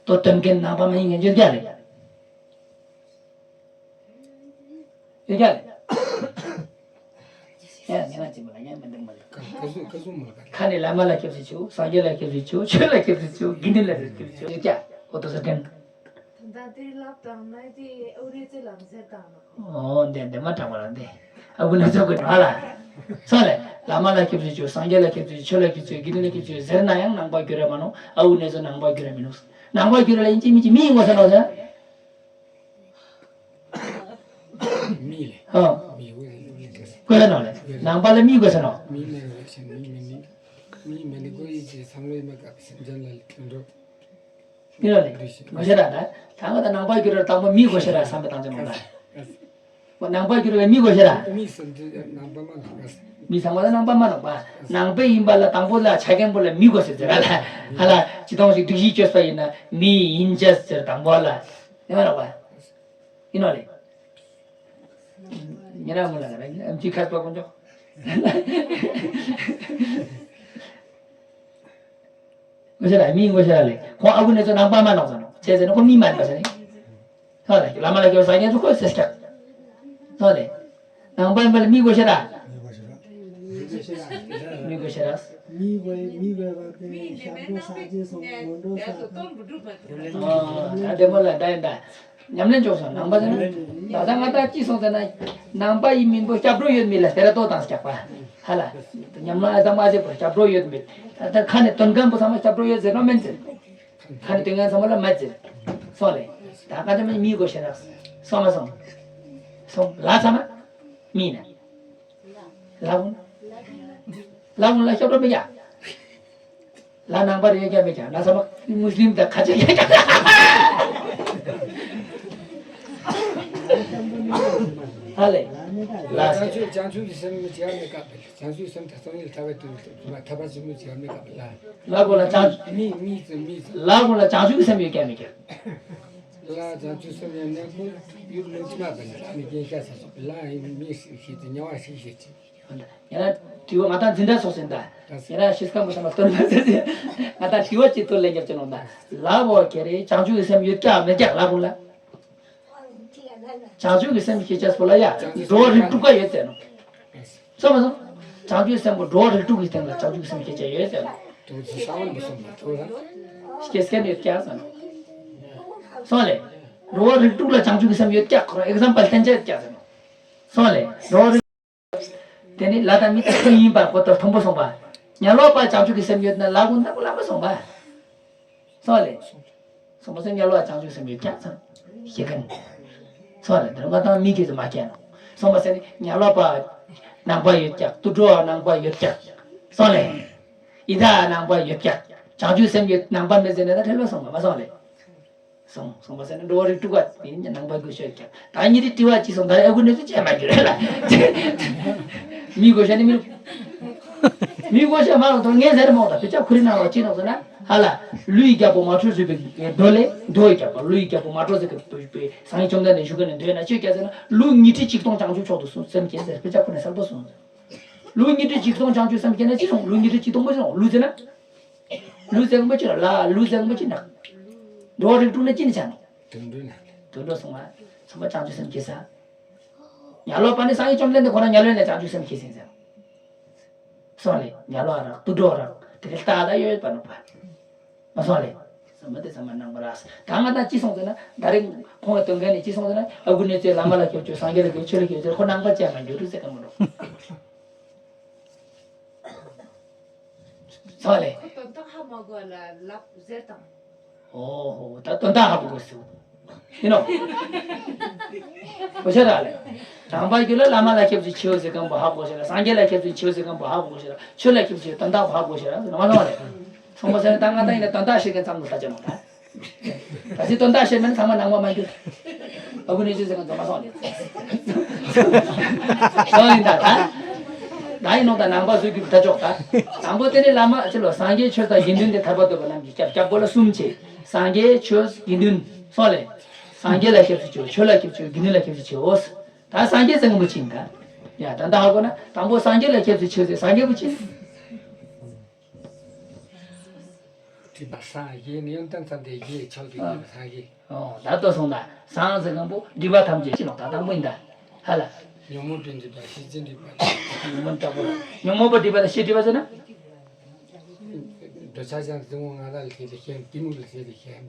ཏོ་བཏོན་མཁན་ནང་པ་མ་ཡིན་མཁན་ཡོད་ཀྱག་རེད། ཡོད་ཀྱག་རེད། ཡ་ངས་ན་ཅི་མ་ལ་ཡ་མི་འདུག་མ་ལ། ཁ་ཁ་སུ་ཁ་སུ་མ་ལ་ཁ། ཁ་ནས་བླ་མ་ལ་སྐྱབས་སུ་མཆིའོ། སངས་རྒྱས་ལ་སྐྱབས་སུ་མཆིའོ། ཆོས་ལ་སྐྱབས་སུ་མཆིའོ། དགེ་འདུན་ལ་སྐྱབས་སུ་མཆིའོ། ཡོད་ཀྱག་འོ་ཏོ་ཟེར་མཁན། ད་ལྟ་དེ་ལབ་དང་ན་དེ་ཨུ་རེ་ཙེ་ལམ་ཟེར་དང་ནོ། ཨོ་འདི་འདི་མ་དྲང་བ་ལ་འདི། ཨ་བུ་ན་ཚོགས་ཀྱི་གྲོགས་ལ། སོང་ལེ། བླ་མ་ལ་སྐྱབས་སུ་མཆིའོ། སངས་རྒྱས་ལ་སྐྱབས་སུ་མཆིའོ། ཆོས་ལ་སྐྱབས་སུ་མཆིའོ། དགེ་འདུན་ལ་སྐྱབས་སུ་མཆིའོ་ཟེར་ན་ཡང་ནང་པ་གྱུར་ར་མ་ནོག་ཨ་བུ་ན་ཚོ་ནང་པ་གྱུར་ར་མི་ནོག་ནང་པ་གྱུར་ར་ལ་ཡིན་གཅིག་མིན་གཅིག་མི་ཡིན་དགོས་ས་ནོག་ཟེར། མི་ལེ། ཨ། མི་དགོས་ས་ནོག་ལེ། ནང་པ་ལ་མི་དགོས་ས་ནོག་མི་མེད་རེ་ཞིང་མི་མེད་ནི། མི་མེད་ནི་དགོས་ཡིན་ཅེས་བསམ་བློ་ཡིན་མ་དགའ་བའི་སེམས་ཅན་ལ་ལེགས་འགྲོ། ཡིན་ནོ་ལེ། དགོས་ཤེས་ར་ད། ད་ང་ད་ནང་པ་གྱུར་ར་དང་པོ་མི་དགོས་ཤེས་ར་བསམ་པའི་སྟངས་ཅན་མ་ད། ནང་པ་གྱུར་ར་ལ་མི་དགོས་ཤེས་ར། མི་སེམས་ཅན་ནང་པ་མ་ནང་པ། མི་ཚང་མ་ད་ནང་པ་མ་ནང་པ། ནང་པ་ཡིན་པ་ལ་དང་པོ་ལ་ཆ་རྐྱེན་པོ་ལ་མི་དགོས་ཤེས་ཟེར་ར་ལ། ཧ་ལ་ཅི་ཐོང་ཞིག་སྒྲིག་གཞི་བཅོས་པ་ཡིན་ན་མི་ཡིན་ཅེས་ཟེར་དང་པོ་ལ། ཡིན་མ་ནང་པ། ཡིན་ནོ་ལེ། ཉེ་རང་མོ་ལ་ར་ཨམ་ཆི་ཁ་པ་ཀུན་ཅོ། ངོ་ཤེས་ར་མི་ངོ་ཤེས་ར་ལེ། ཁོང་ཨ་ཁུ་ནེ་ཚོ་ནང་པ་མ་ནོག་ཟེར་ནོག་ཅེས་ཟེར་ན་ཁོ་མི་མ་ཡིན་པ་ཟེར་ནི། ཧ་ལ་བླ་མ་ལ་སྐྱོར་ས་ངན་ཚོ་ཁོས་ཟེར་སྐྱག་ཧ་ལེ། ནང་པ་ཡིན་པ་ལ་མི་ངོ་ཤེས་ར། མི་ངོ་ཤེས་ར། མི་ངོ་ཤེས་ར། མི་དགོས་མི་དགོས་པ་དེ་ཞབས་བྲོ་ས་ཅེས་སོང་མོན་གྲོ་ས། ཨོ་ད་བདེ་མོ་ལ་ད་ཡིན་ད། ཉམས་ལེན་བྱུང་སོང་ནང་པ་ཟེར་ན། ད་ལྟ་ང་ད་ཅི་སོང་ཟེར་ན། ནང་པ་ཡིན་མིན་པོ་སྐྱབས་འགྲོ་ཡོད་མེད་ལ་སྟེར་ཏོ་དང་སྐྱག་པ། ཧ་ལ། ཉམས་ལེན་ཨ་ཙམ་ཨ་ཙེ་པོ་སྐྱབས་འགྲོ་ཡོད་མེད། ད་ལྟ་ཁ་ནས་དོན་མཁན་པོ་ཚང་མ་སྐྱབས་འགྲོ་ཡོད་ཟེར་ནོ་མིན་ཟེར། ཁ་ནས་དོན་མཁན་ཚང་མ་ལ་མ་ཟེར། སོང་ལེ། ད་ག་ཚོད་མ་མི་དགོས་ཤེས་ར། སོང་མ་སོང་། སོང་ལ་ཚང་མ། མི་ན། ལ་ཀུན། ལ་ཀུན་ལ་སྐྱབས་འགྲོ་མི་རྒྱག་ལ་ནང་པར་ཡོད་ཀྱང་མེད་ཀྱང་ལ་ས་མ་མུ་སླིམ་དང་ཁ་ཆེ་ཡོད་ཀྱང་། ཧ་ལེ། ལ་བྱང་ཆུབ་བྱང་ཆུབ་ཀྱི་སེམས་མི་བྱེད་ཡ་མེད་སྐབས་བྱང་ཆུབ་སེམས་དང་སྟོང་ཉིད་ཐར་པའི་དོན་ལ་ཐར་པ་ཆེན་པོ་བྱེད་ཡ་མེད་སྐབས་ལ། ལ་གོ་ལ་བྱང་མི་མི་ཚོ་མི་ཚོ། ལ་གོ་ལ་བྱང་ཆུབ་ཀྱི་སེམས་ཡོད་ཀྱང་མེད་ཀྱང་། ལ་བྱང་ཆུབ་སེམས་ཡང་གནས་ཀུན་ཡུལ་ལུང་ཕྱི་མ་པ་ནི་ལ་མི་རྒྱལ་ཤ་ས་སོགས་ལ་ཡིན་མི་ཞིག་ཤེས་ཏེ་དམྱལ་བ་ཞིག་ཤེས་ཏེ། ཡང་ན་དྲི་བ་ང་དང་འཛིན་གྲྭ་སོགས་ཟིན་ད། ཡང་ན་ཤེས་ཁ་མོ་ས་མ་སྟོན་མ་ཟེར་ཟེར། ང་དང་དྲི་བ་ཅིག་ཐོག་ལེན་རྒྱབ་ཅེ་ནོ་ད། ལ་བོ་ཁྱེ་རེ་བྱང་ཆུབ་ཀྱི་སེམས་ཡོད་ཀྱག་མེད་ཀྱག་ལ་བུ་ལ། བྱང་ཆུབ་ཀྱི་སེམས་ཤེས་ཅེས་པོ་ལ་ཡ། འགྲོ་བ་རིགས་དྲུག་ཀ་ཡོད་ཟེར་ནོ། སོང་མ་སོང་། བྱང་ཆུབ་སེམས་པོ་འགྲོ་བ་རིགས་དྲུག་གི་སྟེང་ལ་བྱང་ཆུབ་སེམས་སྐྱེ་ཅེས་ཡོད་ཟེར་ནོ། དུ་ཚི་ས་བོན་མི་སོང་མ་ཐུག་ལ། སྐྱེ་སྐྱེ་ཡོད་ཀྱག་ཟེར་ནོ། སོང་ལེ། འགྲོ་བ་རིགས་དྲུག་ལ་བྱང་ཆུབ་ཀྱི་སེམས་ཡོད་ཀྱག་ཁོ་རང་ཨེག་ཛམ་པལ་བསྟན་ཅེས་ཡོད་ཀྱག་ཟེར་ནོ། སོང་ལེ། འགྲོ་བ་རིགས། དེ་ནི་ལ་དང་མི་དང་ཀུན་ཡིན་པར་གོ་ཏོ་མཐོན་པོ་སོང་པ། ཉ་ལོག་པ་བྱང་ཆུབ་ཀྱི་སེམས་ཡོད་ན་ལ་ཀུན་ད་ཀུན་ལ་མ་སོང་པ། སོང་ལེ། སོང་པ་སེ་ཉ་ལོག་པ་བྱང་ཆུབ་སེམས་ཡོད་ཀྱག་ཚང་། ཤེས་མཁན། སོང་ལེ་འདིར་ང་དང་མི་སྐད་དུ་མ་སྐྱེ་ནོ། སོང་པ་སེ་ནི་ཉ་ལོག་པ་ནང་པ་ཡོད་ཀྱག་དུད་འགྲོ་བ་ནང་པ་ཡོད་ཀྱག་སོང་ལེ། ཡི་དྭགས་ནང་པ་ཡོད་ཀྱག་བྱང་ཆུབ་སེམས་ཡོད་ནང་པ་མེད་ཟེར་ནས་ད་ཁྲེལ་བ་སོང་པ་མ་སོང་ལེ། སོང་སོང་བ་ཟེར་ན་འགྲོ་བ་རིགས་དྲུག་པ་དེ་ནི་ནང་པ་དགོས་ཤོས་ཀྱང་ད་ཉིད་དེ་དྲི་བ་ཅི་སོང་ད་ཨ་ཁུ་ནི་ཚོ་བྱས་མ་འགྱུར་རེད་ལ། མི་དགོས་ཤོས་ནི་མི། མི་དགོས་ཤོས་མ་ལ་དོན་ངས་ཟེར་མོ་ད་བེ་ཅག་ཁུ་རི་ནང་ལ་ཅི་ནོག་ཟེར་ན་ཧ་ལ། ཀླུ་ཡི་རྒྱལ་པོ་མ་ཁྲོས་བཟོད་པའི་མདོ་ལས་མདོ་ཡི་རྒྱལ་པོ་ཀླུ་ཡི་རྒྱལ་པོ་མ་ཁྲོས་ཟེར་གི་བོད་པའི་སངས་རྒྱས་བཅོམ་ལྡན་འདས་བཞུགས་གི་ནི་མདོ་ཡིན་ན་ཅི་སྐད་ཟེར་ན་ཀླུ་ཉི་ཁྲི་ཆིག་སྟོང་བྱང་ཆུབ་མཆོག་ཏུ་གསུངས་སེམས་བསྐྱེད་ཟེར་བེ་ཅག་ཁུ་ནི་གསལ་པོ་གསུངས། ཀླུ་ཉི་ཁྲི་ཆིག་སྟོང་བྱང་ཆུབ་སེམས་བསྐྱེད་ན་ཅི་སོང་ཀླུ་ཉི་ཁྲི་ཆིག་སྟོང་པོ་ཅི་སོང་ཀླུ་ཟེར་ན། ཀླུ་ཟེར་མཁན་པོ་ཅི་ལ་ཀླུ་ཟེར་མཁན་པོ་ཅི་ན། འགྲོ་བ་རིགས་དྲུག་ནི་ཅི་ནི་ཆ་ནོ། དུད་འགྲོ་ན། དུད་འགྲོ་སོང་བ། ཚང་མ་བྱང་ཆུབ་སེམས་བསྐྱེད་ས། ཉ་ལོ་པ་ནི་སངས་རྒྱས་བཅོམ་ལྡན་འདས་ཁོ་ན་ཉ་ལོ་ནས་བྱང་ཆུབ་སེམས་བསྐྱེད་ཟིན་ཟེར། སོང་ལེ་ཉ་ལོ་རག་དུད་འགྲོ་རག་དེ་རིགས་ལྟ་ད་ཡོད་པ་ནོ་པ། མ་སོང་ལེ། ས་མ་དེ་ས་མ་ནང་པ་རག་ད་ང་ད་ཅི་སོང་ཟེར་ན་ད་རིང་ཁོང་གི་དོན་མཁན་ནས་ཅི་སོང་ཟེར་ན་ཨ་ཁུ་ནི་ཚོས་བླ་མ་ལ་སྐྱབས་བཅོལ་སངས་རྒྱས་ལ་སྐྱབས་ཆོས་ལ་སྐྱབས་ཟེར་ཁོ་ནང་པ་བྱས་མ་འགྱུར་རུ་ཟེར་ག་མི་འགྲོ། ཚང་ལེ། ཁོ་དོན་དག་ཧ་མ་གོ་ལ་ལབ་ཟེར་དང་། ཨོ་ཧོ་ད་དོན་དག་ཧ་གོ་དགོས་སུ། ཡིན་ནོ། གོ་ཤ་ར་ལེ། དྲང་པར་རྒྱུད་ལ་བླ་མ་ལ་སྐྱབས་སུ་མཆིའོ་ཟེར་མཁན་པོ་ཧ་གོ་ཤ་ར་སངས་རྒྱས་ལ་སྐྱབས་སུ་མཆིའོ་ཟེར་མཁན་པོ་ཧ་གོ་ཤ་ར་ཆོས་ལ་སྐྱབས་སུ་མཆིའོ་དོན་དག་པོ་ཧ་གོ་ཤ་ར་ཟེར་ན་མ་སོང་བ་ལེ། སོང་བ་ཟེར་ན་ད་ང་ད་ཡིན་ན་དོན་དག་ཤེས་མཁན་ཙམ་དུ་ལྟ་ཅེ་མ་ད། ད་ཅི་དོན་དག་ཤེས་མེད་ན་ཚང་མ་ནང་པ་མ་གྱུར། ཨ་ཁུ་ནི་ཅི་ཟེར་ག་འཛོམས་མ་སོང་ནས། སོང་ཡིན་ད་ད། ད་ཡིན་ནོ་ད་ནང་པ་བཟོ་རྒྱུ་ད་ཅོག་ད། དང་པོ་དེ་ནི་བླ་མ་ཅི་ལོ་སངས་རྒྱས་ཆོས་དང་དགེ་འདུན་ཏེ་ཐར་པ་ཐོབ་པ་རྣམས་ཀྱི་སྐྱབས་སྐྱབས་མགོན་ལ་གསུམ་བྱས། སངས་རྒྱས་ཆོས་དགེ་འདུན། སོང་ལེ། སངས་རྒྱས་ལ་སྐྱབས་སུ་མཆིའོ་ཆོས་ལ་སྐྱབས་སུ་མཆིའོ་དགེ་འདུན་ལ་སྐྱབས་སུ་མཆིའོ། ད་སངས་རྒྱས་ཟེར་མཁན་པོ་ཅི་ཡིན་ད། ཡ་ད་ད་ཧ་གོ་ན་དང་པོ་སངས་རྒྱས་ལ་སྐྱབས་སུ་མཆིའོ་ཟེར་སངས་རྒྱས་པོ་ཅི་ཡིན། སྒྲིབ་པ་སངས་རྒྱས་ནི་ཡོན་ཏན་ཐམས་ཅད་རྒྱས་ཆོག་གི་ཡོད་སངས་རྒྱས། ཨོ་ད་ལྟོས་སོང་ད་སངས་ཟེར་མཁན་པོ་སྒྲིབ་པ་ཐམས་ཅད་ཕྱིན་ནོ་ད་དང་པོ་ཡིན་ད། ཧ་ལ། ཉོན་མོངས་པའི་སྒྲིབ་པ་ཤེས་བྱའི་སྒྲིབ་པ། ཉོན་མོངས་དྲག་པོ། ཉོན་མོངས་པའི་སྒྲིབ་པ་དང་ཤེས་སྒྲིབ་པ་ཟེར་ན། འདོད་ཆགས་ཀྱང་གཏི་མུག་ང་རྒྱལ་ལ་ཤེས་ཏེ་ཤེས་གཏི་མུག་ལ་ཤེས་ཏེ་ཤེས།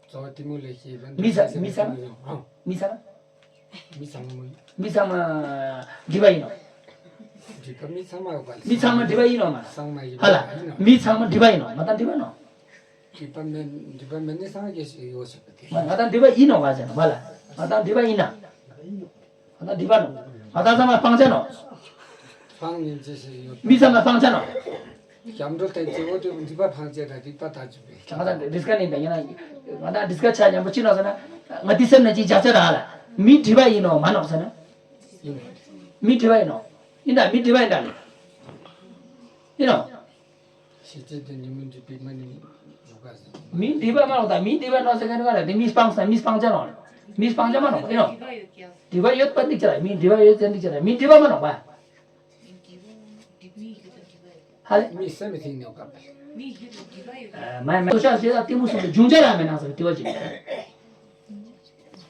གཙོ་བོ་གཏི་མུག་ལས་སྐྱེས་པ་མི་ཚང་མི་ཚང་། མི་ཚང་། མི་ཚང་མ། མི་ཚང་མ་སྒྲིབ་པ་ཡིན་ནོ། སྒྲིབ་པ་མི་ཚང་མ་ཡོད་པ་ལ། མི་ཚང་མ་སྒྲིབ་པ་ཡིན་ནོ་མ། ཚང་མ་ཡོད་ཧ་ལ། པ་ཡིན་ནོ། མི་ཚང་མ་སྒྲིབ་པ་ཡིན་ནོ་ང་དང་སྒྲིབ་པ་ནོ། སྒྲིབ་པ་མེད་སྒྲིབ་པ་མེད་ནི་སངས་རྒྱས་ཤིག་ཡོད་ཟེར་བ་དེ། ང་དང་སྒྲིབ་པ་ཡིན་ནོ་ང་ཟེར་ནོ་ཧ་ལ། ང་དང་སྒྲིབ་པ་ཡིན་ན། ང་དང་སྒྲིབ་པ་ནོ། ང་དང་ཚང་མ་སྤང་བྱ་ནོ། སྤང་ཉེན་ཅེས་ཤིག་ཡོད། མི་ཚང་མ་སྤང་བྱ་ནོ། སྐྱབས་འགྲོ་བསྟེན་ཅེས་འོ་དེ་སྒྲིབ་པ་སྤང་བྱ་དང་སྒྲིབ་པ་དག་བྱེད་པའི། ང་དང་རིས་ཀ་ནི་འདི་ཡིན་ན། ང་དང་རིས་ཀ་ཆ་མཉམ་པོ་ཅི་ནོ་ཟེར་ན། ང་འདི་སེམས་ནས་ཅི་བྱ་བྱ་ར་ཧ་ལ། མི་སྒྲིབ་པ་ཡིན་ནོ་མ་ནོ་ཟེར་ན། ཡིན། མི་སྒྲིབ་པ་ཡིན་ནོ། ཡིན་ད་མི་སྒྲིབ་པ་ཡིན་ད་ལེ། ཡིན་ནོ། ཤེས་བྱེད་དུ་ཉོན་མོངས་སྒྲིབ་པའི་མི་ནི་འཇུག་པ་ཟེར། མི་སྒྲིབ་པ་མ་ནོ་ད་མི་སྒྲིབ་པ་ནོ་ཟེར་མཁན་ག་ལ་དེ་མི་སྤང་ས་མི་སྤང་བྱ་ནོ། མི་སྤང་བྱ་མ་ནོ་ཡིན་ནོ། སྒྲིབ་པ་ཡོད་པ་འདི་ཅི་ར་མི་སྒྲིབ་པ་ཡོད་ཟེར་འདི་ཅི་ར་མི་སྒྲིབ་པ་མ་ནོ་བ། ཧ་ལེ། མི་སེམས་མི་ཐིག་ཉོག་ག་པ། མ་མ་དོ་ཤ་ཞེ་ད་གཏི་མུག་གསུམ་དུ་འབྱུང་བྱ་ལ་མེད་ན་ཟེར་དེ་བ་ཅི།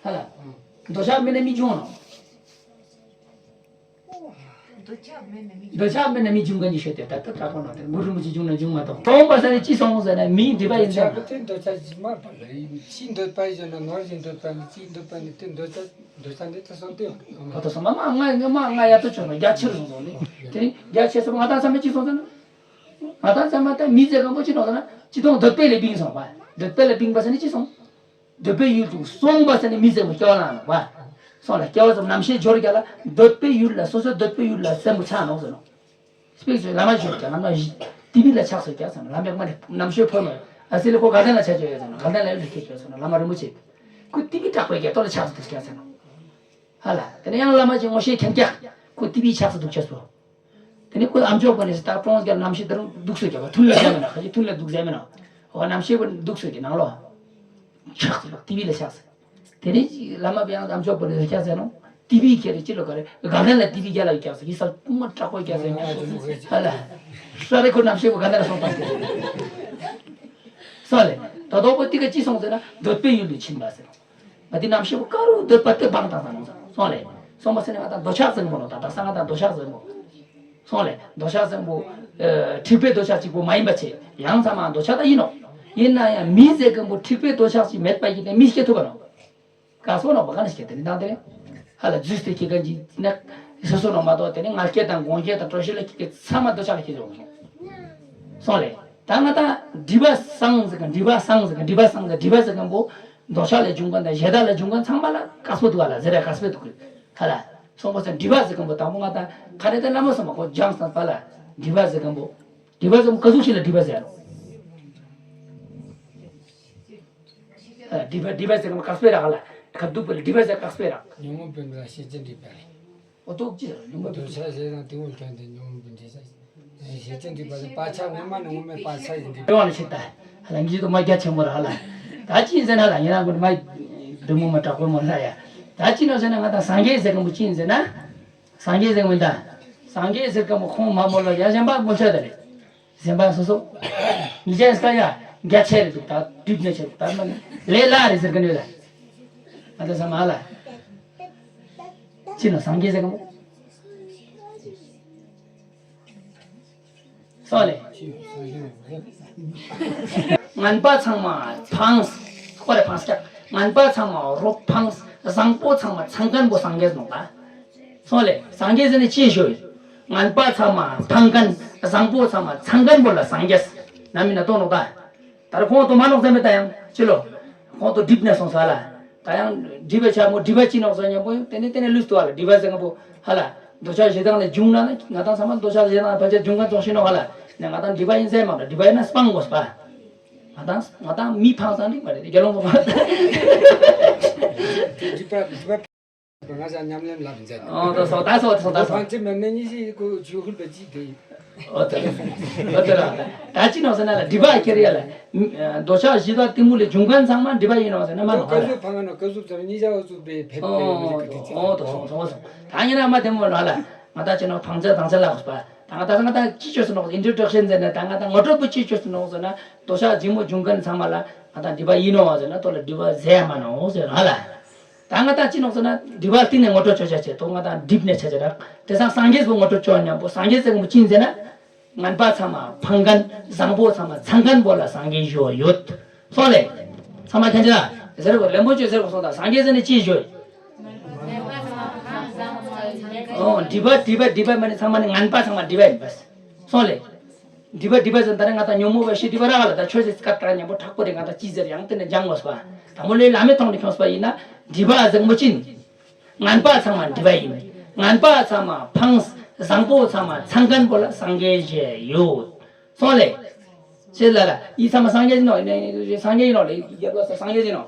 ཧ་ལ། དོ་ཤ་མེད་ན་མི་འབྱུང་ནོ། འདོད་ཆགས་མེད་ན་མི་འབྱུང་ག་ཉི་ཤོད་དེ་ད་ལྟ་དྲག་པོ་ནོ་དེ་གུ་རུ་མུ་ཅི་འབྱུང་ན་འབྱུང་མ་གཏོགས་གྲོང་པ་ས་ནས་ཅི་སོང་ཟེར་ན་མིའི་སྒྲིབ་པ་ཡིན་འདོད་ཆགས་ཟེར་ན། པོ་དེ་འདོད་ཆགས་ཇི་མ་པ་ལ་ཡིན་ཅི་འདོད་པ་ཡིན་ན་ནོར་ཞིག་འདོད་པ་ནི་ཅི་འདོད་པ་ནི་དེ་འདོད་ཆགས་འདོད་ཆགས་འདི་ད་སོང་སྟེ་ཡོང་། ད་ད་སོང་མ་མ་ང་ང་མ་ང་ཡ་ཏོ་ཆོད་ནོ་རྒྱ་ཆེར་སོང་སོང་ནི་དེ་ནི་རྒྱ་ཆེ་སོང་ང་དང་ཚང་མས་ཅི་སོང་ཟེར་ན། ང་དང་ཚང་མ་ད་མི་ཟེར་གང་པོ་ཅི་ནོ་ཟེར་ན་ཅི་ཐོང་འདོད་པས་ལས་བིང་སོང་བ་འདོད་པས་ལས་བིང་པ་ས་ནི་ཅི་སོང་། འདོད་པའི་ཡུལ་དུ་སོང་བ་ཟེར་ནས་མི་ཟེར་བ་སྐྱེ་བ་ལ་ནོག་པ། སོང་ལ་སྐྱེ་བ་ཙམ་རྣམ་ཤེས་སྦྱོར་རྒྱ་ལ་འདོད་པའི་ཡུལ་ལ་སོ་སོའི་འདོད་པའི་ཡུལ་ལ་སེམས་པོ་ཆགས་ནོག་ཟེར་ནོ། སྤེག་ཚོས་བླ་མ་ཞུ་རྒྱ་ལ་ནོ། ཏི་བི་ལ་ཆགས་སོ་རྒྱ་ཟེར་ནོ། ལམ་པའི་མ་ནི་རྣམ་ཤེས་འཕོ་མ་ཡོད་ཨ་སི་ལི་ཁོ་དགའ་ལྡན་ལ་ཆ་བཅོས་ཡོད་ཟེར་ནོ། དགའ་ལྡན་ལ་ཡོད་ལ་ཁྱེད་བཅོས་ཟེར་ནོ། བླ་མ་རིན་པོ་ཆེ། ཁོ་ཏི་བི་དྲག་པོའི་རྒྱ་ཏོ་ལ་ཆགས་སོ་དེ་རྒྱ་ཟེར་ནོ། ཧ་ལ། དེ་ནས་ཡང་བླ་མ་ཅིག་ངོ་ཤེས་མཁན་རྒྱ། ཁོ་ཏི་བི་ཆགས་སོ་འདུག་ཆགས་སོ། དེ་ནས་ཁོ་ཨམ་ཅོག་པ་ནས་ད་ཀྲོང་རྒྱལ་རྣམ་ཤེས་དེ་རུ་འདུག་སོ་རྒྱ་བ་ཐུན་ལ་བཟའ་མེད་ན་ཁ་ཅིག་ཐུན་ལ་འདུག་བཟའ་མེད་ན། འོ་རྣམ་ཤེས་པ་འདུག་སོ་རྒྱ་ནང་ལོ། ཆགས་སོ་ཏི་བི་ལ་ཆགས་སོ། དེ་ནས་བླ་མ་པའི་ཨམ་ཅོག་པ་ནས་ཆགས་སོ་ནོ། ཏི་བི་ཁྱེར་ཅི་ལོ་ག་རེ་དགའ་ལྡན་ལ་ཏི་བི་རྒྱ་ལ་ཆགས་སོ་ཡིན་ས་དུ་མ་དྲག་པོ་རྒྱ་སོ་ཉག་ཧ་ལ། ས་རེ་ཁོ་རྣམ་ཤེས་པ་དགའ་ལྡན་ལ་སོང་བཏང་སོ། སོང་ལེ། ད་དོག་པོ་ཏི་ཀ་ཅི་སོང་ཟེར་ན་འདོད་པའི་ཡུལ་དུ་ཕྱིན་པ་ཟེར། ང་འདི་རྣམ་ཤེས་པོ་ཀ་རུ་འདོད་པ་དེ་སྤང་བཏང་ས་ནོ་ཟེར་སོང་ལེ། སོང་པ་ཟེར་ནས་ང་དང་འདོད་ཆགས་ཟེར་མོ་ནོ་ད་དག་ས་ང་དང་འདོད་ཆགས་ཟེར་མོ། སོང་ལེ་འདོད་ཆགས་ཟེར་མོ། འཁྲིག་པའི་འདོད་ཆགས་གཅིག་པོ་མ་ཡིན་པ་ཆེ་ཡང་ཚང་མ་འདོད་ཆགས་ད་ཡིན་ནོ། ཡིན་ན་ཡང་མི་ཟེར་མཁན་པོ་འཁྲིག་པའི་འདོད་ཆགས་གཅིག་མེད་པ་ཡིན་ཏེ་མི་སྐྱེ་ཐུབ་པ་ནོ། ག་སོ་ནོ་བ་ག་ན་སྐྱེ་དེ་ནི་དང་དེ་ནི། ཧ་ལ་རྫུས་ཏེ་སྐྱེ་མཁན་གྱི་ནི། སོ་སོ་ནོ་མ་གཏོགས་དེ་ནི་ང་སྐྱེ་དང་དགོངས་སྐྱེ་དང་སྤྲོ་ཤེས་ལ་སྐྱེ་ཚང་མ་འདོད་ཆགས་ལ་སྐྱེ་ཡོང་། སོང་ལེ། ད་ང་དང་སྒྲིབ་པ་སངས་ཟེར་ག་སྒྲིབ་པ་སངས་ཟེར་ག་སྒྲིབ་པ་སངས་ཟེར་སྒྲིབ་པ་ཟེར་མཁན་པོ། འདོད་ཆགས་ལས་བྱུང་མཁན་དང་ཞེ་སྡང་ལས་བྱུང་མཁན་ཚང་མ་ལ་དཀར་པོ་འདུག་ག་ལ་ཟེར་ར་དཀར་པོ་འདུག་གི། ཧ་ལ། སོང་པ་ཟེར་སྒྲིབ་པ་ཟེར་མཁན་པོ་དང་པོ་ང་དང་ག་རེ་དང་བླ་མ་སོང་མ་གོ་སྦྱངས་སྟངས་པ་ལ། སྒྲིབ་པ་ཟེར་མཁན་པོ། སྒྲིབ་པ་ཟེར་མཁན་ག་ཟུག་ཞིག་ལ་སྒྲིབ་པ་ཟེར་རོ། ཨ། སྒྲིབ་པ་སྒྲིབ་པ་ཟེར་གི་མ་དཀར་སྤེལ་ར་ཧ་ལ། ཁ་བདུག་པོ་ལ་སྒྲིབ་པ་ཟེར་དཀར་སྤེལ་ར། ཉོན་མོངས་སྤེལ་མི་ལ་ཤེས་བྱ་སྒྲིབ་པ་རེད། འོ་ཏོག་ཅི་ར་ཉོན་མོངས་འདོད་ཆགས་ཞེ་སྡང་གཏི་མུག་ལ་བརྟེན་ཏེ་ཉོན་མོངས་སྤེལ་འདྲེས་ས། ཤེས་བྱ་སྒྲིབ་པ་ཟེར་བག་ཆགས་སྔོན་མ་ནས་སྔོན་མའི་བག་ཆགས་ཡིན་འདྲེས་པའི་དབང་ལ་ཕྱིར་ལྟ། ཧ་ལ་ངེད་ཀྱི་དུ་མ་རྒྱ་ཆེན་པོ་ར་ཧ་ལ། ད་ཅི་ཡིན་ཟེར་ན་ལ་ཡིན་ན་ཀུན་མ་འདི་མོ་མ་དྲག་པོ་མོ་ལ་ཡ། ད་ཅི་ནོ་ཟེར་ན་ང་དང་སངས་རྒྱས་ཟེར་གི་མོ་ཅི་ཡིན་ཟེར་ན། སངས་རྒྱས་ཟེར་གི་མོ་ད། སངས་རྒྱས་ཟེར་གི་མོ་ཁོང་མ་མོ་ལ་ཡ་གཞན་པ་མོ་ཆ་ད་རེད། གཞན་པ་སོ་སོ། མི་ཅན་སྐ་ཡ་རྒྱ་ཆེ་རེད་འདུག་ད་དུས་ནས་ཆེ་རེད་ད་མ་ནི་ལས་སླ་རེད་ཟེར་གི་ནི་ལ། ང་དང་ས་མ་ལ། ཅི་ནོ་སངས་རྒྱས་ཟེར་གི་མོ། སོང་ལེ། ངན་པ་ཚང་མ་ཕངས། ཁོ་རེ་ཕངས་ཀྱག་ངན་པ་ཚང་མ་རོགས་ཕངས། བཟང་པོ་ཚང་མ་ཚང་མཁན་པོ་སངས་རྒྱས་ནོག་ད། སོང་ལེ། སངས་རྒྱས་ཟེར་ནས་ཅི་ཞུ། ངན་པ་ཚང་མ་ཕངས་མཁན། བཟང་པོ་ཚང་མ་ཚང་མཁན་པོ་ལ་སངས་རྒྱས། ན་མི་ན་ཏོ་ནོག་ད། ད་རེ་ཁོང་དུ་མ་ནོག་ཟེར་མེད་ད་ཡང་ཅི་ལོ། ཁོང་དུ་སྒྲིབ་ནས་སོང་ས་ལ། ད་ཡང་སྒྲིབ་པའི་ཆ་མོ་སྒྲིབ་པ་ཅི་ནོག་ཟེར་མཉམ་པོ་དེ་ནས་དེ་ནས་ལུས་ཏུ་བ་ལ་སྒྲིབ་པ་ཟེར་མཁན་པོ་ཧ་ལ། འདོད་ཆགས་ཞེ་སྡང་ལས་བྱུང་ན་ནི་ང་དང་ཚང་མ་འདོད་ཆགས་ཞེ་སྡང་ཕལ་ཆེར་བྱུང་མཁན་ཙོགས་ཤིག་ནོག་ཧ་ལ། ནས་ང་དང་སྒྲིབ་པ་ཡིན་ཟེར་མ་རེད། སྒྲིབ་པ་ཡིན་ན་སྤང་དགོས་པ། ང་དང་ང་དང་མི་ཕངས་ཙང་ནི་མ་རེད་དགེ་སློང་གོ་མ། སྒྲིབ་པ་སྒྲིབ་པ་ང་ཚ་ཉམས་ལེན་ལབ་མཛད། ཨོ་ད་སོ་ད་སོ་ད་སོ། ཕན་ཆད་མེད་ན་ཉིད་ཅིག་གོ་ཆུ་ཧུལ་བ་ཅིག་དེ་ཡིན། ཨོ་ད་ཨོ་ད་ར། ད་ཅི་ནོག་ཟེར་ན་ལ་སྒྲིབ་པ་ཁྱེར་ཡ་ལ། འདོད་ཆགས་ཞེ་སྡང་གཏི་མུག་ལས་བྱུང་མཁན་ཚང་མ་སྒྲིབ་པ་ཡིན་ནོག་ཟེར་ན་མ་ནོག་ཧ་ལ། སྐབས་སུ་ཕངས་ནོག་སྐབས་སུ་ཚར་གཉིས་ཆ་འོ་ཚུགས་པའི་ཕེབས་པའི་ཨོ་ད་སོང་སོང་སོང་། ད་ཉེ་རང་མ་དེ་མོ་ལ་ལ་ང་ད་ཅི་ནོག་ཕངས་ཚད་དང་ཚད་ལ་ཧོ་པ། ད་ང་ད་ང་ད་ཅི་ཆོས་སུ་ནོག་introduction་ཟེར་ན་ད་ང་ད་ངོ་སྤྲོད་པོ་ཅི་ཆོས་སུ་ནོག་ཟེར་ན་འདོད་ཆགས་ལྗིད་མོ་བྱུང་མཁན་ཚང་མ་ལ་ང་ད་སྒྲིབ་པ་ཡིན་ནོག་ཟེར་ན་ཏོ་ལ་སྒྲིབ་པ་ཟེར་ཡ་མ་ནོག་ཟེར་ཧ་ལ། ད་ང་ད་ཅི་ནོག་ཟེར་ན་སྒྲིབ་པ་སྟེང་ནས་ངོ་སྤྲོད་ཆོས་ཆ་ཆེ་ཏོ་ང་ད་སྒྲིབ་ནས་ཆ་ཆ་རག་དེ་སང་སངས་རྒྱས་པོ་ངོ་སྤྲོད་ཆོས་མཉམ་པོ་སངས་རྒྱས་ཟེར་གི་མོ་ཅི་ཡིན་ཟེར་ན། ངན་པ་ཚང་མ་ཕང་མཁན་བཟང་པོ་ཚང་མ་ཚང་མཁན་པོ་ལ་སངས་རྒྱས་ཞུ་བ་ཡོད། སོང་ལེ། ཚང་མ་མཁྱེན་ཅི་ལ། ཟེར་གོ་ལེན་པོ་ཆོས་ཟེར་གོ་སོང་ད་སངས་རྒྱས་ཟེར་ནས་ཅི་ཞུ། ཨོ་སྒྲིབ་པ་སྒྲིབ་པ་སྒྲིབ་པ་མ་ནི་ཚང་མ་ནི་ངན་པ་ཚང་མ་སྒྲིབ་པ་ཡིན་པ། སོང་ལེ། སྒྲིབ་པ་སྒྲིབ་པ་ཟེར་ད་ནི་ང་དང་ཉོན་མོངས་པ་ཤི་སྒྲིབ་པ་ར་བ་ལ་ད་ཆོས་ཟེར་སྐབས་དང་མཉམ་པོ་དྲག་པོ་རེད་ང་དང་ཅི་ཟེར་ཡང་དེ་ནས་སྦྱང་དགོས་པ། དང་པོ་ལས་བླ་མའི་ཐོག་ནས་ཁྱོངས་པ་ཡིན་ན་སྒྲིབ་པ་ཟེར་མོ་ཅི་ནི། ངན་པ་ཚང་མ་སྒྲིབ་པ་ཡིན། ངན་པ་ཚང་མ་ཕངས། བཟང་པོ་ཚང་མ་ཚང་མཁན་པོ་ལ་སངས་རྒྱས་ཞེས་ཡོད། སོང་ལེ། ཅེས་ལ་ལ་ཡིད་ཚང་མ་སངས་རྒྱས་ཡིན་ནོ་ཡིན་ནོ་སངས་རྒྱས་ཡིན་ནོ་ལེ་ཡབ་ལ་སོ་སངས་རྒྱས་ཡིན་ནོ།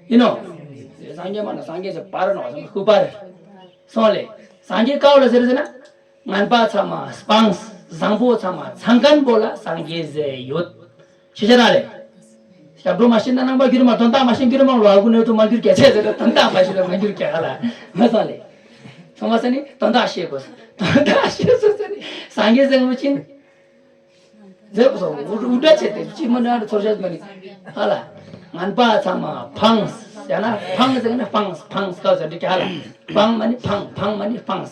ཡིན་ནོ། སངས་རྒྱས་མ་ན་སངས་རྒྱས་ཟེར་པར་ནོ་ཟེར་ན་ཤུ་པར། སོང་ལེ། སངས་རྒྱས་ཀའོ་ལ་ཟེར་ཟེར་ན། ངན་པ་ཚང་མ་སྤངས། བཟང་པོ་ཚང་མ་ཚང་མཁན་པོ་ལ་སངས་རྒྱས་ཟེར་ཡོད། ཤེས་བྱ་ར་ལེ། ཞབས་བྲོ་མ་ཤེས་ན་རྣམ་པ་བསྒྱུར་མ་དོན་དག་མ་ཤེས་བསྒྱུར་མ་ལོ་ཨ་ཁུ་ནོ་དུ་མ་བསྒྱུར་གལ་ཆེ་ཟེར་ན་དོན་དག་མ་ཤེས་ན་མ་བསྒྱུར་གལ་ཧ་ལ་མ་སོང་ལེ། ཚང་མ་ཟེར་ནི་དོན་དག་ཤེས་དགོས། དོན་དག་ཤེས་སོ་ཟེར་ནི་སངས་རྒྱས་ཟེར་མོ་ཅི་ནི། ཟེར་དགོས་སོ་འུ་འུ་འདྲ་བྱས་ཏེ་ཅི་མ་ནི་ཨ་རུ་ཚོར་ཤ་མ་ནི་ཧ་ལ། ངན་པ་ཚང་མ་ཕངས། ཡང་ན་ཕངས་ཟེར་ན་ཕངས་ཕངས་ཀ་ཟེར་འདི་ག་ཧ་ལ། ཕངས་མ་ནི་ཕངས་ཕངས་མ་ནི་ཕངས།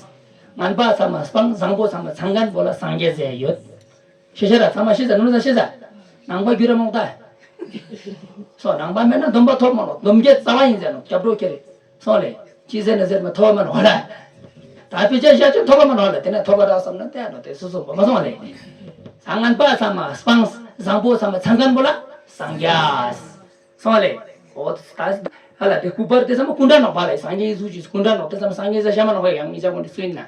ངན་པ་ཚང་མ་སྤངས། བཟང་པོ་ཚང་མ་ཚང་མཁན་པོ་ལ་སངས་རྒྱས་ཟེར་ཡོད། ཤེས་བྱ་ར་ཚང་མ་ཤེས་ས་ནུ་ས་ཤེས་ས། ནང་པ་བསྒྱུར་ར་མོག་ད། སོ་ནང་པ་མེད་ན་སྡོམ་པ་ཐོབ་མ་ནོ་སྡོམ་རྒྱལ་རྩ་བ་ཡིན་ཟེར་ནོ་སྐྱབས་འགྲོ་ཁྱེར། སོང་ལེ། ཅི་ཟེར་ན་ཟེར་མ་ཐོབ་མ་ནོ་ལ། ད་དཔེ་ཆ་ཤ་ཆ་ཐོབ་མ་ནོ་ལ་དེ་ན་ཐོབ་པ་ར་བསམ་ན་དེ་ནོ་དེ་སུ་སུ་མ་སོང་ལེ། ངན་པ་ཚང་མ་སྤངས། བཟང་པོ་ཚང་མ་ཚང་མཁན་པོ་ལ་སངས་རྒྱས། སོང་ལེ། འོ་ད་ཧ་ལ་དེ་སྐུ་པར་དེ་ཚང་མ་སྐུ་འདྲ་ནོག་པ་ལེ་སངས་རྒྱས་གཟུགས་ཀྱི་སྐུ་འདྲ་ནོག་དེ་ཚང་མ་སངས་རྒྱས་ས་ཤ་མ་ནོག་ཡང་མི་ཆ་ཀོན་དེ་སུ་ཡིན་ན།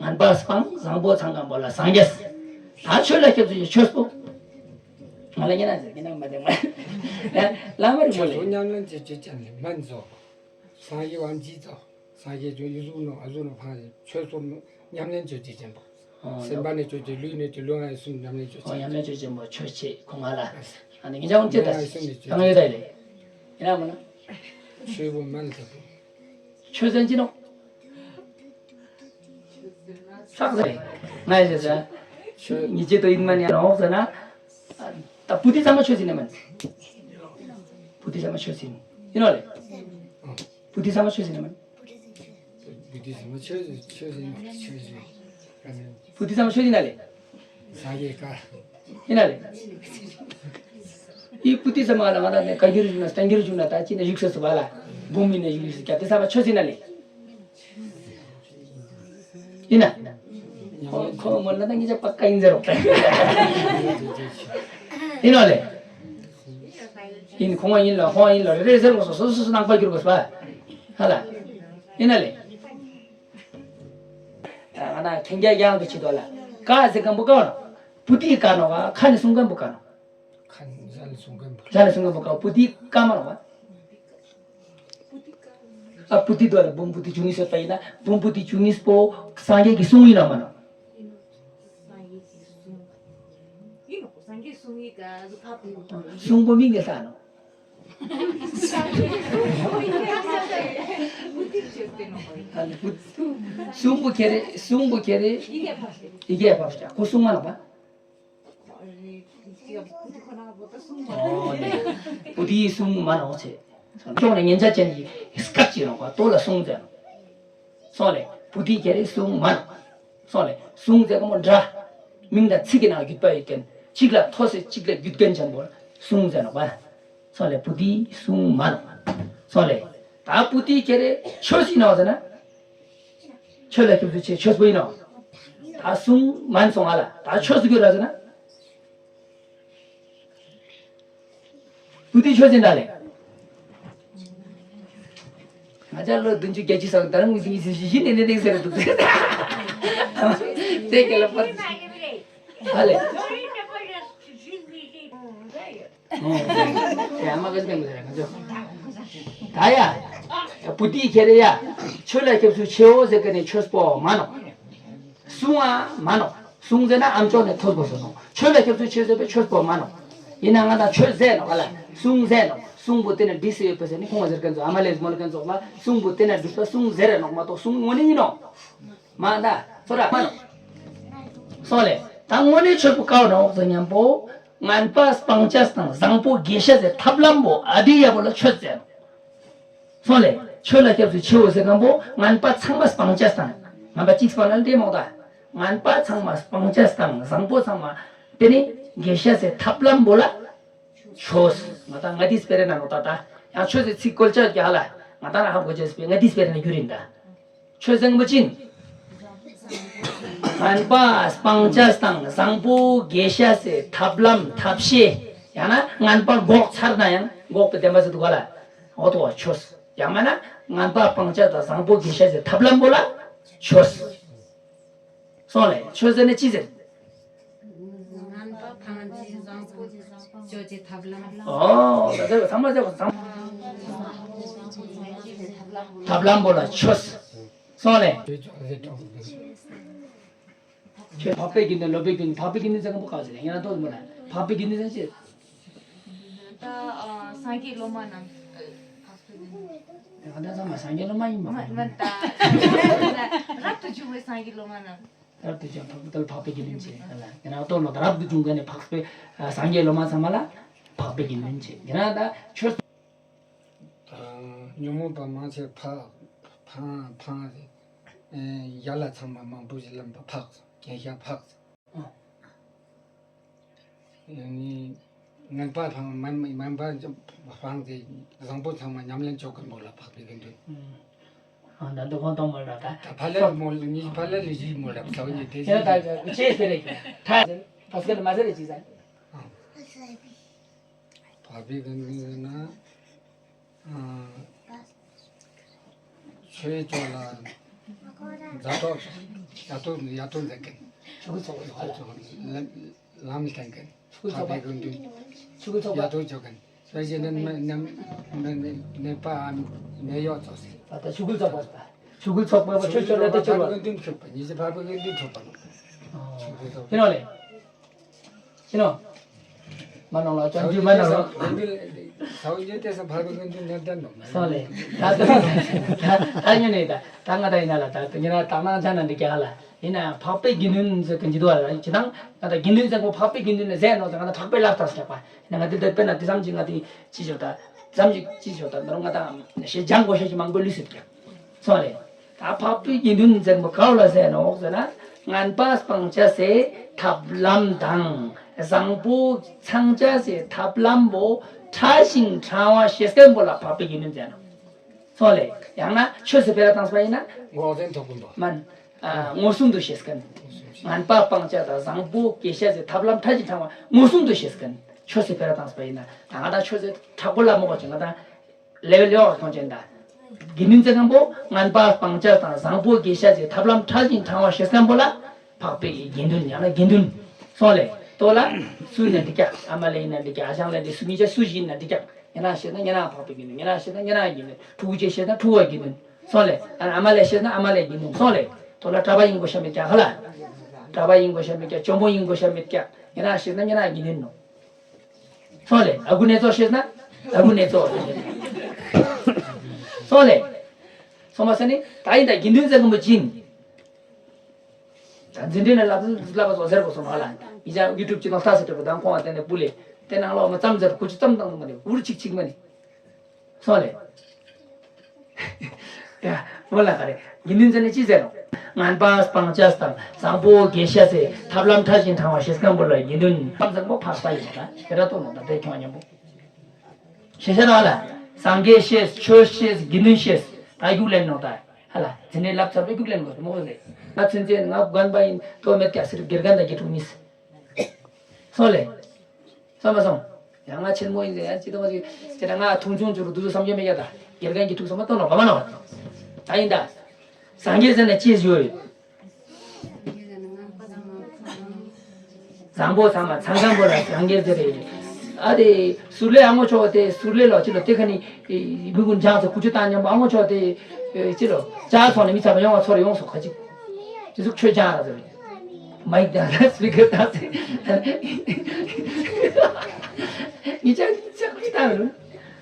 ངན་པ་སྤངས། བཟང་པོ་ཚང་མཁན་པོ་ལ་སངས་རྒྱས། ད་ཆོས་ལ་སྐྱབས་སུ་མཆི་ཆོས་པོ། ང་ལ་ཉན་ན་ཟེར་ཉན་ན་མ་དེ་མ། བླ་མ་རིན་པོ་ཆོས་ལེ། སུ་ཉམས་ལེན་བྱེད་ཆོས་ཅན་ལེ་མན་ཚོ། སངས་རྒྱས་དབང་ཅི་ཚོ། སངས་རྒྱས་ཇོ་ཡི་གཟུགས་ནོ་ཨ་གཟུགས་ནོ་ཕང་ཆོས་སོ་ཉམས་ལེན་ཆོས་ཅན་ཅན་པོ། ཨོ་སེམས་པ་ནས་ཆོས་ཅན་ལུས་ནས་ཆོས་ལུས་ངག་ཡིད་གསུམ་ཉམས་ལེན་ཆོས་ཨོ་ཅན། ཉམས་ལེན་ཆོས་ཅན་པོ་ཆོས་ཆེ་ཁོ་ང་ལ། ཨ་ནི་ངེད་ཅག་ཀྱང་ཅི་ལུས་ངག་ཡིད་གསུམ་ནས་ཆོས་ད་ངེད་ད་ལེ། ཡིན་ན་མ་ན། ཆོས་པོ་མན་ལ་ཐུབ། ཆོས་ཟེར་ཅི་ནོ། ཆགས་ཟེར། ང་ཡི་ཟེར། ཆོས། ཉི་ཅི་ཏོ་ཡིན་མ་ནི་ཡང་ནོག་ཟེར་ན། ད་བུ་དི་ཚང་མ་ཆོས་ཟིན་ནི་མན། བུ་དི་ཚང་མ་ཆོས་ཟིན། ཡིན་ནོ་ལེ། བུ་དི་ཚང་མ་ཆོས་ཟིན་ནི་མན། བུ་དི་ཚང་མ་ཆོས་ཆོས་ཟིན་ཆོས་ཟིན། བུ་དི་ཚང་མ་ཆོས་ཟིན་ན་ལེ། ས་ཡེ་ཀ་ཡིན་ན་ལེ། ཨི་བུ་དི་ཚང་མ་ལ་ང་ད་ནས་བཀའ་འགྱུར་བྱུང་ན་བསྟན་འགྱུར་བྱུང་ན་ད་ཅི་ནས་བཞུགས་ས་སུ་བ་ལ། འབུམ་མི་ནས་བཞུགས་ས་ཀྱ་དེ་ཚང་མ་ཆོས་ཟིན་ན་ལེ། ཡིན་ན། ཁོ་ཁོ་མོ་ལ་ད་ངེད་ཅག་པ་ཀ་ཡིན་ཟེར་རོགས། ཡིན་ནོ་ལེ། ཡིན་ཁོང་ཡིན་ལ་ཁོང་ཡིན་ལ་རེ་རེ་ཟེར་དགོས་སོ་སོ་སོ་སོ་ནང་པ་གྱུར་དགོས་སོ། ཧ་ལ། ཡིན་ན་ལེ། ང་ན་ཁེངས་རྒྱ་ཡང་གི་ཆེད་དོ་ལ། ཀ་ཟེར་མཁན་པོ་ཀ་ནོ། བུ་དི་ཀ་ནོ་ཀ་ཁ་ནས་གསུང་མཁན་པོ་ཀ་ནོ། ཁ་ནས། གསུང་མཁན་པོ། ཇ་ལ་གསུང་མཁན་པོ་ཀ་པུ་ཏི་ཀ་མ་ལ་བ། ཨ་པུ་ཏི་དོ་ལ་འབུམ་པོ་ཏི་བཅུ་གཉིས་ཟེར་པ་ཡིན་ན་འབུམ་པོ་ཏི་བཅུ་གཉིས་པོ་སངས་རྒྱས་ཀྱི་གསུང་ཡིན་ནམ་མ་ནོ། ཡིན་ནོ། སངས་རྒྱས་ཀྱི་གསུང་། ཡིན་ནོ། སངས་རྒྱས་གསུང་ཡིག་ག་ཟུ་ཕ་པུ། གསུང་པོ་མིང་ནས་ལྷག་ནོ། གསུང་པོ་ཁྱེད་རེད། གསུང་པོ་ཁྱེད་རེད། ཡི་གེ་ཕབ་ཤག་ཁོ་གསུང་མ་ལ་བ། ཨོ་ནི། པུ་ཏིའི་གསུང་མ་ནོག་ཅེས། ཅོག་ནས་ཉན་ཆ་ཅན་གྱི་སྐབས་ཀྱི་རོགས་པ་ལྟོ་ལ་གསུང་མཛད་ནོ། སོང་ལེ། པུ་ཏི་ཁྱེད་རེད་གསུང་མ་ནོག་སོང་ལེ། གསུང་མཛད་ག་མོ་འདྲ། མིང་དང་ཚིག་གི་ནང་བརྒྱུད་པ་ཡོད་མཁན། གཅིག་ལ་ཐོ་ཟེར་གཅིག་ལ་བརྒྱུད་མཁན་ཅན་པོ་གསུང་མཛད་ནོག་པ། སོང་ལེ། པུ་ཏིའི་གསུང་མ་ནོག་སོང་ལེ། ད་པུ་ཏི་ཁྱེད་རེད་ཆོས་ཟིན་ནོག་ཟེར་ན། ཆོས་ལ་སྐྱབས་སུ་མཆི་ཆོས་པོ་ཡིན་ནོ། ད་གསུང་མན་སོང་ཨ་ལ་ད་ཆོས་སུ་གྱུར་ར་ཟེར་ན། པུ་ཏི་ཆོས་ཟིན་ད་ལེ། ང་ཅག་ལོ་བདུན་ཅུ་བརྒྱད་ཅུ་སོང་ད་རུང་ངུ་ཟིན་ཟིན་ཞིག་ཞིག་ནས་ནས་ནས་ཟེར་འདུག་དེ་སྐད་ལ་པར། ཨ་ལེ། ཨོ། ཡ་མ་གི་སྟེང་ལ་ང་ཚོ། ད་ཡ། པུ་ཏི་ཁྱེད་རེ་ཡ། ཆོས་ལ་སྐྱབས་སུ་མཆིའོ་ཟེར་གི་ནས་ཆོས་པོ་མ་ནོ། གསུང་ཨ་མ་ནོ། གསུང་ཟེར་ན་ཨམ་ཅོག་ནས་ཐོས་དགོས་སོ་ནོ། ཆོས་ལ་སྐྱབས་སུ་མཆིའོ་ཟེར་བའི་ཆོས་པོ་མ་ནོ། ཡིན་ན་ང་དང་ཆོས་ཟེར་ནོ་ག་ལ། གསུང་ཟེར་ནོ། གསུང་པོ་དེ་ན་འདྲིས་སུ་ཡོད་པ་ཟེར་ནི་ཁོང་ཟེར་གན་ཚོ་ཨ་མ་ལེ་མོ་ལ་གན་ཚོ་ལ་གསུང་པོ་དེ་ན་འདྲིས་པ་གསུང་ཟེར་ར་ནོ་མ་གཏོགས་གསུང་དངོས་གནས་ཡིན་ནོ། མ་ད་ཚོ་ར་མ་ནོ། སོང་ལེ། ད་དངོས་གནས་ཆོས་པོ་ཀའོ་ནོ་ཟེར་མཉམ་པོ། ངན་པ་སྤང་བྱ་དང་བཟང་པོ་དགེ་བཤེས་ཟེར་ཐབས་ལམ་པོ་ཨ་དི་ཡ་པོ་ལ་ཆོས་ཟེར། སོང་ལེ། ཆོས་ལ་སྐྱབས་སུ་མཆིའོ་ཟེར་མཁན་པོ་ངན་པ་ཚང་མ་སྤང་བྱ་དང་། ངན་པ་གཅིག་སྤང་ན་འདྲེ་མོག་ད། ངན་པ་ཚང་མ་སྤང་བྱ་དང་བཟང་པོ་ཚང་མ། དེ་ནི་དགེ་བཤེས་ཟེར་ཐབས་ལམ་པོ་ལ་ཆོས། ང་ད་ང་དིས་སྤེ་རེ་ན་ནོ་ད་ད། ཡང་ཆོས་ཟེར་ཚིག་བཀོལ་ཆ་རྒྱ་ལ། ང་ད་ན་ཧ་གོ་ཆ་སྤེ་ང་དིས་སྤེ་རེ་ན་རྒྱུ་རིན་ད། ཆོས་ཟེར་མཁན་པོ་ཅི་ཡིན། ངན་པ་སྤང་བྱ་དང་བཟང་པོ་དགེ་བཤེས་ཟེར་ཐབས་ལམ་ཐབས་ཤེས། ཡང་ན་ངན་པ་འགོག་ཚར་ན་ཡང་འགོག་པའི་བདེན་པ་ཟེར་འདུག་ག་ལ། འོ་དོ་ཆོས། ཡང་མིན་ན་ངན་པ་སྤང་བྱ་དང་བཟང་པོ་དགེ་བཤེས་ཟེར་ཐབས་ལམ་པོ་ལ་ཆོས། སོང་ལེ། ཆོས་ཟེར་ནས་ཅི་ཟེར། ངན་པ་སྤང་བྱ་བཟང་པོ་སྤྱོད་ཀྱི་ཐབས་ལམ། ཨོ། ད་ཚང་མ་ཚང་མ་ཚང་མ། ཐབས་ལམ་པོ་ལ་ཆོས། སོང་ལེ། ཁྱོད་འཕགས་པའི་དགེ་འདུན་ལོ་པའི་དགེ་འདུན་འཕགས་པའི་དགེ་འདུན་ཟེར་མཁན་པོ་ག་ཟེར་ཡང་ན་ཏོག་མོ་ན་འཕགས་པའི་དགེ་འདུན་ཟེར་ཅི། ད་སངས་རྒྱས་སློབ་མ་རྣམས། ང་ད་ཚང་མ་སངས་རྒྱས་སློབ་མ་ཡིན་པ་མ་མ་ད། རབ་ཏུ་བྱུང་བའི་སངས་རྒྱས་སློབ་མ་རྣམས། རབ་ཏུ་བྱུང་འཕགས་པའི་དགེ་འདུན་ཟེར་ཡང་ན་ཏོག་ལོ་ད་རབ་ཏུ་བྱུང་མཁན་ནི་འཕགས་པའི་སངས་རྒྱས་སློབ་མ་ཚང་མ་ལ་འཕགས་པའི་དགེ་འདུན་ཟེར་ཡང་ན་ད་ཆོས། ཉོན་མོངས་པ་མང་ཆེ་ཕ་ཕ་ཕ་ཡ་ལ་ཚང་མ་མང་པོ་ཞིག་ལམ་པ་འཕགས་རྒྱལ་ཤ་འཕགས། ངན་པ་དང་མན་མན་པ་སྤངས་ཏེ་བཟང་པོ་ཚང་མ་ཉམས་ལེན་བྱོས་མཁན་པོ་ལ་འཕགས་པའི་དགེ་འདུན། ཨ་ད་འདུག་ཁོང་གཏོང་མོལ་ར་ད། ད་ཕ་ལ་མོལ་ནི་ཕ་ལ་ལི་ཞིག་མོལ་ར་ཚ་བ་ཉི་དེ་ཡང་ཞིག་ད་ཅེས་ཟེར་རེད། ད་ཕ་སྐད་མ་ཟེར་རེད་ཅི་ཟེར། འཕགས་པའི་དགེ་འདུན་ཟེར་ན། ཆོས་ཕྱོགས་ལ་མཛའ་གྲོགས་ཡ་ཏོ་ཡ་ཏོ་མཛད་མཁན། ཆོས་ཚོགས་ལམ་ལམ་བསྟན་མཁན། ཆོས་ཚོགས་པ། འཕགས་པའི་དགེ་འདུན་ཆོས་ཚོགས་པ། ཡ་ཏོ་འཇོག་མཁན། ཆོས་ཀྱི་ནད་ནད་ནད་པའམ་ནད་གཡོག་ཚོགས་ཟེར། ད་ལྟ་ཆོས་ཚོགས་པ་ཟེར་ད། ཆོས་ཚོགས་པ་ཆོས་ཕྱོགས་ལ་ད་ཆོས་པ། འཕགས་པའི་དགེ་འདུན་ཚོགས་པ་ཉི་ཤུ་འཕགས་པའི་དགེ་འདུན་ཚོགས་པ་ནོ། ཆོས་ཚོགས་པ། ཡིན་ནོ་ལེ། ཤི་ནོ། མ་ནོར་ལ་ཅང་ཅུ་མ་ནོར་ལ། ས་བོན་ཉིད་དེ་སང་འཕགས་པའི་དགེ་འདུན་ནི་ལྡན་ནོ། སོང་ལེ། ད་ད་ད་ཉོན་ནས་ད་ད་ང་ད་ཡིན་ན་ལ་ད་ཉོན་ན་ད་ནང་ཆ་ན་འདི་རྒྱ་ལ་ཡིན་ན་འཕགས་པའི་དགེ་འདུན་ཟེར་གི་འཇི་དུ་བ་ལ་ཅི་དང་ང་ད་དགེ་འདུན་ཟེར་གོ་འཕགས་པའི་དགེ་འདུན་ནི་ཟེར་ནོ་ཟེར་ང་ད་འཕགས་པའི་ལག་ཐག་ཟེར་པ་ཡིན་ན་ང་འདི་ལྟར་དཔེར་ན་དེ་ཙམ་གྱིས་ང་དེ་ཅི་བྱོ་ད་ཙམ་གྱིས་ཅི་བྱོ་ད་ང་ད་ཞེ་སྦྱང་དགོས་ཤེས་ཀྱི་མང་པོ་ལུས་སྲིད་ཀྱང་སོང་ལེ། ད་འཕགས་པའི་དགེ་འདུན་ཟེར་མཁན་པོ་ག་བ་ལ་ཟེར་ནོག་ཟེར་ན། ངན་པ་སྤང་བྱ་ཟེར་ཐབས་ལམ་དང་། བཟང་པོ་ཚང་བྱ་ཟེར་ཐབས་ལམ་པོ་ཕྲ་ཞིང་ཕྲ་བ་ཤེས་མཁན་པོ་ལ་འཕགས་པའི་དགེ་འདུན་ཟེར་ནོག་སོང་ལེ། ཡང་ན་ཆོས་སུ་སྤེལ་བ་བཏང་སོང་ཡིན་ན། འགོག་བདེན་ཐོབ་ཀུན་པོ། མན། མངོན་སུམ་དུ་ཤེས་མཁན། ངན་པ་སྤང་བྱ་དང་བཟང་པོ་དགེ་བཤེས་ཟེར་ཐབས་ལམ་ཕྲ་ཞིང་ཕྲ་བ་མངོན་སུམ་དུ་ཤེས་མཁན། ཆོས་སུ་སྤེལ་བ་བཏང་སོང་ཡིན་ན། ད་ང་ད་ཆོས་ཟེར་དྲག་པོ་ལ་མོ་གོ་ཅན་ང་ད། ལེ་ཝལ་ཡོག་གི་ཐོང་ཅན་ད། དགེ་འདུན་ཚེ་སྐམ་པོ་ངན་པ་སྤང་བྱ་དང་བཟང་པོ་དགེ་བཤེས་ཀྱི་ཐབས་ལམ་ཕྲ་ཞིང་ཕྲ་བ་ཤེས་མཁན་པོ་ལ་འཕགས་པའི་དགེ་འདུན་ཡང་ན་དགེ་འདུན་སོང་ལེ། ལྟོ་ལ་སུ་ཡིན་ན་འགྲིག་ཀྱག་ཨ་མ་ལེ་ཡིན་ན་འགྲིག་ཀྱག་ཨ་ཞང་ལེ་འདི་སུ་གཉིས་ཆ་སུ་ཞིག་ཡིན་ན་འགྲིག་ཀྱག་ཉེ་རང་ཤེས་ན་ཉེ་རང་འཕགས་པའི་དགེ་འདུན། ཉེ་རང་ཤེས་ན་ཉེ་རང་གི་དགེ་འདུན། ཕྲུ་གུ་ཅིག་ཤེས་ན་ཕྲུ་གུའི་དགེ་འདུན། སོང་ལེ། ཨ་ཨ་མ་ལེ་ཤེས་ན་ཨ་མ་ལེ་དགེ་འདུན། སོང་ལེ། ལྟོ་ལ་གྲྭ་པ་ཡིན་དགོས་ཤ་མེད་ཀྱག་ཧ་ལ། གྲྭ་པ་ཡིན་དགོས་ཤ་མེད་ཀྱག་གཅུང་པོ་ཡིན་དགོས་ཤ་མེད་ཀྱག་ཉེ་རང་ཤེས་ན་ཉེ་རང་གི་དགེ་འདུན་ནོ། སོང་ལེ། ཨ་ཁུ་ནེ་ཙོ་ཤེས་ན་ཨ་ཁུ་ནེ་ཙོ། སོང་ལེ། སོང་མ་ཟེར་ནི་ད་ཡིན་ད་དགེ་འདུན་ཟེར་གི་མོ་ཅིན། ད་འཛིན་གྲྭའི་ནང་བསླབ་བསླབ་པ་ཚོ་ཟེར་དགོས་སོང་ཧ་ལ། ཡིན་ཅང་ཡུ་ཊུབ་ཅི་ནང་ལྟ་ཟེར་དྲི་བ་དང་ཁོང་བ་དེ་ནས་སྤུ་ལེ། དེ་ནང་ལོགས་མ་ཙམ་ཟེར་ཁུ་ཆུ་ཙམ་དང་མ་ནི་འུར་ཆིག་ཆིག་མ་ནི། སོང་ལེ། ཡ་མོ་ལ་ག་རེ། དགེ་འདུན་ཟེར་ནས་ཅི་ཟེར་ནོ། ངན་པ་སྤང་བྱ་དང་བཟང་པོ་དགེ་བཤེས་ཟེར་ཐབས་ལམ་ཕྲ་ཞིང་ཕྲ་བ་ཞེས་སྐམ་པོ་ལ་དགེ་འདུན་ཕམ་བཟང་པོ་འཕགས་པ་ཡིན་ད་དེ་ར་ཏོ་ནོ་ད་དེ་ཁྱོད་མཉམ་པོ། ཤེས་བྱ་རང་ལ། སངས་རྒྱས་ཤེས་ཆོས་ཤེས་དགེ་འདུན་ཤེས་ད་རྒྱུགས་ལེན་ནོ་ད། ཧ་ལ་དེ་ནས་ལབ་ཚར་བའི་རྒྱུགས་ལེན་དགོས་མོ་རེད། ང་ཚུན་ཆད་ང་རྒན་པ་ཡིན་ཏོ་མེད་ཀྱ་ཟེར་དགེ་རྒན་དང་དགེ་ཕྲུག་གཉིས། སོང་ལེ། སོང་མ་སོང་། ཡང་ང་ཆེན་མོ་ཡིན་ཟེར་ཡང་ཅི་ཏོ་མ་ཅི་ཟེར་ན་ང་མཐོང་ཆུང་ཆུང་རུ་འདུག་བསམ་རྒྱུ་མེད་ཀྱ་ད། དགེ་རྒན་གྱི་ཐུགས་སོ་མ་གཏོང་ནོ་ག་མ་ནོ། ད་ཡིན་ད། སངས་རྒྱས་ཟེར་ནས་ཅི་ཞུ་ཡོད། བཟང་པོ་ཚང་མ་ཚང་ཁང་པོ་ལ་སངས་རྒྱས་ཟེར་རེད། ཨ་དེ་ཟུར་ལས་ཨ་ངོ་ཆོག་དེ་ཟུར་ལས་ལོ་ཅི་ལོ་དེ་ཁ་ནི་མི་ཀུན་ཆང་ཚོ་ཁུ་ཆུ་བཏང་མཉམ་པོ་ཨ་ངོ་ཆོག་དེ་ཅི་ལོ་ཅག་ཚོང་ནས་མི་ཚང་མ་ཡོང་བ་ཚོར་ཡོང་སོ་ཁ་ཅིག་དེ་ཟུག་ཆོས་ཅང་ར་ཟེར། མའིག་དང་སི་པི་ཀར་དང་། ངི་ཅག་ཅག་ཅི་བཏང་རུང་།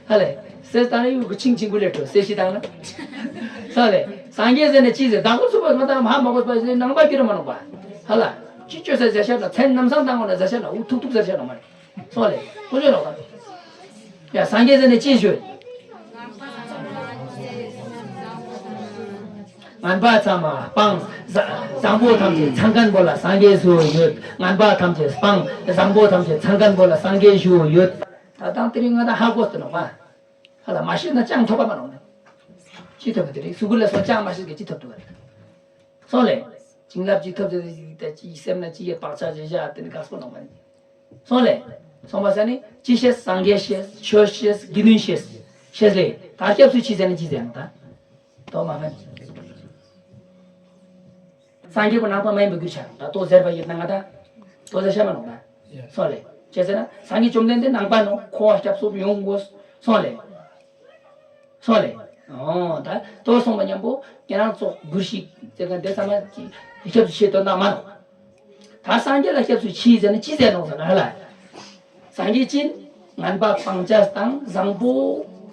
ཧ་ལེ། སེ་བཏང་ན་ཡུ་གུ་ཆིང་ཆིང་གུ་ལེ་ཁྲོ་སེ་ཤི་བཏང་ན། ས་ལེ། སངས་རྒྱས་ཟེར་ནས་ཅི་ཟེར་བདག་པོ་ཚུགས་པ་མ་བཏང་མ་མ་དགོས་པ་ཟེར་ནང་པ་སྐྱུར་མ་ནོག་པ། ཧ་ལ། ཅི་བཅོས་ཟེར་ཟེར་ཤ་ན་མཚན་ནམ་སང་བཏང་བ་ན་ཟེར་ཤ་ན་འུ་ཐུག་ཐུག་ཟེར་ཤ་ན་མ་རེད། སོང་ལེ། ཀུན་སྤྱོད་ལོག་པ། ཡ་སངས་རྒྱས་ཟེར་ནས་ཅི་ཞུ། ངན་པ་ཚང་མ་སྤང་། བཟང་པོ་ཐམས་ཅད་ཚང་མཁན་པོ་ལ་སངས་རྒྱས་སུ་ཡོད། ངན་པ་ཐམས་ཅད་སྤང་། བཟང་པོ་ཐམས་ཅད་ཚང་མཁན་པོ་ལ་སངས་རྒྱས་སུ་ཡོད། ད་དང་དེ་རིང་ང་ད་ཧ་གོ་སྟེ་ནོག་པ། ཧ་ལ་མ་ཤེས་ན་ཅང་ཐོབ་པ་མ་ནོག་ནི། ཅི་ཐོབ་པ་དེ་རིང་སུ་གུ་ལ་སོང་ཅང་མ་ཤེས་ཀྱི་ཅི་ཐོབ་ཐུབ་པ་རེད། སོང་ལེ། བྱིན་རླབས་ཅི་ཐོབ་དེ་ད་ཅི་སེམས་ན་ཅི་ཡེ་བག་ཆགས་ཅི་བཞག་དེ་ནི་དཀའ་སྤོ་ནོག་པ་ནི། སོང་ལེ། སོང་པ་ས་ནི་ཅི་ཤེས་སངས་རྒྱས་ཤེས་ཆོས་ཤེས་དགེ་འདུན་ཤེས། ཤེས་ལེ། ད་སྐྱབས་སུ་མཆི་ཟེར་ནི་ཅི་ཟེར་ནོ་ད། དོ་མ་ཕན། སངས་རྒྱས་པོ་ནང་པ་མ་ཡིན་པའི་རྒྱུ་ཆ་ད་ལྟོ་ཟེར་བ་ཡིན་ན་ང་ད། ལྟོ་ཟེར་ཤ་མ་ནོག་ད། སོང་ལེ། ཅི་ཟེར་ན་སངས་རྒྱས་བཅོམ་ལྡན་འདས་ནང་པ་ནོ་ཁོ་བ་སྐྱབས་སུ་ཡོང་དགོས། སོང་ལེ། སོང་ལེ། ཨོ་ད་ལྟོ་སོང་པ་མཉམ་པོ་ཁྱེད་རང་ཚོ་གུར་ཞིག་དེ་ག་འདི་ཚང་མ་སྐྱབས་སུ་མཆི་དོན་དག་མ་ནོག་ད་སངས་རྒྱས་ལ་སྐྱབས་སུ་མཆི་ཟེར་ན་ཅི་ཟེར་ནོག་ཟེར་ན་ཧ་ལ། སངས་རྒྱས་ཅི། ངན་པ་སྤང་བྱ་དང་བཟང་པོ་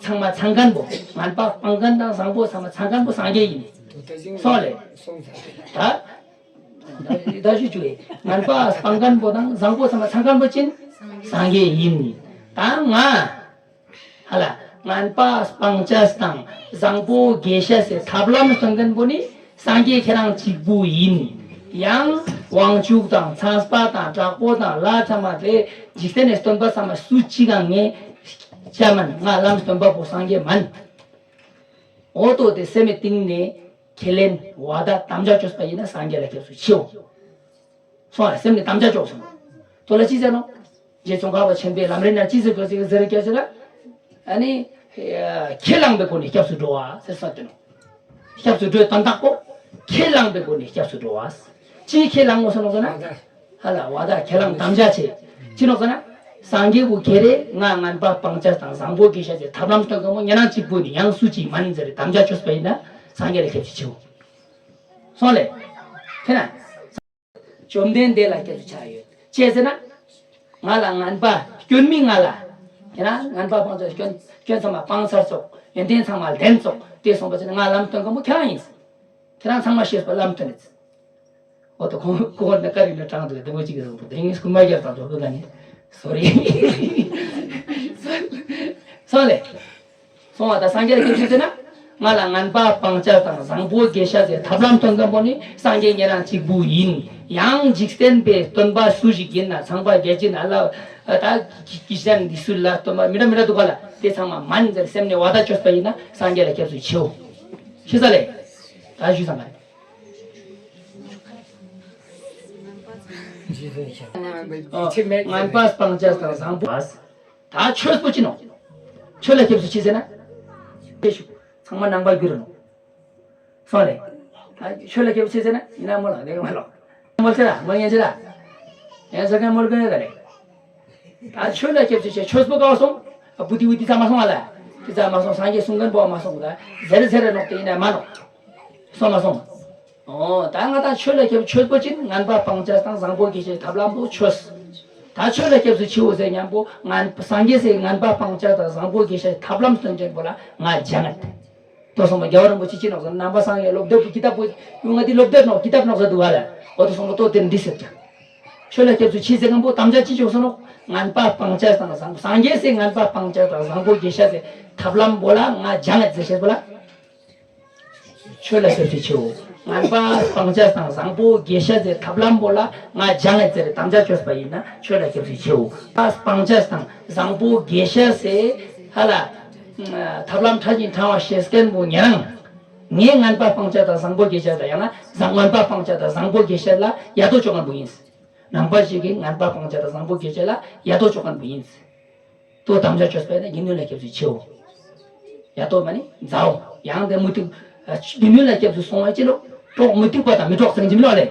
ཚང་མ་ཚང་མཁན་པོ། ངན་པ་སྤང་མཁན་དང་བཟང་པོ་ཚང་མ་ཚང་མཁན་པོ་སངས་རྒྱས་ཡིན། སོང་ལེ། ད། ད་ཞུ་ཅུ་ཡེ། ངན་པ་སྤང་མཁན་པོ་དང་བཟང་པོ་ཚང་མ་ཚང་མཁན་པོ་ཅི། སངས་རྒྱས་ཡིན། ད་ང་། ཧ་ལ། ངན་པ་སྤང་བྱ་དང་བཟང་པོ་དགེ་བཤེས་ཟེར་ཐབས་ལམ་སྟོན་མཁན་པོ་ནི་སངས་རྒྱས་ཁྱེད་རང་གཅིག་པུ་ཡིན། ཡང་དབང་ཕྱུག་དང་ཚངས་པ་དང་དྲག་པོ་དང་ལྷ་ཚང་མ་དེ་འཇིག་རྟེན་ནས་སྟོན་པ་ཚང་མ་སུ་གཅིག་གང་ངས་བྱ་མིན། ང་ལམ་སྟོན་པ་པོ་སངས་རྒྱས་མིན། འོ་ཏོ་དེ་སེམས་མི་གཏིང་ནས་ཁས་ལེན་བ་ད་དམ་བཅའ་བཅོས་པ་ཡིན་ན་སངས་རྒྱས་ལ་སྐྱབས་སུ་མཆིའོ། སོང་བ་སེམས་ནི་དམ་བཅའ་བཅོས་སོང་། དོ་ལ་ཅི་ཟེར་ནོ། རྗེ་ཙོང་ཁ་པ་ཆེན་པོའི་ལམ་རིམ་ན་ཅི་ཟེར་དགོས་ཟེར་ཟེར་སྐྱབས་སུ་ལ། ཨ་ནི། ཁས་བླངས་པའི་སྒོ་ནས་སྐྱབས་སུ་འགྲོ་བ་ཟེར་སོང་སྟེ་ནོ། སྐྱབས་སུ་འགྲོའི་དོན་དག་པོ། ཁས་བླངས་པའི་སྒོ་ནས་སྐྱབས་སུ་འགྲོ་བ། ཅིའི་ཁས་བླངས་ངོ་སོང་ནོ་ཟེར་ན། ཧ་ལ་བ་ད་ཁས་བླངས་དམ་བཅའ་བྱེད། ཅི་ནོ་ཟེར་ན། སངས་རྒྱས་པོ་ཁྱེད་རེ་ང་ངན་པ་སྤང་བྱ་དང་བཟང་པོ་དགེ་བཤེས་ཀྱི་ཐབས་ལམ་སྟོན་མཁན་པོ་ཉེ་རང་གཅིག་པུ་ནི་ཡང་སུ་གཅིག་མ་ནི་ཟེར་དམ་བཅའ་བཅོས་པ་ཡིན་ན་སངས་རྒྱས་ལ་སྐྱབས་སུ་མཆིའོ། སོང་ལེ། ཁྱེད་ན། བཅོམ་ལྡན་འདས་ལ་སྐྱབས་སུ་ཆ་ཡོད། ཅི་ཟེར་ན། ང་ལ་ངན་པ་སྐྱོན་མི་ང་ལ། ཁྱེད་རང་ངན་པ་སྤང་ཚར་སྐྱོན་སྐྱོན་ཚང་མ་སྤང་ཚར་སོགས་ཡོན་ཏན་ཚང་མ་ལྡན་སོགས་དེ་སོང་པ་ཅི་ན་ང་ལམ་སྟོན་མཁན་པོ་ཁྱེད་རང་ཡིན། ཁྱེད་རང་ཚང་མ་ཤེས་པ་ལམ་སྟོན་རེད། འོ་ཏོ་ཁོང་ཁོང་ནི་ཀ་རི་ནི་དྲང་དུ་དེ་མོ་ཅིག་རེད་འདུག་དེ་ངས་སྐུལ་མ་རྒྱབ་དང་འགྲོ་དགོས་ན་ནི་སོ་རི། སོང་ལེ། སོང་བ་དང་སངས་རྒྱས་ལ་སྐྱབས་སུ་མཆི་ཟེར་ན། ང་ལ་ངན་པ་སྤང་བྱ་དང་བཟང་པོ་དགེ་བཤེས་ཟེར་ཐབས་ལམ་སྟོན་མཁན་པོ་ནི་སངས་རྒྱས་ཉེ་རང་གཅིག་པུ་ཡིན། ཡང་འཇིག་རྟེན་པའི་སྟོན་པ་སུ་ཞིག་ཡིན་ན་ཚངས་པ་བརྒྱ་བྱིན་ཨ་ལ་ད་ཀི་ཀི་ཤན་འདི་སུ་ལ་སྟོན་པ་མི་འདྲ་མི་འདྲ་འདུག་ག་ལ་དེ་ཚང་མ་མན་ཟེར་སེམས་ནས་བ་ད་བཅོས་པ་ཡིན་ན་སངས་རྒྱས་ལ་སྐྱབས་སུ་མཆིའོ། ཤེས་ས་ལེ། ད་ཞུས་ཙམ་པ་རེད། ཨ། ངན་པ་སྤང་བྱ་དང་བཟང་པོ། ད་ཆོས་པོ་ཅི་ནོ། ཆོས་ལ་སྐྱབས་སུ་མཆི་ཟེར་ན། ཚང་མ་ནང་པར་འགྱུར་ནོ། སོང་ལེ། ད་ཆོས་ལ་སྐྱབས་སུ་མཆི་ཟེར་ན་ཡིན་ན་མོ་ལ་ནས་མ་ལོ། མོ་ལ་ཟེར་ལ་མོ་ཡན་ཆད་ལ། ཡང་ཟེར་མཁན་མོལ་མཁན་ཡོད་ད་རེད། ད་ཆོས་ལ་སྐྱབས་སུ་མཆི། ཆོས་པོ་ག་བ་སོང་། ཨ་བུ་དི་བུ་དི་ཚང་མ་སོང་བ་ལ། དེ་ཚང་མ་སོང་། སངས་རྒྱས་གསུང་མཁན་པོ་མ་སོང་ད། ཟེར་ཟེར་རེ་ནོག་དེ་ཡིན་ན་མ་ནོག་སོང་མ་སོང་། ཨོ་ད་ང་དང་ཆོས་ལ་སྐྱབས། ཆོས་པོ་ཅིག་ངན་པ་སྤང་བྱ་དང་བཟང་པོ་སྐྱེ་བྱ་ཐབས་ལམ་པོ་ཆོས། ད་ཆོས་ལ་སྐྱབས་སུ་མཆིའོ་ཟེར་མཉམ་པོ་ངན་སངས་རྒྱས་སའི་ངན་པ་སྤང་བྱ་དང་བཟང་པོ་སྐྱེ་བྱ་ཐབས་ལམ་སྟོན་མཁན་པོ་ལ་ང་སྦྱང་ངད། ཏོ་སོང་པ་རྒྱལ་བ་རིན་པོ་ཆེ་ཅི་ནོག་ཟེར་ན། ནང་པ་སངས་རྒྱས་སློབ་དེབ་ཀི་ཏབ་པོ་ཡུ་ང་དེ་སློབ་དེབ་ནོག་ཀི་ཏབ་ནོག་ཟེར་འདུག་བ་ལ། འོ་ཏོ་སོང་པ་ཏོ་དེ་འདི་ཟེར་ཀྱང་། ཆོས་ལ་སྐྱབས་སུ་མཆི་ཟེར་མཁན་པོ་དམ་བཅའ་ཅི་བཅོས་སོང་ནོག་ངན་པ་སྤང་བྱ་དང་བཟང་། སངས་རྒྱས་སའི་ངན་པ་སྤང་བྱ་དང་བཟང་པོ་སྐྱེ་བྱ་ཟེར་ཐབས་ལམ་པོ་ལ་ང་སྦྱང་ངད་ཟེར་བཤད་པོ་ལ། ཆོས་ལ་སྐྱབས་སུ་མཆིའོ། ངན་པ་སྤང་བྱ་དང་བཟང་པོ་སྐྱེ་བྱ་ཟེར་ཐབས་ལམ་པོ་ལ་ང་སྦྱང་ངད་ཟེར་དམ་བཅའ་བཅོས་པ་ཡིན་ན་ཆོས་ལ་སྐྱབས་སུ་མཆིའོ། ངན་པ་སྤང་བྱ་དང་བཟང་པོ་སྐྱེ་བྱ་ཟེར་ཧ་ལ། ཐབས་ལམ་ཕྲ་ཞིང་ཕྲ་བ་ཤེས་མཁན་པོ་ཉེ་རང་། ངས་ངན་པ་སྤང་བྱ་དང་བཟང་པོ་སྐྱེ་བྱ་དང་ཡང་ན་བཟང་ངན་པ་སྤང་བྱ་དང་བཟང་པོ་སྐྱེ་བྱ་ལ་ཡ་ཏོ་བཅོ་མཁན་པོ་ཡིན། ནང་པ་ཞིག་གིས་ངན་པ་སྤང་བྱ་དང་བཟང་པོ་སྐྱེ་བྱ་ལ་ཡ་ཏོ་བཅོ་མཁན་པོ་ཡིན། ཏོ་དམ་བཅའ་བཅོས་པས་ན་དགེ་འདུན་ལ་སྐྱབས་སུ་མཆིའོ། ཡ་ཏོ་མ་ནི་མཛའོ། ཡང་དེ་མུ་སྟེགས། དགེ་འདུན་ལ་སྐྱབས་སུ་སོང་བ་ཅི་ལོ། གྲོགས་མུ་སྟེགས་པ་དང་མི་གྲོགས་ཟེར་གྱི་མི་ལོ་ལེ།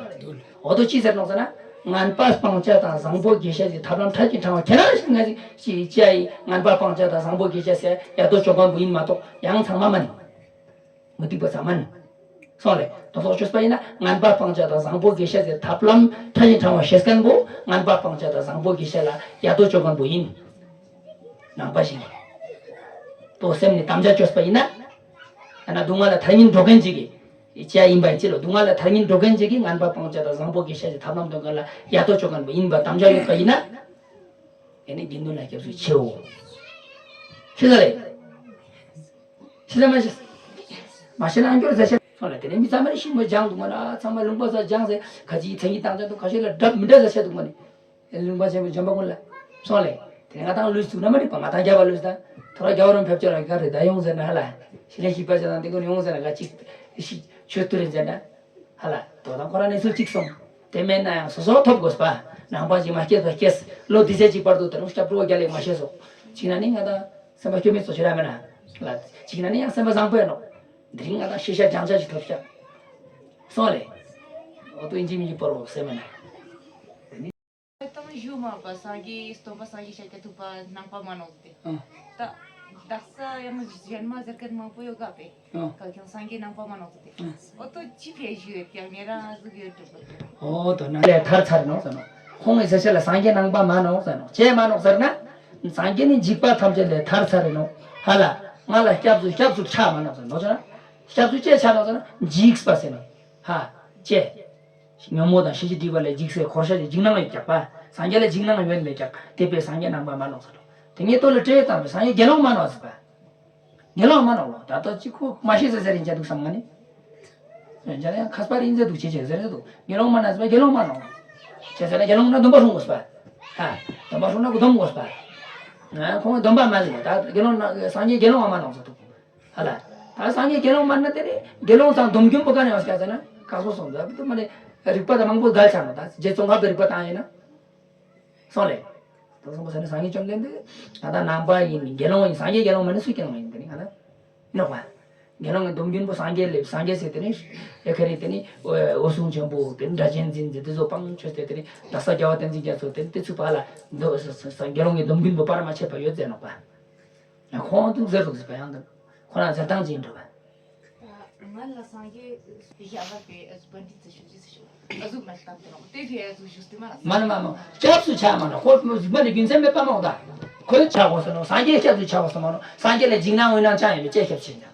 འོ་ཏོ་ཅི་ཟེར་ནོག་ཟེར་ན། ངན་པ་སྤང་བྱ་དང་བཟང་པོ་སྐྱེ་བྱ་ཟེར་ཐབས་ལམ་ཕྲ་ཞིང་ཕྲ་བ་ཁྱེད་རང་ཞིག་ང་ཞིག་ཅི་ཅི་ཡ་ཡི་ངན་པ་སྤང་བྱ་དང་བཟང་པོ་སྐྱེ་བྱ་ཟེར་ཡ་ཏོ་བཅོ་མཁན་པོ་ཡིན་མ་གཏོགས་ཡང་ཚང་མ་མ་ནི། མུ་སྟེགས་པ་ཚང་མ་ནི། སོང་ལེ། དོ་ཐོག་བཅོས་པ་ཡིན་ན་ངན་པ་སྤང་བྱ་དང་བཟང་པོ་སྐྱེ་བྱ་ཟེར་ཐབས་ལམ་ཕྲ་ཞིང་ཕྲ་བ་ཤེས་མཁན་པོ་ངན་པ་སྤང་བྱ་དང་བཟང་པོ་སྐྱེ་བྱ་ལ་ཡ་ཏོ་བཅོ་མཁན་པོ་ཡིན། ནང་པ་ཞིག་གིས། ཏོ་སེམས་ནི་དམ་བཅའ་བཅོས་པ་ཡིན་ན། ཡང་ན་སྡུག་བསྔལ་ལ་ཐར་སྙིང་འདོད་མཁན་ཅིག་གིས། ཅི་ཡིན་པ་ཅི་ལོ། སྡུག་བསྔལ་ལ་ཐར་སྙིང་འདོད་མཁན་ཅིག་གིས་ངན་པ་སྤང་བྱ་དང་བཟང་པོ་སྐྱེ་བྱ་ཟེར་ཐབས་ལམ་སྟོན་མཁན་ལ་ཡ་ཏོ་བཅོ་མཁན་པོ་ཡིན་པ་དམ་བཅའ་ཡོད་པ་ཡིན་ན། ཨེ་ནི་དགེ་འདུན་ལ་སྐྱབས་སུ་མཆིའོ། ཤེས་ས་རེད། ཤེས་ས་མ་ཤེས། མ་ཤེས་ན་འགྱུར་ཟ་ཤེས། སོང་ལ་དེ་ནས་མི་ཚང་མ་ལ་ཤིང་མོ་སྦྱང་འདུག་མ་ན་ཚང་མ་ལུང་པ་ས་སྦྱང་ཟེར་ག་ཅི་མཚན་གྱི་བཏང་ཚད་འདུག་ག་ཤེས་ལ་འདྲ་མི་འདྲ་ཟ་ཤེས་འདུག་མ་ནི། ལུང་པ་ཆེན་པོ་འཇམ་པ་ཀུན་ལ། སོང་ལེ། དེ་ནས་ང་དང་ལུས་ཚུགས་ན་མ་འགྲིག་པ་ང་དང་རྒྱ་བ་ལུས་ད། ཐོ་ར་རྒྱ་བ་རང་ཕེབས་ཆོག་ལ་ག་རེ་ད་ཡོང་ཟེར་ན་ཧ་ལ། ཤི་ལེ་ཤི་པ་ཆ་དང་དེ་ཀུན་ཡོང་ཟེར་ན་ག་ཅིག་ཤི་ཆོས་ཐུ་རེ་ཟེར་ན། ཧ་ལ། དོ་དང་ཁོ་རང་གནས་ཚུལ་གཅིག་སོང་། དེ་མེད་ན་ཡང་སོ་སོ་ཐོབ་དགོས་པ། ནང་པ་ཞིག་མ་སྐྱེས་པ་སྐྱེས། ལོ་འདི་ཚེ་གཅིག་བར་དུ་ད་རུང་སྐྱབས་འགྲོ་རྒྱ་ལས་མ་ཤེས་སོ། གཅིག་ན་ནི་ང་དང་སེམས་པ་སྐྱོ་མེད་ཚོ་ཞེ་དྲག་མེད་ན། ལ། གཅིག་ན་ནི་ཡང་སེམས་པ་བཟང་པོ་ཡིན་ནོ། འདི་རིང་ང་དང་ཤེས་བྱ་སྦྱང་བྱ་ཞིག་ཐོབ་ཤག་སོང་ལེ། འོ་དོ་ཨིན་ཇི་མི་ཇི་པོར་བོ་སེམས་མེད་ན། ཏང་ཞུ་མ་པ་སངས་རྒྱས་སྟོན་པ་སངས་རྒྱས་ཤཱཀྱ་ཐུབ་པ་ནང་པ་མ་ནོག་ཏེ། ཨ། ད་དག་ས་ཡང་གཞན་མ་ཟེར་མཁན་མང་པོ་ཡོད་ག་པེ། ཨ། ག་ཀྱང་སངས་རྒྱས་ནང་པ་མ་ནོག་ཏེ། ཨ། འོ་ཏོ་ཅི་ཕེ་ཞུ་ཡོད་ཀྱང་ཉེ་རང་ཟུག་ཡོད་འགྲོ་པ། འོ་ཏོ་ན་ལས་ཐར་ཚར་ནོག་ཟེར་ནོག་ཁོང་གི་ཟེར་ཤེས་ལ་སངས་རྒྱས་ནང་པ་མ་ནོག་ཟེར་ནོག་ཅེས་མ་ནོག་ཟེར་ན། སངས་རྒྱས་ནི་འཇིགས་པ་ཐམས་ཅད་ལས་ཐར་ཚར་རེ་ནོག་ཧ་ལ། ང་ལ་སྐྱབས་སུ་སྐྱབས་སུ་ཆ་མ་ནོག་ཟེར་ནོག་ཟེར་ན། སྐྱབས་སུ་ཅེས་ཆ་ནོག་ཟེར་ན་འཇིགས་པ་ཟེར་ནོག་ཧ། ཅེས། ཉོན་མོངས་དང་ཤེས་བྱའི་སྒྲིབ་པ་ལས་འཇིགས་སའི་འཁོར་ཞ་ཞིག་འཇིགས་སྣང་ཡོད་ཀྱག་པ། སངས་རྒྱས་ལ་འཇིགས་སྣང་ཡོད་མེད་ཀྱག་དེ་པས་སངས་རྒྱས་ནང་པ་མ་ནོག་ཟེར་རོ། དེ་ངས་ལྟོ་ལ་སྤྲད་དང་པས་སངས་རྒྱས་དགེ་སློང་མ་ནོག་ཟེར་པ། དགེ་སློང་མ་ནོག་ལོ། ད་ལྟ་ཅི་ཁོ་མ་ཤེས་ཟེར་ཟེར་རིན་ཆ་འདུག་བསམ་ང་ནི། རིན་ཆ་ཡང་མཁས་པ་རིན་ཟེར་འདུག་ཅེས་ཅེས་ཟེར་ཟེར་འདུག་དགེ་སློང་མ་ནོག་ཟེར་པ་དགེ་སློང་མ་ནོག་ཅེས་ཟེར་ན་དགེ་སློང་ན་སྡོམ་པ་སྲུང་དགོས་པ། ཧ། སྡོམ་པ་སྲུང་ན་སྡོམ་དགོས་པ། ང་ཁོང་སྡོམ་པ་མ་ཟེར་ད་དགེ་སློང་ན་སངས་རྒྱས་དགེ་སློང་མ་ནོག་ཟེར་འདུག་ཧ་ལ། ད་སངས་རྒྱས་དགེ་སློང་མ་ན་དེ་ནི་དགེ་སློང་ཚང་སྡོམ་རྒྱུན་པོ་ག་ནས་ཡོང་སྐྱ་ཟེར་ན་ཁག་པོ་སོང་ད་དུ་མ་ནི་རིག་པ་དང་མང་པོ་འགལ་ཆགས་ནོ་ད་རྗེ་ཙོང་ཁ་པའི་རིག་པ་དང་ཡིན་ན། སོང་ལེ། དེ་སོང་པ་ཟེར་ན་སངས་རྒྱས་བཅོམ་ལྡན་འདས་ང་དང་ནང་པ་ཡིན་དགེ་སློང་ཡིན་སངས་རྒྱས་དགེ་སློང་མ་ནི་སུ་དགེ་སློང་ཡིན་དེ་ནི་ང་ན། ནོ་བ། དགེ་སློང་གི་སྡོམ་རྒྱུན་པོ་སངས་རྒྱས་ལེབ་སངས་རྒྱས་ཟེར་དེ་ནི་ཨེ་ཁ་རི་དེ་ནི་འོད་སྲུང་ཆེན་པོ་དེ་ནི་སྒྲ་གཅན་འཛིན་ཟེར་དེ་ཚོ་སྤང་ཆོས་ཟེར་དེ་ནི་ད་ས་རྒྱལ་བ་བསྟན་འཛིན་རྒྱ་མཚོ་དེ་ནི་དེ་ཚུ་བ་ལ་དགེ་སློང་གི་སྡོམ་རྒྱུན་པོ་པར་མ་ཆད་པ་ཡོད་ཟེར་ནོ་བ། ཡང་ཁོང་དུ་ཟེར་རོགས་ཟེར་བ་ཡང་དུ་ཁོ་རང་ཟེར་སྟངས་ཅིག་འགྲོ་བ། ང་ལ་སངས་རྒྱས་ཡ་བ་པའི་ཨ་ཟུ་པཎྜི་ཏ་ཞུ་ཅི་ཟེར་ཞུ་ཨ་ཟུ་མ་ལྟམ་དུ་རོགས་དེ་ཕི་ཨ་ཟུ་ཞུ་སྟེ་མ་ལ་མ་ན་མ་མ་སྐྱབས་སུ་ཆ་མ་ན་ཁོ་མ་ནི་རྒྱུ་མཚན་མེད་པ་མ་འོ་ད་ཁོས་ཆ་གོ་ཟེར་ནོ་སངས་རྒྱས་སྐྱབས་སུ་ཆ་གོ་ཟེར་མ་ནོ་སངས་རྒྱས་ལ་འཇིགས་སྣང་འོད་སྣང་ཅང་ཡོད་པའི་ཅེས་སྐྱབས་ཆེ་ཉག་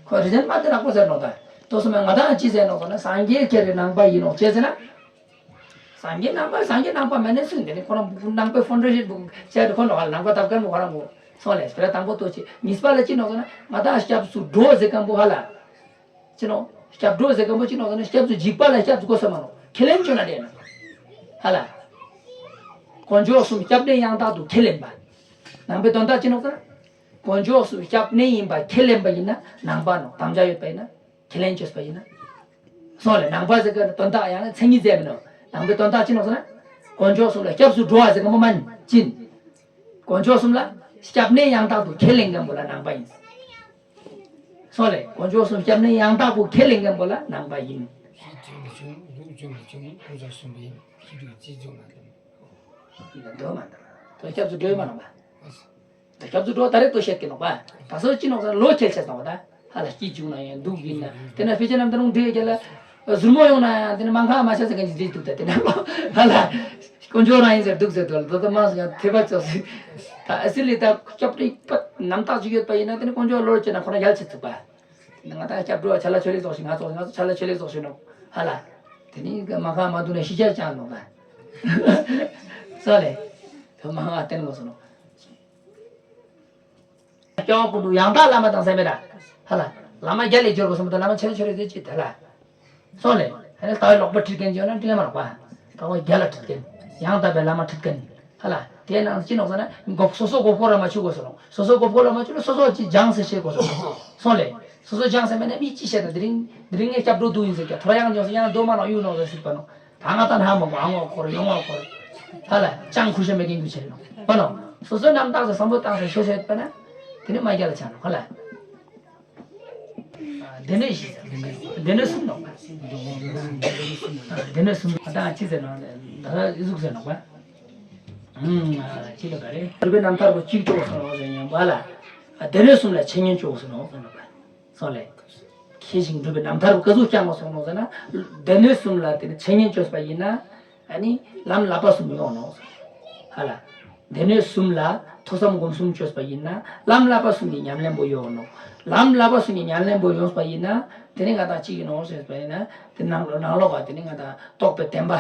ཁོ་རི་ཟན་མ་དེ་ནག་པོ་ཟེར་ནོ་ད་དོ་སོ་མ་ང་དང་ཅི་ཟེར་ནོ་གོ་ན་སངས་རྒྱས་ཁྱེད་རི་ནང་པ་ཡིན་ནོ་ཅེས་ཟེར་ན། སངས་རྒྱས་ནང་པ་སངས་རྒྱས་ནང་པ་མེད་ནས་སུ་འདི་ནི་ཁོ་རང་ནང་པའི་ཕོན་ཌེ་ཤན་བུ་བྱས་ཏེ་ཁོ་ནོ་ཧ་ལ་ནང་པ་ཐབས་མཁན་བུ་ཁོ་རང་བུ་སོང་ལས་སྤེ་ར་དང་པོ་ཏོ་ཆེ་གཉིས་པ་ལ་ཅི་ནོ་ཟེར་ན་ང་དང་སྐྱབས་སུ་འགྲོ་ཟེར་མཁན་བུ་ཧ་ལ་ཅི་ནོ་སྐྱབས་འགྲོ་ཟེར་མཁན་བུ་ཅི་ནོ་ཟེར་ན་སྐྱབས་སུ་འཇུག་པ་ལ་སྐྱབས་སུ་གོ་ས་མ་ནོ་ཁས་ལེན་བཅོ་ན་དེ་ན་ཧ་ལ་དཀོན་མཆོག་གསུམ་སྐྱབས་གནས་ཡང་དག་ཏུ་ཁས་ལེན་པ་ནང་པའི་དོན་དག་ཅི་ནོ་ཟེར་ན་དཀོན་མཆོག་གསུམ་སྐྱབས་གནས་ཡིན་པ་ཁས་ལེན་པ་ཡིན་ན་ནང་པ་ནོ་དམ་བཅའ་ཡོད་པ་ཡིན་ན། ཁས་ལེན་བཅོས་པ་ཡིན་ན། སོང་ལས་ནང་པ་ཟེར་གི་དོན་དག་ཡང་ན་མཚན་ཉིད་ཟེར་མི་ནོ། ནང་པའི་དོན་དག་ཅི་ནོ་ཟེར་ན། དཀོན་མཆོག་གསུམ་ལ་སྐྱབས་སུ་འགྲོ་བ་ཟེར་གི་མོ་མན་ཅིན། དཀོན་མཆོག་གསུམ་ལ་སྐྱབས་གནས་ཡང་དག་ཏུ་ཁས་ལེན་མཁན་པོ་ལ་ནང་པ་ཡིན། སོང་ལས་དཀོན་མཆོག་གསུམ་སྐྱབས་གནས་ཡང་དག་པོ་ཁས་ལེན་མཁན་པོ་ལ་ནང་པ་ཡིན། བྱུང་ལུགས་བྱུང་མ་བྱུང་ཁོང་ཚོ་གསུམ་པའི་ཁྱི་ཕྲུག་རྩིས་འཛུགས་མ་ཐུབ། འདོད་མ་འདོད། ད་སྐྱབས་སུ་འགྲོ་ཡི་མ་རེད་པ། ད་སྐྱབས་སུ་འགྲོ་ད་རེས་ལྟོས་བཤད་ཀྱི་ནོག་པ། ད་སོ་ཅི་ནོག་ཟེར་ལོ་ཁྱེར་ཆེ་སོང་བ་ད། ཧ་ལ་སྐྱིད་བྱུང་ན་ཡང་སྡུག་ཡིན་ན། དེ་ན་ཕལ་ཆེར་ནམ་ད་རུང་འདྲེ་རྒྱལ་ལ། ཟུར་མོ་ཡོང་ན་ཡང་དེ་ན་མ་ཁ་མ་ཆ་ཟེར་མཁན་གྱི་འདྲེ་འདུག་ད་དེ་ན་ལོ། ཧ་ལ། དཀོན་མཆོག་རང་ཡིན་ཟེར་འདུག་ཟེར་དོ་ལ་ད་ད་མ་ཡང་ཐེ་བ་ཅོག་ཟིག་ད་ཨ་སི་ལི་ད་སྐྱབས་འགྲོ་པ་རྣམ་དག་ཅིག་ཡོད་པ་ཡིན་ན་དེ་ན་དཀོན་མཆོག་ལོར་བྱས་ན་ཁོ་ན་ཡལ་ཆེ་ཚུགས་པ། ང་ད་སྐྱབས་འགྲོ་བ་ཆ་ལ་ཆོས་ལེགས་ཚོགས་ཤིག་ང་ཚོགས་ང་ཚོ་ཆ་ལ་ཆོས་ལེགས་ཚོགས་ཤིག་ནོ། ཧ་ལ། དེ་ནི་མ་ཁ་མ་འདུག་ན་ཤི་ཆ་ཅང་ནོ་ད། སོ་ལེ། དེ་མ་ང་བསྟན་དགོས་སོ་ནོ། སྐྱོང་ཀུན་ཏུ་ཡང་དག་བླ་མ་དང་ཟེར་མེད་ད། ཧ་ལ། བླ་མ་རྒྱལ་ལས་སྦྱོར་དགོས་སོ་མ་ད་བླ་མ་ཆེ་ཆོས་རེ་ཟེར་ཅི་ད་ལ། སོང་ལེ། ཨ་ནི་ལྟ་བའི་ལོག་པ་ཁྲིད་མཁན་བྱོས་ན་འདྲེ་མ་ལོག་པ། ལྟ་བ་རྒྱལ་ལ་ཁྲིད་མཁན། ཡང་དག་པའི་བླ་མ་ཁྲིད་མཁན། ཧ་ལ། དེ་ནང་ཅི་ནོག་ཟེར་ན་མགོ་སོ་སོ་མགོ་སྐོར་ར་མ་ཆུ་དགོས་སོ་ནོ། སོ་སོ་མགོ་སྐོར་ར་མ་ཆུ་ན་སོ་སོ་ཅི་སྦྱངས་སེ་བྱེད་དགོས་སོ་ནོ། སོང་ལེ། སོ་སོ་སྦྱངས་སེ་མེད་ན་མི་ཅི་བྱེད་ན་དེ་རིང་དེ་རིང་ངས་སྐྱབས་འགྲོ་འདུག་ཡིན་ཟེར་ཀྱང་ཐོ་ར་ཡང་ཉོ་སེ་ཡང་རྡོ་མ་ནོ་གཡུག་ནོ་ཟེར་སྲིད་པ་ནོ། ད་ང་ད་ན་མ་གོ་ཨ་ངོ་འཁོར་ཡོང་ངོ་འཁོར། ཧ་ལ། ཅང་ཁུ་ཤ་མེད་མཁན་གྱི་བྱེད་ནོ། པ་ནོ། སོ་སོ་རྣམ་དག་སེ་བསམ་བློ་བཏང་སེ་ཤེས་ཤེས་པ་ན། དེ་ནི་མ་རྒྱལ་ལ་ཆ་ནོ་ཧ་ལ། སྡེ་སྣོད་བཞི་ཟེར། སྡེ་སྣོད་གསུམ་ནོག་པ། སྡེ་སྣོད་གསུམ་ཨ་ད་ཅི་ཟེར་ནོག་ད་ཟུག་ཟེར་ནོག་པ། ཨུམ་ཅི་ལ་ག་རེ། སྒྲུབ་པའི་རྣམ་ཐར་པོ་གཅིག་ལྕོགས་སོང་ནོག་ཟེར་ཡང་བ་ལ། སྡེ་སྣོད་གསུམ་ལ་འཆད་ཉན་ལྕོགས་སོང་ནོག་ཟེར་ནོག་པ། སོང་ལེ། མཁས་ཤིང་གྲུབ་པའི་རྣམ་ཐར་པོ་ག་ཟུག་བསྐྱངས་སོང་ནོག་ཟེར་ན། སྡེ་སྣོད་གསུམ་ལ་དེ་ནི་འཆད་ཉན་ལྕོགས་པ་ཡིན་ན། ཨ་ནི་ལམ་བསླབ་པ་གསུམ་ཡོང་ནོག་ཟེར། ཧ་ལ། སྡེ་སྣོད་གསུམ་ལ་ཐོས་བསམ་སྒོམ་གསུམ་ལྕོགས་པ་ཡིན་ན་ལམ་བསླབ་པ་གསུམ་གྱི་ཉམས་ལེན་པོ་ཡོང་ནོག་ལམ་བསླབ་པ་གསུམ་གྱི་ཉམས་ལེན་པོ་ཡོངས་པ་ཡིན་ན་དེ་ནི་ང་དང་གཅིག་ཡིན་ནོག་ཟེར་བ་ཡིན་ན་དེ་ནང་ལོགས་ནང་ལོགས་ཀ་དེ་ནི་ང་དང་རྟོགས་པའི་བདེན་པ་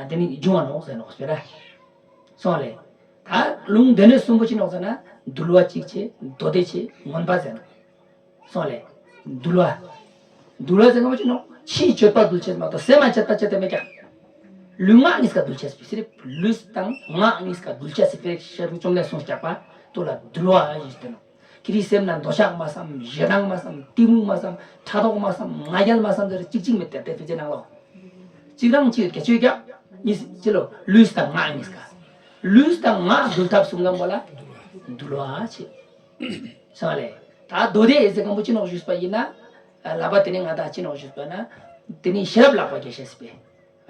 དེ་ནི་འབྱུང་བ་ནོག་ཟེར་ནོག་ཟེར་ར། སོང་ལེ། ད་ལུང་སྡེ་སྣོད་གསུམ་པོ་ཅི་ནོག་ཟེར་ན་འདུལ་བ་གཅིག་བྱས་མདོ་སྡེ་བྱས་མངོན་པ་ཟེར་ནོག་སོང་ལེ། འདུལ་བ། འདུལ་བ་ཟེར་ན་ཅི་ནོག་ཕྱིའི་སྤྱོད་པ་འདུལ་ཅེས་མ་གཏོགས་སེམས་མ་བྱས་པ་བྱས་ཏེ་མེད་ཀྱང་། ལུས་ངག་གཉིས་ཀ་འདུལ་ཅེས་པའི་ཕྱིར་ལུས་དང་ངག་གཉིས་ཀ་འདུལ་ཅེས་པའི་ཕྱིར་བཅོམ་ལྡན་གསུངས་ཀྱག་པ་དུ་ལ་འདུལ་བ་ཞེས་བསྟན་ནོ། ཁྱེད་རིགས་སེམས་ན་འདོད་ཆགས་མ་བསམ་ཞེ་སྡང་མ་བསམ་གཏི་མུག་མ་བསམ་ཕྲག་དོག་མ་བསམ་ང་རྒྱལ་མ་བསམ་ཟེར་གཅིག་གཅིག་མེད་དེ་དེ་ཕལ་ཆེར་ནང་ལོགས། གཅིག་རང་གཅིག་ག་ཆོས་ཀྱང་གཉིས་ཅི་ལོ་ལུས་དང་ངག་གཉིས་ཀ། ལུས་དང་ངག་འདུལ་ཐབས་གསུང་གམ་པོ་ལ་འདུལ་བ་ཆེ། སོང་ལེ། ད་མདོ་སྡེ་ཟེར་གམ་པོ་ཅི་ནོག་ཞུས་པ་ཡིན་ན། ལག་པ་དེ་ནི་ང་དང་ཅི་ནོག་ཞུས་པ་ན། དེ་ནི་ཤེས་རབ་ལག་པ་རྒྱས་ཤེས་པས།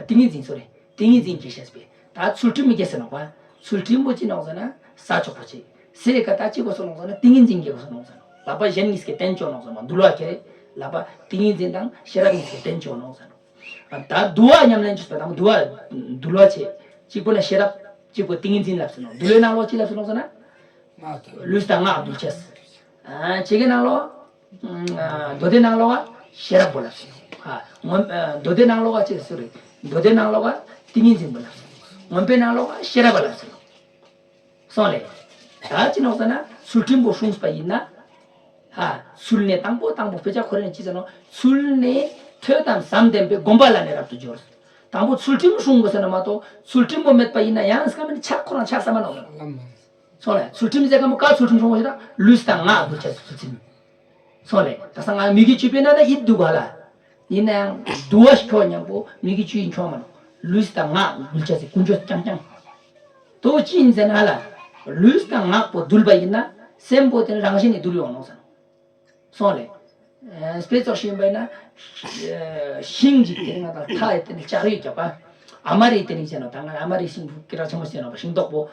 ཏིང་ངེ་འཛིན་སོ་རེ། ཏིང་ངེ་འཛིན་རྒྱས་ཤེས་པས། ད་ཚུལ་ཁྲིམས་རྒྱས་ཟེར་ནོག་པ། ཚུལ་ཁྲིམས་པོ་ཅི་ནོག་ཟེར་ན་ས་ཆོག་པོ་ཆེ། སེ་ཀ་ད་ཅི་གོ་སོ་ནོག་ཟེར་ན་ཏིང་ངེ་འཛིན་རྒྱས་གོ་སོ་ནོག་ཟེར་ནོག་ལག་པ་གཞན་གཉིས་ཀའི་རྟེན་ཅོ་ནོག་ཟེར་ནོག་འདུལ་བ་ཁྱེར་རེ། ལག་པ་ཏིང་ངེ་འཛིན་དང་ཤེས་རབ་གཉིས་ཀའི་རྟེན་ཅོ་ནོག་ཟེར་ནོག་ད་འདུལ་བ་ཉམས་ལེན་བྱེད་པ་དང་འདུལ་བ་འདུལ་བ་ཆེ། གཅིག་པོ་ན་ཤེས་རབ་གཅིག་པོ་ཏིང་ངེ་འཛིན་ལབ་ཟེར་ནོག་འདུལ་བའི་ནང་ལོགས་ཅི་ལབ་ཟེར་ནོག་ཟེར་ན། ལུས་དང་ངག་འདུལ་ཅེས། ཨ་ཆེ་གེ་ནང་ལོགས། ཨ་མདོ་སྡེ་ནང་ལོགས་ཤེས་རབ་པོ་ལབ་ཟེར་ནོག་ཨ་མངོན་ཨ་མདོ་སྡེ་ནང་ལོགས་ཅེས་ཟེར་རེད། མདོ་སྡེ་ནང་ལོགས་ཏིང་ངེ་འཛིན་པོ་ལབ་ཟེར་ནོག་མངོན་པའི་ནང་ལོགས་ཤེས་རབ་པོ་ལབ་ཟེར་ནོག་སོང་ལེ། ད་ཅི་ནོག་ཟེར་ན་ཚུལ་ཁྲིམས་པོ་སྲུངས་པ་ཡིན་ན། ཧ། ཚུལ་གནས་དང་པོ་དང་པོ་དཔེ་ཆ་ཁོ་རེ་ནས་ཅི་ཟེར་ནོག་ཚུལ་གནས་ཐོས་དང་བསམ་ལྡན་པས་སྒོམ་པ་ལ་ནི་རབ་ཏུ་སྦྱོར། དང་པོ་ཚུལ་ཁྲིམས་སྲུང་དགོས་ཟེར་ན་མ་གཏོགས་ཚུལ་ཁྲིམས་པོ་མེད་པ་ཡིན་ན་ཡང་སྐམ་ནི་ཆགས་ཁོ་རང་ཆགས་ས་མ་ནོག་སོང་ལེ། ཚུལ་ཁྲིམས་ཟེར་གམ་པོ་ག་ཚུལ་ཁྲིམས་སྲུང་བ་ཞིག་ད་ལུས་དང་ངག་འདུལ་ཅེས་ཚུལ་ཁྲིམས། སོང་ལེ། ད་ས་ང་མི་གི་ཆུ་པེ་ན་ད་ཡིད་འདུག་ག་ལ། ཡིན་ན་ཡང་དུ་བ་ཤོ་མཉམ་པོ་མི་གི་ཆུ་ཡིན་ཆོག་མ་ནོག་ལུས་དང་ངག་འདུལ་ཅེས་ཀུན་སྤྱོད་རྐྱང་རྐྱང་། དོ་ཅི་ཡིན་ཟེར་ན་ལ། ལུས་དང་ངག་པོ་འདུལ་བ་ཡིན་ན་སེམས་པོ་དེ་ནི་རང་བཞིན་ནས་འདུལ་ཡོང་ནོག་ཟེར། སོང་ལེ། ཨ་དཔེ་ཙོགས་ཤིག་ཡིན་པ་ཡིན་ན། ཤིང་གཅིག་དེ་ནི་ང་དང་ཐག་ཡི་དེ་ནི་ལྕགས་རིས་རྒྱབ་པ། ཨ་མ་རི་དེ་ནི་བྱས་ནོག་ད་ང་ཨ་མ་རི་ཤིང་ཕུ་སྐད་གྲགས་ཆེན་པོ་བྱས་ནོག་པ་ཤིང་ཏོག་པོ།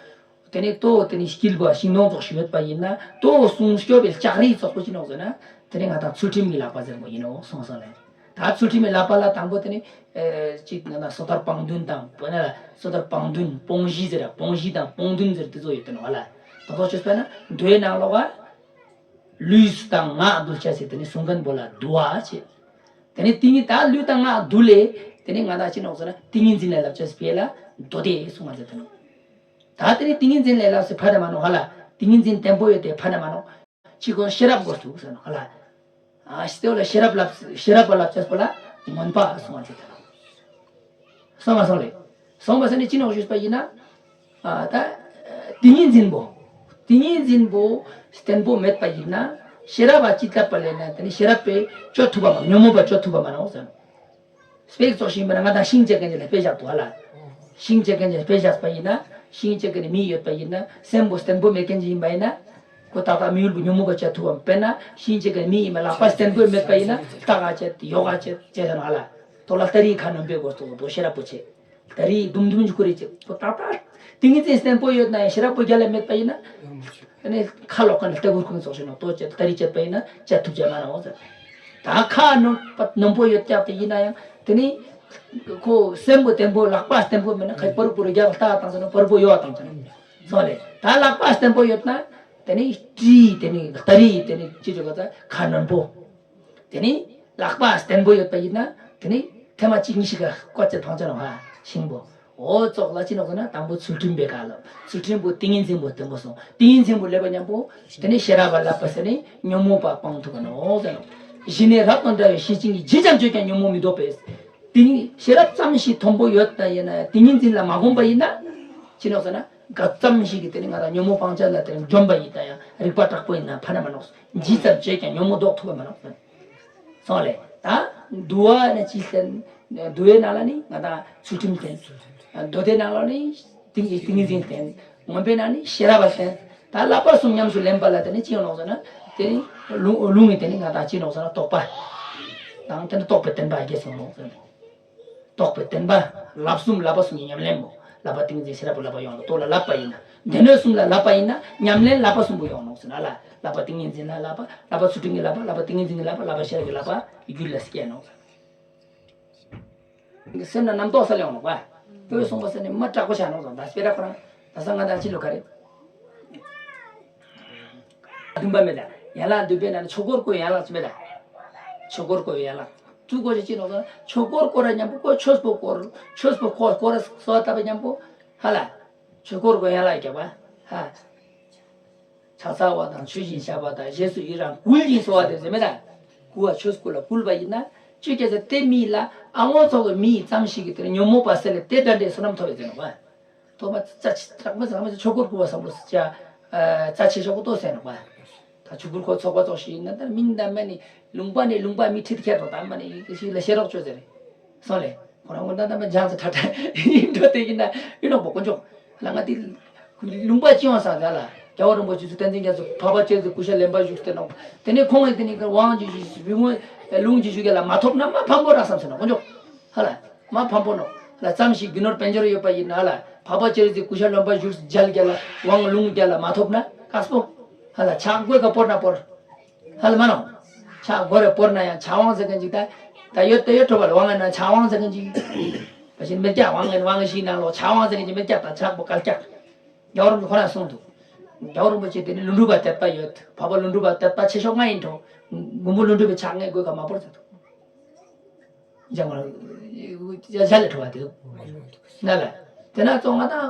དེ་ནས་ལྟོ་དེ་ནས་དཀྱིལ་པོ་ཤིང་སྡོང་ཙོགས་ཤིག་ཡོད་པ་ཡིན་ན་ལྟོ་སྲུང་སྐྱོབ་པའི་ལྕགས་རིའི་ཙོགས་པོ་ཅི་ནོག་ཟེར་ན། དེ་ནས་ང་དང་ཚུལ་ཁྲིམས་ཀྱི་ལག་པ་ཟེར་མོ་ཡིན་ནོ་གསུངས་སོང་ལེ། ད་ཚུལ་ཁྲིམས་ཀྱི་ལག་པ་ལ་དང་པོ་དེ་ནས་ཨེ་གཅིག་ང་དང་སོ་ཐར་སྤང་བདུན་དང་པོ་ན་ལ་སོ་ཐར་སྤང་བདུན་སྤོང་བཞི་ཟེར་ར་སྤོང་བཞི་དང་སྤོང་བདུན་ཟེར་དེ་ཚོ་ཡོད་དེ་ནོ་ཧ་ལ། དང་པོ་ཆོས་པ་ན་མདོའི་ནང་ལོགས་ཀ་ལུས་དང་ངག་འདུལ་ཅེས་ཟེར་དེ་ནས་གསུང་མཁན་པོ་ལ་འདུལ་བ་བྱེད། དེ་ནས་ཏིང་ངེ་ད་ལུས་དང་ངག་འདུལ་ལེ། དེ་ནས་ང་དང་ཅི་ནོག་ཟེར་ན་ཏིང་ངེ་འཛིན་ལ་བསླབ་ཅེས་པས་ལ་མདོ་སྡེ་གསུངས་པ་ཟེར་དེ་ནོ། ད་དེ་ནི་ཏིང་ངེ་འཛིན་ལས་ལབ་སེ་ཕ་ན་མ་ནོག་ཧ་ལ། ཏིང་ངེ་འཛིན་བརྟན་པོ་ཡོད་དེ་ཕ་ན་མ་ནོག་ཅི་གོ་ཤེས་རབ་དགོས་འདུག་ཟེར་ནོག་ཧ་ལ། ཨ་ཤི་ཏེ་ལ་ཤེས་རབ་ལབ་ཤེས་རབ་པ་ལབ་ཅེས་པོ་ལ་མངོན་པ་གསུང་བ་ཅི་ད་ལ། སོང་བ་སོང་ལེ། སོང་བ་སོང་ནི་ཅི་ནོག་ཞུས་པ་ཡིན་ན། ཨ་ད་ཏིང་ངེ་འཛིན་པོ། ཏིང་ངེ་འཛིན་པོ་བརྟན་པོ་མེད་པ་ཡིན་ན་ཤེས་རབ་པ་ཅི་ལྟ་བ་ལས་ན་དེ་ནི་ཤེས་རབ་པས་བཅོ་ཐུབ་པ་མ་ཉོན་མོངས་པ་བཅོ་ཐུབ་པ་མ་ནོག་ཟེར་ནོག་དཔེ་ཙོགས་ཤིག་ཡིན་པ་ན་ང་དང་ཤིང་བཅད་མཁན་ཅིག་ལ་དཔེ་བཞག་འདུག་ཧ་ལ། ཤིང་བཅད་མཁན་ཅིག་དཔེ་བཞག་པ་ཡིན་ན་ཤིང་བཅད་མཁན་མི་ཡོད་པ་ཡིན་ན་སེམས་པོ་བརྟན་པོ་མེད་མཁན་ཅིག་ཡིན་པ་ཡིན་ན། ཁོ་ཏག་ཏག་མི་ཡུལ་པོ་ཉོན་མོངས་པ་བཅད་ཐུབ་བམ་དཔེར་ན་ཤིང་བཅད་མཁན་མི་ཡིན་པ་ལག་པ་བརྟན་པོ་མེད་པ་ཡིན་ན་ལྟ་ག་བཅད་ཡོ་ག་བཅད་བཅད་ཟེར་ནོག་ཧ་ལ། ཏོ་ལ་སྟ་རིའི་ཁ་ནོན་པའི་སྐོར་ཚོགས་པོ་ཤེས་རབ་པོ་ཆེ། སྟ་རིའི་དུམ་དུམ་གྱི་ཁོ་རེ་ཆེ་པོ་ཏག་ཏག་ཏིང་ངེ་འཛིན་བརྟན་པོ་ཡོད་ན་ཡང་ཤེས་རབ་པོ་རྒྱ་ལ་མེད་པ་ཡིན་ན། ཨ་ནི་ཁ་ལོག་ག་ནས་ལྟ་བུར་ཁུང་ཚོགས་ཤིག་ནོ་ཏོ་བཅད་སྟ་རི་བཅད་པ་ཡིན་ན་བཅད་ཐུབ་བཅད་མ་རང་འོང་ཟེར། ད་ཁ་ནོན་པ་ནོན་པོ་ཡོད་ཀྱག་དེ་ཡིན་ན་ཡང་དེ་ནི་ཁོ་སེམས་པོ་བརྟན་པོ་ལག་པ་བརྟན་པོ་མེད་ན་ཁ་པར་པོ་རུ་རྒྱ་ལ་ལྟ་བཏང་ཟེར་ན་པར་པོ་ཡོད་བཏང་ཟེར་ན་སོང་ལེ། ད་ལག་པ་བརྟན་པོ་ཡོད་ན་དེ་ནི་སྤྲི་དེ་ནི་སྟ་རི་དེ་ནི་ཅི་ཅི་ག་ཚ་ཁ་ནོན་པོ། དེ་ནི་ལག་པ་བརྟན་པོ་ཡོད་པ་ཡིན་ན་དེ་ནི་ཐེངས་མ་གཅིག་གཉིས་ཤིག་ག་བཀོད་ཚེ་ཐང་ཆ་ནོ་ཧ་ཤིང་པོ། འོ་ཙོག་ལ་ཅི་ནོག་ཟེར་ན་དང་པོ་ཚུལ་ཁྲིམས་པའི་ཁ་ལ་ཚུལ་ཁྲིམས་པོ་ཏིང་ངེ་འཛིན་པོ་བརྟན་པོ་སོང་། ཏིང་ངེ་འཛིན་པོ་སླེབས་པ་མཉམ་པོ་དེ་ནི་ཤེས་རབ་པ་བསླབ་པ་ཟེར་ནས་ཉོན་མོངས་པ་སྤང་ཐུབ་པ་ནོག་ཟེར་ནོ། གཞི་ནས་རབ་དང་འདྲ་བའི་ཤེར་ཕྱིན་གྱི་ཇི་ཙམ་བརྗོད་ཀྱང་ཉོན་མོངས་མི་ལྡོག་པས། ཏིང་ཤེས་རབ་ཙམ་ཞིག་མཐོན་པོ་ཡོད་ན་ཡིན་ན་ཏིང་ངེ་འཛིན་ལ་མ་གོམས་པ་ཡིན་ན་ཅི་ནོག་ཟེར་ན། ག་ཙམ་ཞིག་གིས་དེ་ནི་ང་རང་ཉོན་མོངས་སྤང་བྱ་ལ་དེ་ནི་འཇོམས་པ་ཡིན་ད་ཡང་རིག་པ་དྲག་པོ་ཡིན་ན་ཕན་མ་ནོག་ཇི་ཙམ་བྱས་ཀྱང་ཉོན་མོངས་ལྡོག་ཐུབ་པ་མ་ནོག་སོང་ལེ། ད་འདུལ་བ་ནི་ཅི་བསྟན། འདུལ་བའི་ནང་ལ་ནི་ང་དང་ཚུལ་ཁྲིམས་བསྟན། མདོ་སྡེ་ནང་ལ་ནི་ཏིང་ཏིང་ངེ་འཛིན་བསྟན། མངོན་པའི་ནང་ནི་ཤེས་རབ་པ་བསྟན། ད་བསླབ་པ་གསུམ་ཉམས་སུ་ལེན་པ་ལ་དེ་ནི་ཅི་ཡོང་ནོག་ཟེར་ན། དེ་ནི་ལུང་ལུང་གི་དེ་ནི་ང་དང་ཅི་ནོག་ཟེར་ན་རྟོགས་པ། དང་དེ་ནི་རྟོགས་པའི་བསྟན་པ་རྒྱས་སོང་ནོག་ཟེར། རྟོགས་པའི་བསྟན་པ། བསླབ་གསུམ་བསླབ་པ་གསུམ་གྱི་ཉམས་ལེན་པོ། བསླབ་པ་ཏིང་འཛིན་ཤེས་རབ་པོ་བསླབ་པ་ཡོང་ལ་ལྟོ་ལ་བསླབ་པ་ཡིན་ན། སྡེ་སྣོད་གསུམ་ལ་བསླབ་པ་ཡིན་ན་ཉམས་ལེན་བསླབ་པ་གསུམ་པོ་ཡོང་ནོག་ཟེར་ན་ལ། བསླབ་པ་ཏིང་ངེ་འཛིན་ལ་བསླབ་པ། བསླབ་པ་ཚུལ་ཁྲིམས་ཀྱི་བསླབ་པ། བསླབ་པ་ཏིང་ངེ་འཛིན་གྱི་བསླབ་པ། བསླབ་པ་ཤེས་རབ་ཀྱི་བསླབ་པ། རྒྱུད་ལ་སྐྱེས་ནོག་ཟེར། སེམས་ལ་རྣམ་རྟོག་ས་ལ་ཡོང་ནོག་པ། བོད་གསུངས་པ་ཟེར་ནས་མ་དྲག་པོ་ཆགས་ནོག་ཟེར། ད་སྤེ་ར་ཁོ་རང་ད་ས་ང་དང་ཅི་ལོ་ག་རེ། བདུན་པ་མེད་ད། ཡན་ལག་བདུན་པའི་ནང་ནས་ཆོས་འཁོར་བསྐོར་ཡན་ལག་ཅི་མེད་ད། ཆོས་འཁོར་བསྐོར་ཡན་ལག་དུས་འཁོར་ཞིག་ཅི་ནོག་ཟེར་ན་ཆོས་འཁོར་བསྐོར་ར་མཉམ་པོ་ཁོ་ཆོས་པོ་བསྐོར། ཆོས་པོ་ཁོ་བསྐོར་ར་གསོལ་བ་བཏབ་པ་མཉམ་པོ་ཧ་ལ། ཆོས་འཁོར་བསྐོར་ཡན་ལག་རྒྱབ་པ་ཧ། ཕྱག་འཚལ་བ་དང་མཆོད་ཅིང་བཤགས་པ་དང་རྗེས་སུ་ཡི་རང་བསྐུལ་ཞིང་གསོལ་བ་འདེབས་ཟེར་མེད་ད། བསྐུལ་བ་ཆོས་སྐུ་ལ་བསྐུལ་བ་ཡིན་ན་ཅི་སྐད་ཟེར་དེ་མི་ལ་ཨ་ངོ་ཚོགས་ཀྱི་མི་ཙམ་ཞིག་གིས་དེར་ཉོན་མོངས་པ་སེལ་ལ་དེ་འདྲ་འདྲའི་བསོད་ནམས་ཐོབ་པའི་ཟེར་ནོག་པ། ཐོག་མ་རྩ་ཆེ་དྲག་མོ་ཟེར་མོ་ཆོས་འཁོར་བསྐོར་བ་བསམ་བློ་ཟེར་བྱ། རྩ་ཆེ་ཤོས་པོ་ཏོ་ཟེར་ནོག་པ། ད་ཆོས་འཁོར་ཁོ་ཚོགས་པ་ཚོགས་ཤིག་ཡིན་ན་ད་མིང་འདམ་མ་ནི་ལུང་པ་ནས་ལུང་པ་མི་ཁྲིད་ཁྱེར་རོགས་དམ་མ་ནི་ཡི་གེ་ཞིག་ལ་བཤད་རོགས་བྱོས་ཟེར། སོང་ལེ། ཁོ་རང་ངོ་ད་འདམ་མ་སྦྱངས་ཚེ་ཁྲ་ཁྲ་ཡིན་འགྲོ་དེ་ཡིན་ན་ཡིན་ནོག་པོ་དཀོན་མཆོག་ལ་ང་དེ་ལུང་པ་ཅི་ཡོང་ས་ད་ལ་རྒྱལ་བ་རིན་པོ་ཆེ་ཚོ་བསྟན་འཛིན་རྒྱ་མཚོ་འཕགས་པ་སྤྱན་རས་གཟིགས་སྐུ་ཤ་ལེན་པ་བཞུགས་ཏེ་ནོག་དེ་ནས་ཁོང་ངས་དེ་ནས་དབང་ཅིག་ཞུས་བི་མོ་ལུང་ཅིག་ཞུ་ག་ལ་མ་ཐོབ་ན་མ་ཕམ་པོ་རག་བསམ་ཟེར་ནོག་དཀོན་མཆོག་ཧ་ལ། མ་ཕམ་པོ་ནོ། ལ་ཙམ་ཞིག་རྒྱུ་ནོར་དཔལ་འབྱོར་ཡོད་པ་ཡིན་ན་ལ་འཕགས་པ་སྤྱན་རས་གཟིགས་སྐུ་ཤ་ལོན་པ་བཞུགས་མཇལ་རྒྱ་ལ་དབང་ལུང་རྒྱ་ལ་མ་ཐོབ་ན་དཀའ་སྤོ། ཧ་ལ་ཕྱག་མགོས་ཀ་སྤོར་ན་སྤོར། ཧ་ལ་མ་ནོ། ཕྱག་མགོ་རེ་སྤོར་ན་ཡང་ཕྱག་དབང་ཟེར་མཁན་ཅིག་ད། ད་ཡོད་ད་ཡོད་འགྲོ་བ་ལ་དབང་ན་ཕྱག་དབང་ཟེར་མཁན་ཅིག་བ་ཞིག་མེད་ཀྱག་དབང་ངན་དབང་ཞིག་ནང་ལོ་ཕྱག་དབང་ཟེར་མཁན་ཅིག་མེད་ཀྱག་ད་ཕྱག་པོ་གལ་ཀྱག་རྒྱལ་བ་རིན་པོ་ཆེ་ཁོ་རང་གསུངས་འདུག་རྒྱལ་བ་རིན་པོ་ཆེ་དེ་ནི་ལྷུན་གྲུབ་པ་དད་པ་ཡོད། འཕགས་པ་ལྷུན་གྲུབ་པ་དད་པ་ཆེ་ཤོས་ལྔ་ཡིན་འགྲོ། མགོན་པོ་ལྷུན་གྲུབ་པའི་ཕྱག་ངན་མགོས་ཀ་མ་སྤོར་ཟེར་འདུག་ཡང་ཡ་ལ་ཁྲོ་བ་དེ་ན་ལ། དེ་ན་གཙོ་ང་དང་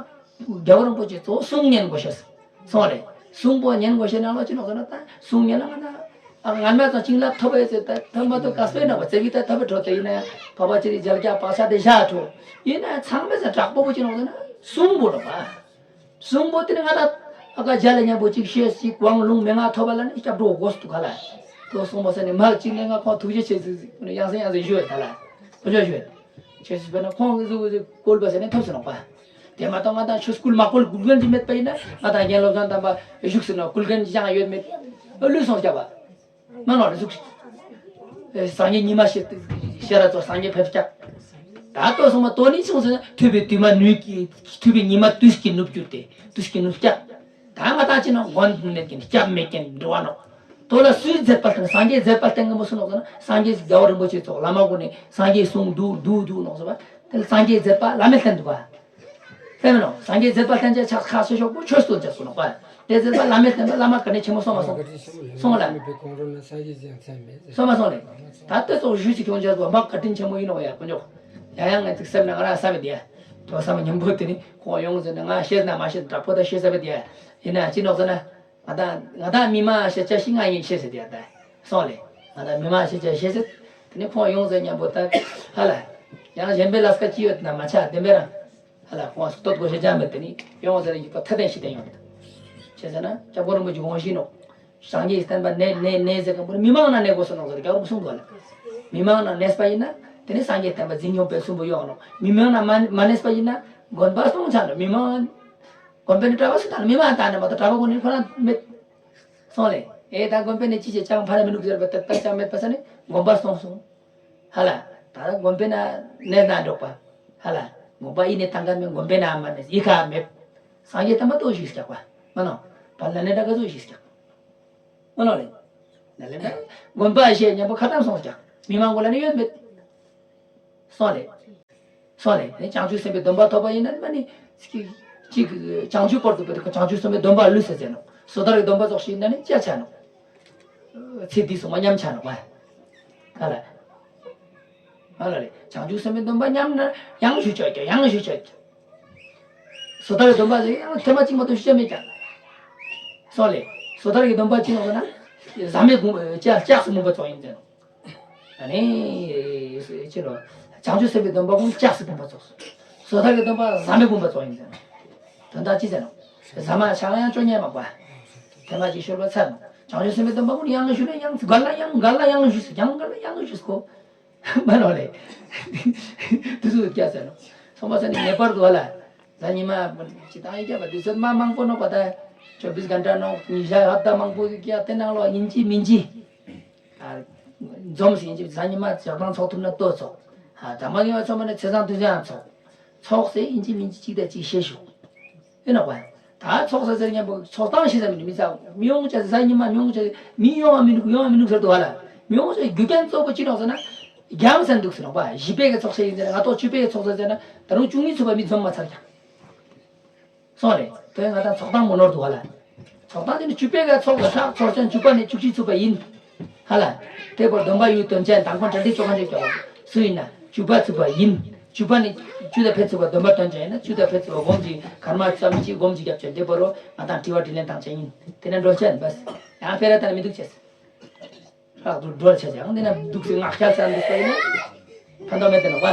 རྒྱལ་བ་རིན་པོ་ཆེ་གཙོ་གསུང་ཉན་དགོས་ཤེས་སོང་རེད། གསུང་པོ་ཉན་དགོས་ཤེས་ནང་ལོགས་ཅི་ནོག་ཟེར་ན་ད་གསུང་ཉན་ན་ང་དང་ང་མ་ཚོ་བྱིན་རླབས་ཐོབ་པའི་ཚེ་ད་ཐོབ་མ་ཐོབ་ག་སྤེ་ནོག་པ་ཙེ་གི་ད་ཐོབ་པའི་འཕྲོ་དེ་ཡིན་ན་ཡང་འཕགས་པ་སྤྱན་རས་གཟིགས་མཇལ་རྒྱ་བག་ཆགས་དེ་བཞག་འཕྲོ་ཡིན་ན་ཡང་ཚང་མས་ཟེར་དྲག་པོ་པོ་ཅི་ནོག་ཟེར་ན་གསུང་པོ་ནོག་པ། གསུང་པོ་དེ་ནི་ང་ད་ཨ་ཀ་རྒྱ་ལ་མཉམ་པོ་གཅིག་བཤད་ཅིག་དབང་ལུང་མན་ངག་ཐོབ་པ་ལ་ནི་སྐྱབས་འགྲོ་དགོས་སུ་འདུག་ག་ལ། དེ་གསུང་པོ་ཟེར་ནས་མ་གཅིག་ནས་ང་ཁོང་ཐུགས་རྗེ་ཆེ་ཟིག་ཟིག་ཡང་སེ་ཡང་སེ་ཞུ་ཡོད་ད་ལ། ཁོ་ཚོ་ཞུ་ཡོད། ཆོས་སྲིད་པ་ན་ཁོང་གི་གཟུགས་གཟུགས་བཀོལ་པ་ཟེར་ནས་ཐོབ་ཟེར་ནོག་པ། དེ་མ་གཏོགས་ང་དང་ཆོས་སྐུལ་མ་བཀོལ་དགོས་མཁན་ཅིག་མེད་པ་ཡིན་ན་ང་དང་རྒན་བློ་བཟང་དམ་པ་བཞུགས་ཟེར་ནོག་བཀོལ་མཁན་ཅིག་ཡང་ཡོད་མེད། ཨ་ལུས་སོང་སྐྱབས་པ། མ་ནོར་གཟུགས། སངས་རྒྱས་ཉི་མ་ཤེས་ཤེས་ར་ཚོ་སངས་རྒྱས་ཕེབས་སྐྱབས། ད་ལྟོ་སོང་མ་ལྟོ་ནི་ཆུང་ཟེར་ན་ཐུབ་པའི་དུས་མ་ནུས་ཀྱི་ཐུབ་པའི་ཉི་མ་དུས་ཀྱི་ནུབ་གྱུར་ཏེ་དུས་ཀྱི་ནུབ་སྐྱབས། ད་ང་ད་ཅི་ན་མགོན་མེད་ཀྱིན་སྐྱབས་མེད་ཀྱིན་འགྲོ་བ་ནོག་ལྟོ་ལ་སུས་མཛད་པ་བསྟན་སངས་རྒྱས་མཛད་པ་བསྟན་གི་མོ་སུ་ནོག་ཟེར་ན་སངས་རྒྱས་རྒྱལ་བ་རིན་པོ་ཆེ་ཚོགས་བླ་མ་ཀུན་ནས་སངས་རྒྱས་གསུང་འདུག་འདུག་འདུག་ནོག་ཟེར་བ་དེ་ལ་སངས་རྒྱས་མཛད་པ་བླ་མས་བསྟན་འདུག་ག་བསྟན་མི་ནོག་སངས་རྒྱས་མཛད་པ་བསྟན་བྱ་ཕྱག་ཁ་ཤས་ཤོག་པོ་ཆོས་སྟོན་བྱ་སོང་ནོག་པ། དེ་མཛད་པ་བླ་མས་བསྟན་པ་བླ་མ་བཀའ་དྲིན་ཆེན་མོ་སོང་མ་སོང་། སོང་ལ། སོང་མ་སོང་ལེ། ད་ལྟ་ཚོགས་ཞུས་ཅིག་ཁྱོང་བྱ་སོང་མ་བཀའ་དྲིན་ཆེན་མོ་ཡིན་ནོག་ཡ་དཀོན་མཆོག་ཡང་ཡང་ང་ཚིག་སེམས་ན་ང་རང་བསམ་མེད་དེ་ཡ། དོ་བསམ་ཉམ་པོ་དེ་ནི་ཁོང་ཡོང་ཟེར་ན་ང་ཤེས་ན་མ་ཤེས་དྲག་པོ་ད་ཤེས་ས་བེ་དེ་ཡ། ཡིན་ན་ཅི་ནོག་ཟེར་ན། ང་དང་ང་དང་མི་མང་ཤེས་བྱ་ཤི་ང་ཡིན་ཤེས་ཟེར་དེ་ཡ་ད། སོང་ལེ། ང་དང་མི་མང་ཤེས་བྱ་ཤེས་ཟེར། དེ་ནི་ཁོང་ཡོང་ཟེར་ཉམ་པོ་ད། ཧ་ལ། ཡང་གཞན་པའི་ལས་ཀ་ཅི་ཡོད་ན་མ་ཆགས་བདེན་པའི་རང་། ཧ་ལ་ཁོང་སྟོད་གོ་ཤེས་ཅང་མེད་དེ་ནི་ཡོང་ཟེར་ཡིག་པ་ཐ་དན་ཞིག་བསྟན་ཡོང་། བྱས་ཟེར་ན་སྐྱབས་མགོན་རིན་པོ་ཆེ་དགོངས་ཞིག་ནོག་སངས་རྒྱས་བསྟན་པ་གནས་གནས་གནས་ཟེར་གང་པོ་མི་མང་ན་གནས་དགོས་སོ་ནོག་ཟེར་རྒྱལ་བ་རིན་པོ་གསུངས་འདུག་ལ། མི་མང་ན་གནས་པ་ཡིན་ན་དེ་ནི་སངས་རྒྱས་བསྟན་པ་འཛིན་སྐྱོང་སྤེལ་གསུམ་པོ་ཡོང་ནོག་མི་མང་ན་མ་མ་གནས་པ་ཡིན་ན་དགོན་པ་སྟོང་ཆ་ནོག་མི་མང་དགོན་པའི་ནི་གྲྭ་པ་སུ་དང་མི་མང་དང་ནི་མ་གཏོགས་གྲྭ་པ་ཀུན་ནི་ཁོ་རང་མེད། སོང་ལེ། ཨེ་ད་དགོན་པའི་ནི་ཅི་བྱེད་ཅང་ཕ་ར་མི་ནུག་ཟེར་བ་ད་ད་ཅང་མེད་པ་ས་ནི་དགོན་པ་སྟོང་སོང་། ཧ་ལ། ད་དགོན་པའི་ནང་གནས་ན་འགྲོགས་པ། ཧ་ལ། དགོན་པ་ཨི་ནས་བཏང་ག་མེད། དགོན་པའི་ནང་མ་གནས་ཡི་ག་མེད། སངས་རྒྱས་བསྟན་པ་ཏོ་ཞིག་སྐྱག་པ། མ་ནོ། བ་ལ་ནས་ད་ག་ཚོད་ཞིག་སྐྱག་མ་ནོ་ལེ། ན་ལེ་ན། དགོན་པ་ཞེས་མཉམ་པོ་ཁ་ཏམ་སོང་སྐྱག་མི་མང་པོ་ལ་ནི་ཡོད་མེད། སོང་ལེ། སོང་ལེ། ནི་བྱང་ཆུབ་སེམས་དཔའི་སྡོམ་པ་ཐོབ་པ་ཡིན་ན་མ་ནི། གཅིག་གཅིག་བྱང་ཆུབ་བར་དུ་བོད་དུ་བྱང་ཆུབ་སེམས་དཔའི་སྡོམ་པ་ལུས་ཟེར་ཟེར་ནོ། སོ་ཐར་གྱི་སྡོམ་པ་ཙོགས་ཤིག་ཡིན་ན་ནི་ཅག་ཆ་ནོ། ཚེ་འདི་སོང་བ་མཉམ་ཆ་ནོ་བ། ཧ་ལ། ཧ་ལ་ལེ། བྱང་ཆུབ་སེམས་དཔའི་སྡོམ་པ་མཉམ་ན་ཡང་ཞུ་ཆོག་ཀྱང་ཡང་ཞུ་ཆོག་ཀྱང་། སོ་ཐར་གྱི་སྡོམ་པ་ཟེར་ཡང་ཐེངས་མ་གཅིག་མ་གཏོགས་ཞུ་ཆ་མེད་ཀྱང་། སོང་ལེ། སོ་ཐར་གྱི་སྡོམ་པ་གཅིག་ནོ་ཟེར་ན། ཟག་མེད་བུམ་ལྕགས་ལྕགས་སུ་བུམ་པ་ཙོགས་ཡིན་ཟེར་ནོ། ཨ་ནི། ཅི་ལོ། བྱང་ཆུབ་སེམས་དཔའི་སྡོམ་པ་ཀུན་ལྕགས་སུ་བུམ་པ་ཙོགས་སོ། སོ་ཐར་གྱི་སྡོམ་པ་ཟག་མེད་བུམ་པ་ཙོགས་ཡིན་ཟེར་ནོ། དོན་དག་ཅི་ཟེར་ནོ། ཟ་མ་ཆག་ཡང་བཅོ་ཉན་མ་བ། ཐེངས་མ་གཅིག་ཤོར་བ་ཚར་ནོ། བྱང་ཆུབ་སེམས་དཔའི་སྡོམ་པ་ཀུན་ཡང་ཞུ་ན་ཡང་ག་ལ་ཡང་ག་ལ་ཡང་ཞུ་སོ། ཡང་ག་ལ་ཡང་ཞུ་སོ། མ་ནོ་ལེ། དུས་སུ་སྐྱ་ཟེར་ནོ། སོང་བ་ས་ནི་ངེས་པར་དུ་བ་ལ། ཟ་ཉི་མ་ཅི་དང་ཡི་སྐྱ་བ་དུས་ཚོད་མ་མང་པོ་ནོ་པ་ད། ཅོ་བིས་གན་ཏྲ་ནོ་ཉི་ཤ་ཧབ་ད་མང་པོ་ཡི་སྐྱ་དེ་ནང་ལོ་ཡིན་ཅི་མིན་ཅི། ཨ། འཛོམས་སེ་ཡིན་ཅི་ཟ་ཉི་མ་ཇག་དང་ཚོགས་ཐུབ་ན་ལྟོ་ཚོགས། ཨ། ད་མ་ཡོང་བ་ཚོགས་མ་ནི་ཚེ་བཟང་དུས་བཟང་ཚོགས། ཚོགས་སེ་ཡིན་ཅི་མིན་ཅི་ཅིག་དང་ཅིག་བཤད་ཤོག་ཨེ་ནོ་བ། ད་ཚོགས་ས་ཟེར་མཉམ་པོ་ཚོགས་སྟངས་ཤེས་ས་མི་འདུག་མི་ཚ་མི་ཡོང་ཅེས་ཟ་ཉི་མ་མི་ཡོང་ཅེས་མི་ཡོང་བ་མི་འདུག་ཡོང་བ་མི་འདུག་ཟེར་འདུག་བ་ལ། མི་ཡོང་ཅེས་རྒྱུ་རྐྱེན་གཙོ་བོ་ཅི་ནོག་ཟེར་ན། རྒྱང་སེན་འདུག་ཟེར་ནོ་བ། བཞི་པའི་གི་ཚོགས་ཤེས་ཡིན་ཟེར་ན་ང་ཏོག་བཅུ་པའི་གི་ཚོགས་ས་ཟེར་ན་ད་རུང་བཅུ་གཉིས་ཚུགས་པ་མི་འཛོམས་མ་ཚར་ཀྱང་། སོང་རེད། དོན་ང་དང་ཚོགས་སྟངས་མོ་ནོར་འདུག་བ་ལ། ཚོགས་སྟངས་དེ་ནི་བཅུ་པའི་ག་ཚོགས་ལ་ཧྲག་ཚོགས་ཅན་བཅུ་པ་ནས་བཅུ་གཅིག་ཚུགས་པ་ཡིན། ཧ་ལ། དེ་བར་སྡོམ་པ་ཡུལ་དོན་ཅན་དང་པོ་འཕྲལ་འདི་ཆོ་ག་འདྲེ་ཀྱོག་སུ་ཡིན་ན་བཅུ་པ་ཚུགས་པ་ཡིན། བཅུ་པ་ནས་བཅུ་དང་ཕེབས་ཚུགས་པ་སྡོམ་པ་དོན་ཅན་ཡིན་ན་བཅུ་དང་ཕེབས་ཚུགས་པ་སྒོམ་གྱི་གར་མ་ཙམ་གྱིས་སྒོམ་གྱི་རྒྱབ་ཅན་དེ་བར་རོ་ང་དང་དྲི་བ་དྲིས་ལན་དང་ཅན་ཡིན། དེ་ནས་འགྲོ་ཆ་ཡིན་པས། ཡང་ཕེ་ར་ད་ནི་མི་འདུག་ཅེས། ལྷག་ཏུ་འགྲོ་ལ་ཆ་ཅང་འདི་ན་འདུག་སེ་ངག་ཁྱལ་ས་འདུག་པ་ཡིན་ན། ཕན་ཐོགས་མེད་དེ་ནོ་བ།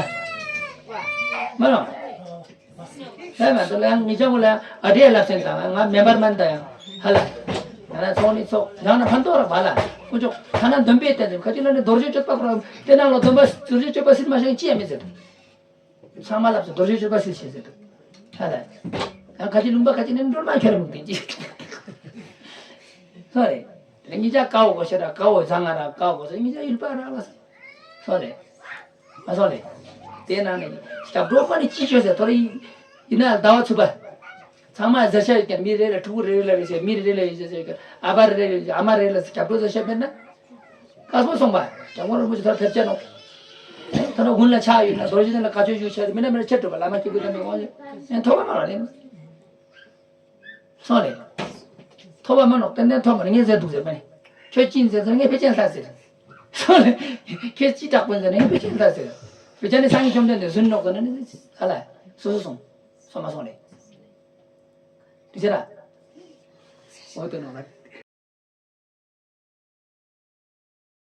མ་རང་། ཧེ་མ་དུ་ལ་ཡང་མི་ཅང་གོ་ལ་ཡང་ཨ་འདྲེ་ལབ་སེང་དང་ང་མེ་འབར་མན་ད་ཡང་ཧ་ལ། ང་ན་ཚོགས་ནི་ཚོགས་ཡང་ན་ཕན་ཐོགས་ར་བ་ལ། ཀུ་ཅོག་ཐ་ན་འདོན་པའི་རྟེན་ཁ་ཅི་ལ་ནི་རྡོ་རྗེ་གཅོད་པ་ཁོ་རང་དེ་ནང་ལ་འདོན་པ་རྡོ་རྗེ་གཅོད་པ་སྲིད་མ་ཤེས་ཅི་ཡང་མི་ཟེར། ཚང་མ་ལབ་སོང་། རྡོ་རྗེ་གཅོད་པ་སྲིད་ཤེས་ཟེར་འདུག་ཧ་ལ། ཡང་ཁ་ཅིག་ལུང་པ་ཁ་ཅིག་ནས་འགྲོ་མ་ཁྱོད་ར་མུག་དེ་ཅི། སོ་རེད། དེ་ཉིད་ཅག་དཀའ་བོ་གོ་ཤེས་ར་དཀའ་བོ་བཟང་ང་ར་དཀའ་བོ་གོ་ཤེས་ཉིད་ཅག་ཡུལ་པ་ར་ལ་སོ། སོ་རེད། མ་སོ་རེད། དེ་ནང་ནས་སྐྱབས་འགྲོ་པ་ནི་ཅི་བྱོས་ཟེར་ཐོ་རེ་ཡིན་ན་ཟླ་བ་ཚུད་པ། ཚང་མ་ཟེར་ཤ་ཡོད་ཀྱང་མི་རེ་ལ་ཕྲུ་གུ་རེ་རེ་ལ་རེ་ཟེར་མི་རེ་རེ་ལ་རེ་ཟེར་ཟེར་ཨ་ཕ་རེ་རེ་ལ་ཨ་མ་རེ་ལ་སྐྱབས་འགྲོ་ཟེར་ཤ་མེད་ན། དཀར་པོ་སོང་པ། རྒྱལ་བ་རིན་པོ་ཆེ་ཐོར་ཕེབས་ཆེ་ནོ། ཐོར་ན་དགུན་ལ་ཆགས་ཡོད་ན་རྡོ་རྗེ་གདན་ལ་བཀའ་ཆོས་ཞུ་ཆེ་མི་ན་མི་ན་ཆེ་གྲུབ་པ་བླ་མ་སྐྱེ་དགུ་དམ་པའི་དབང་ལས་ཐོབ་པ་མ་རེད། སོང་རེད། ཐོབ་པ་མ་ནོག་ཏན་ཏན་ཐོབ་མ་རེད་ངས་ཟེར་འདུག་ཟེར་མ་ནི། ཁྱོད་ཅི་ཡིན་ཟེར་ཟེར་ངས་ཕལ་ཆེར་ལྷ་ཟེར། སོང་རེད། ཁྱོད་ཅི་དྲག་པོ་ཡིན་ཟེར་ངས་ཕལ་ཆེར་ལྷ་ཟེར། ཕལ་ཆེར་ནི་སངས་རྒྱས་བཅོམ་ལྡན་འདས་བཟུང་ནོག་ཟེར་ན་ནི་ཧ་ལ། སོ་སོ་སོང་། སོང་མ་སོང་རེད། དེ་ཟེར་ར། འོ་དེ་ནོ་རེད།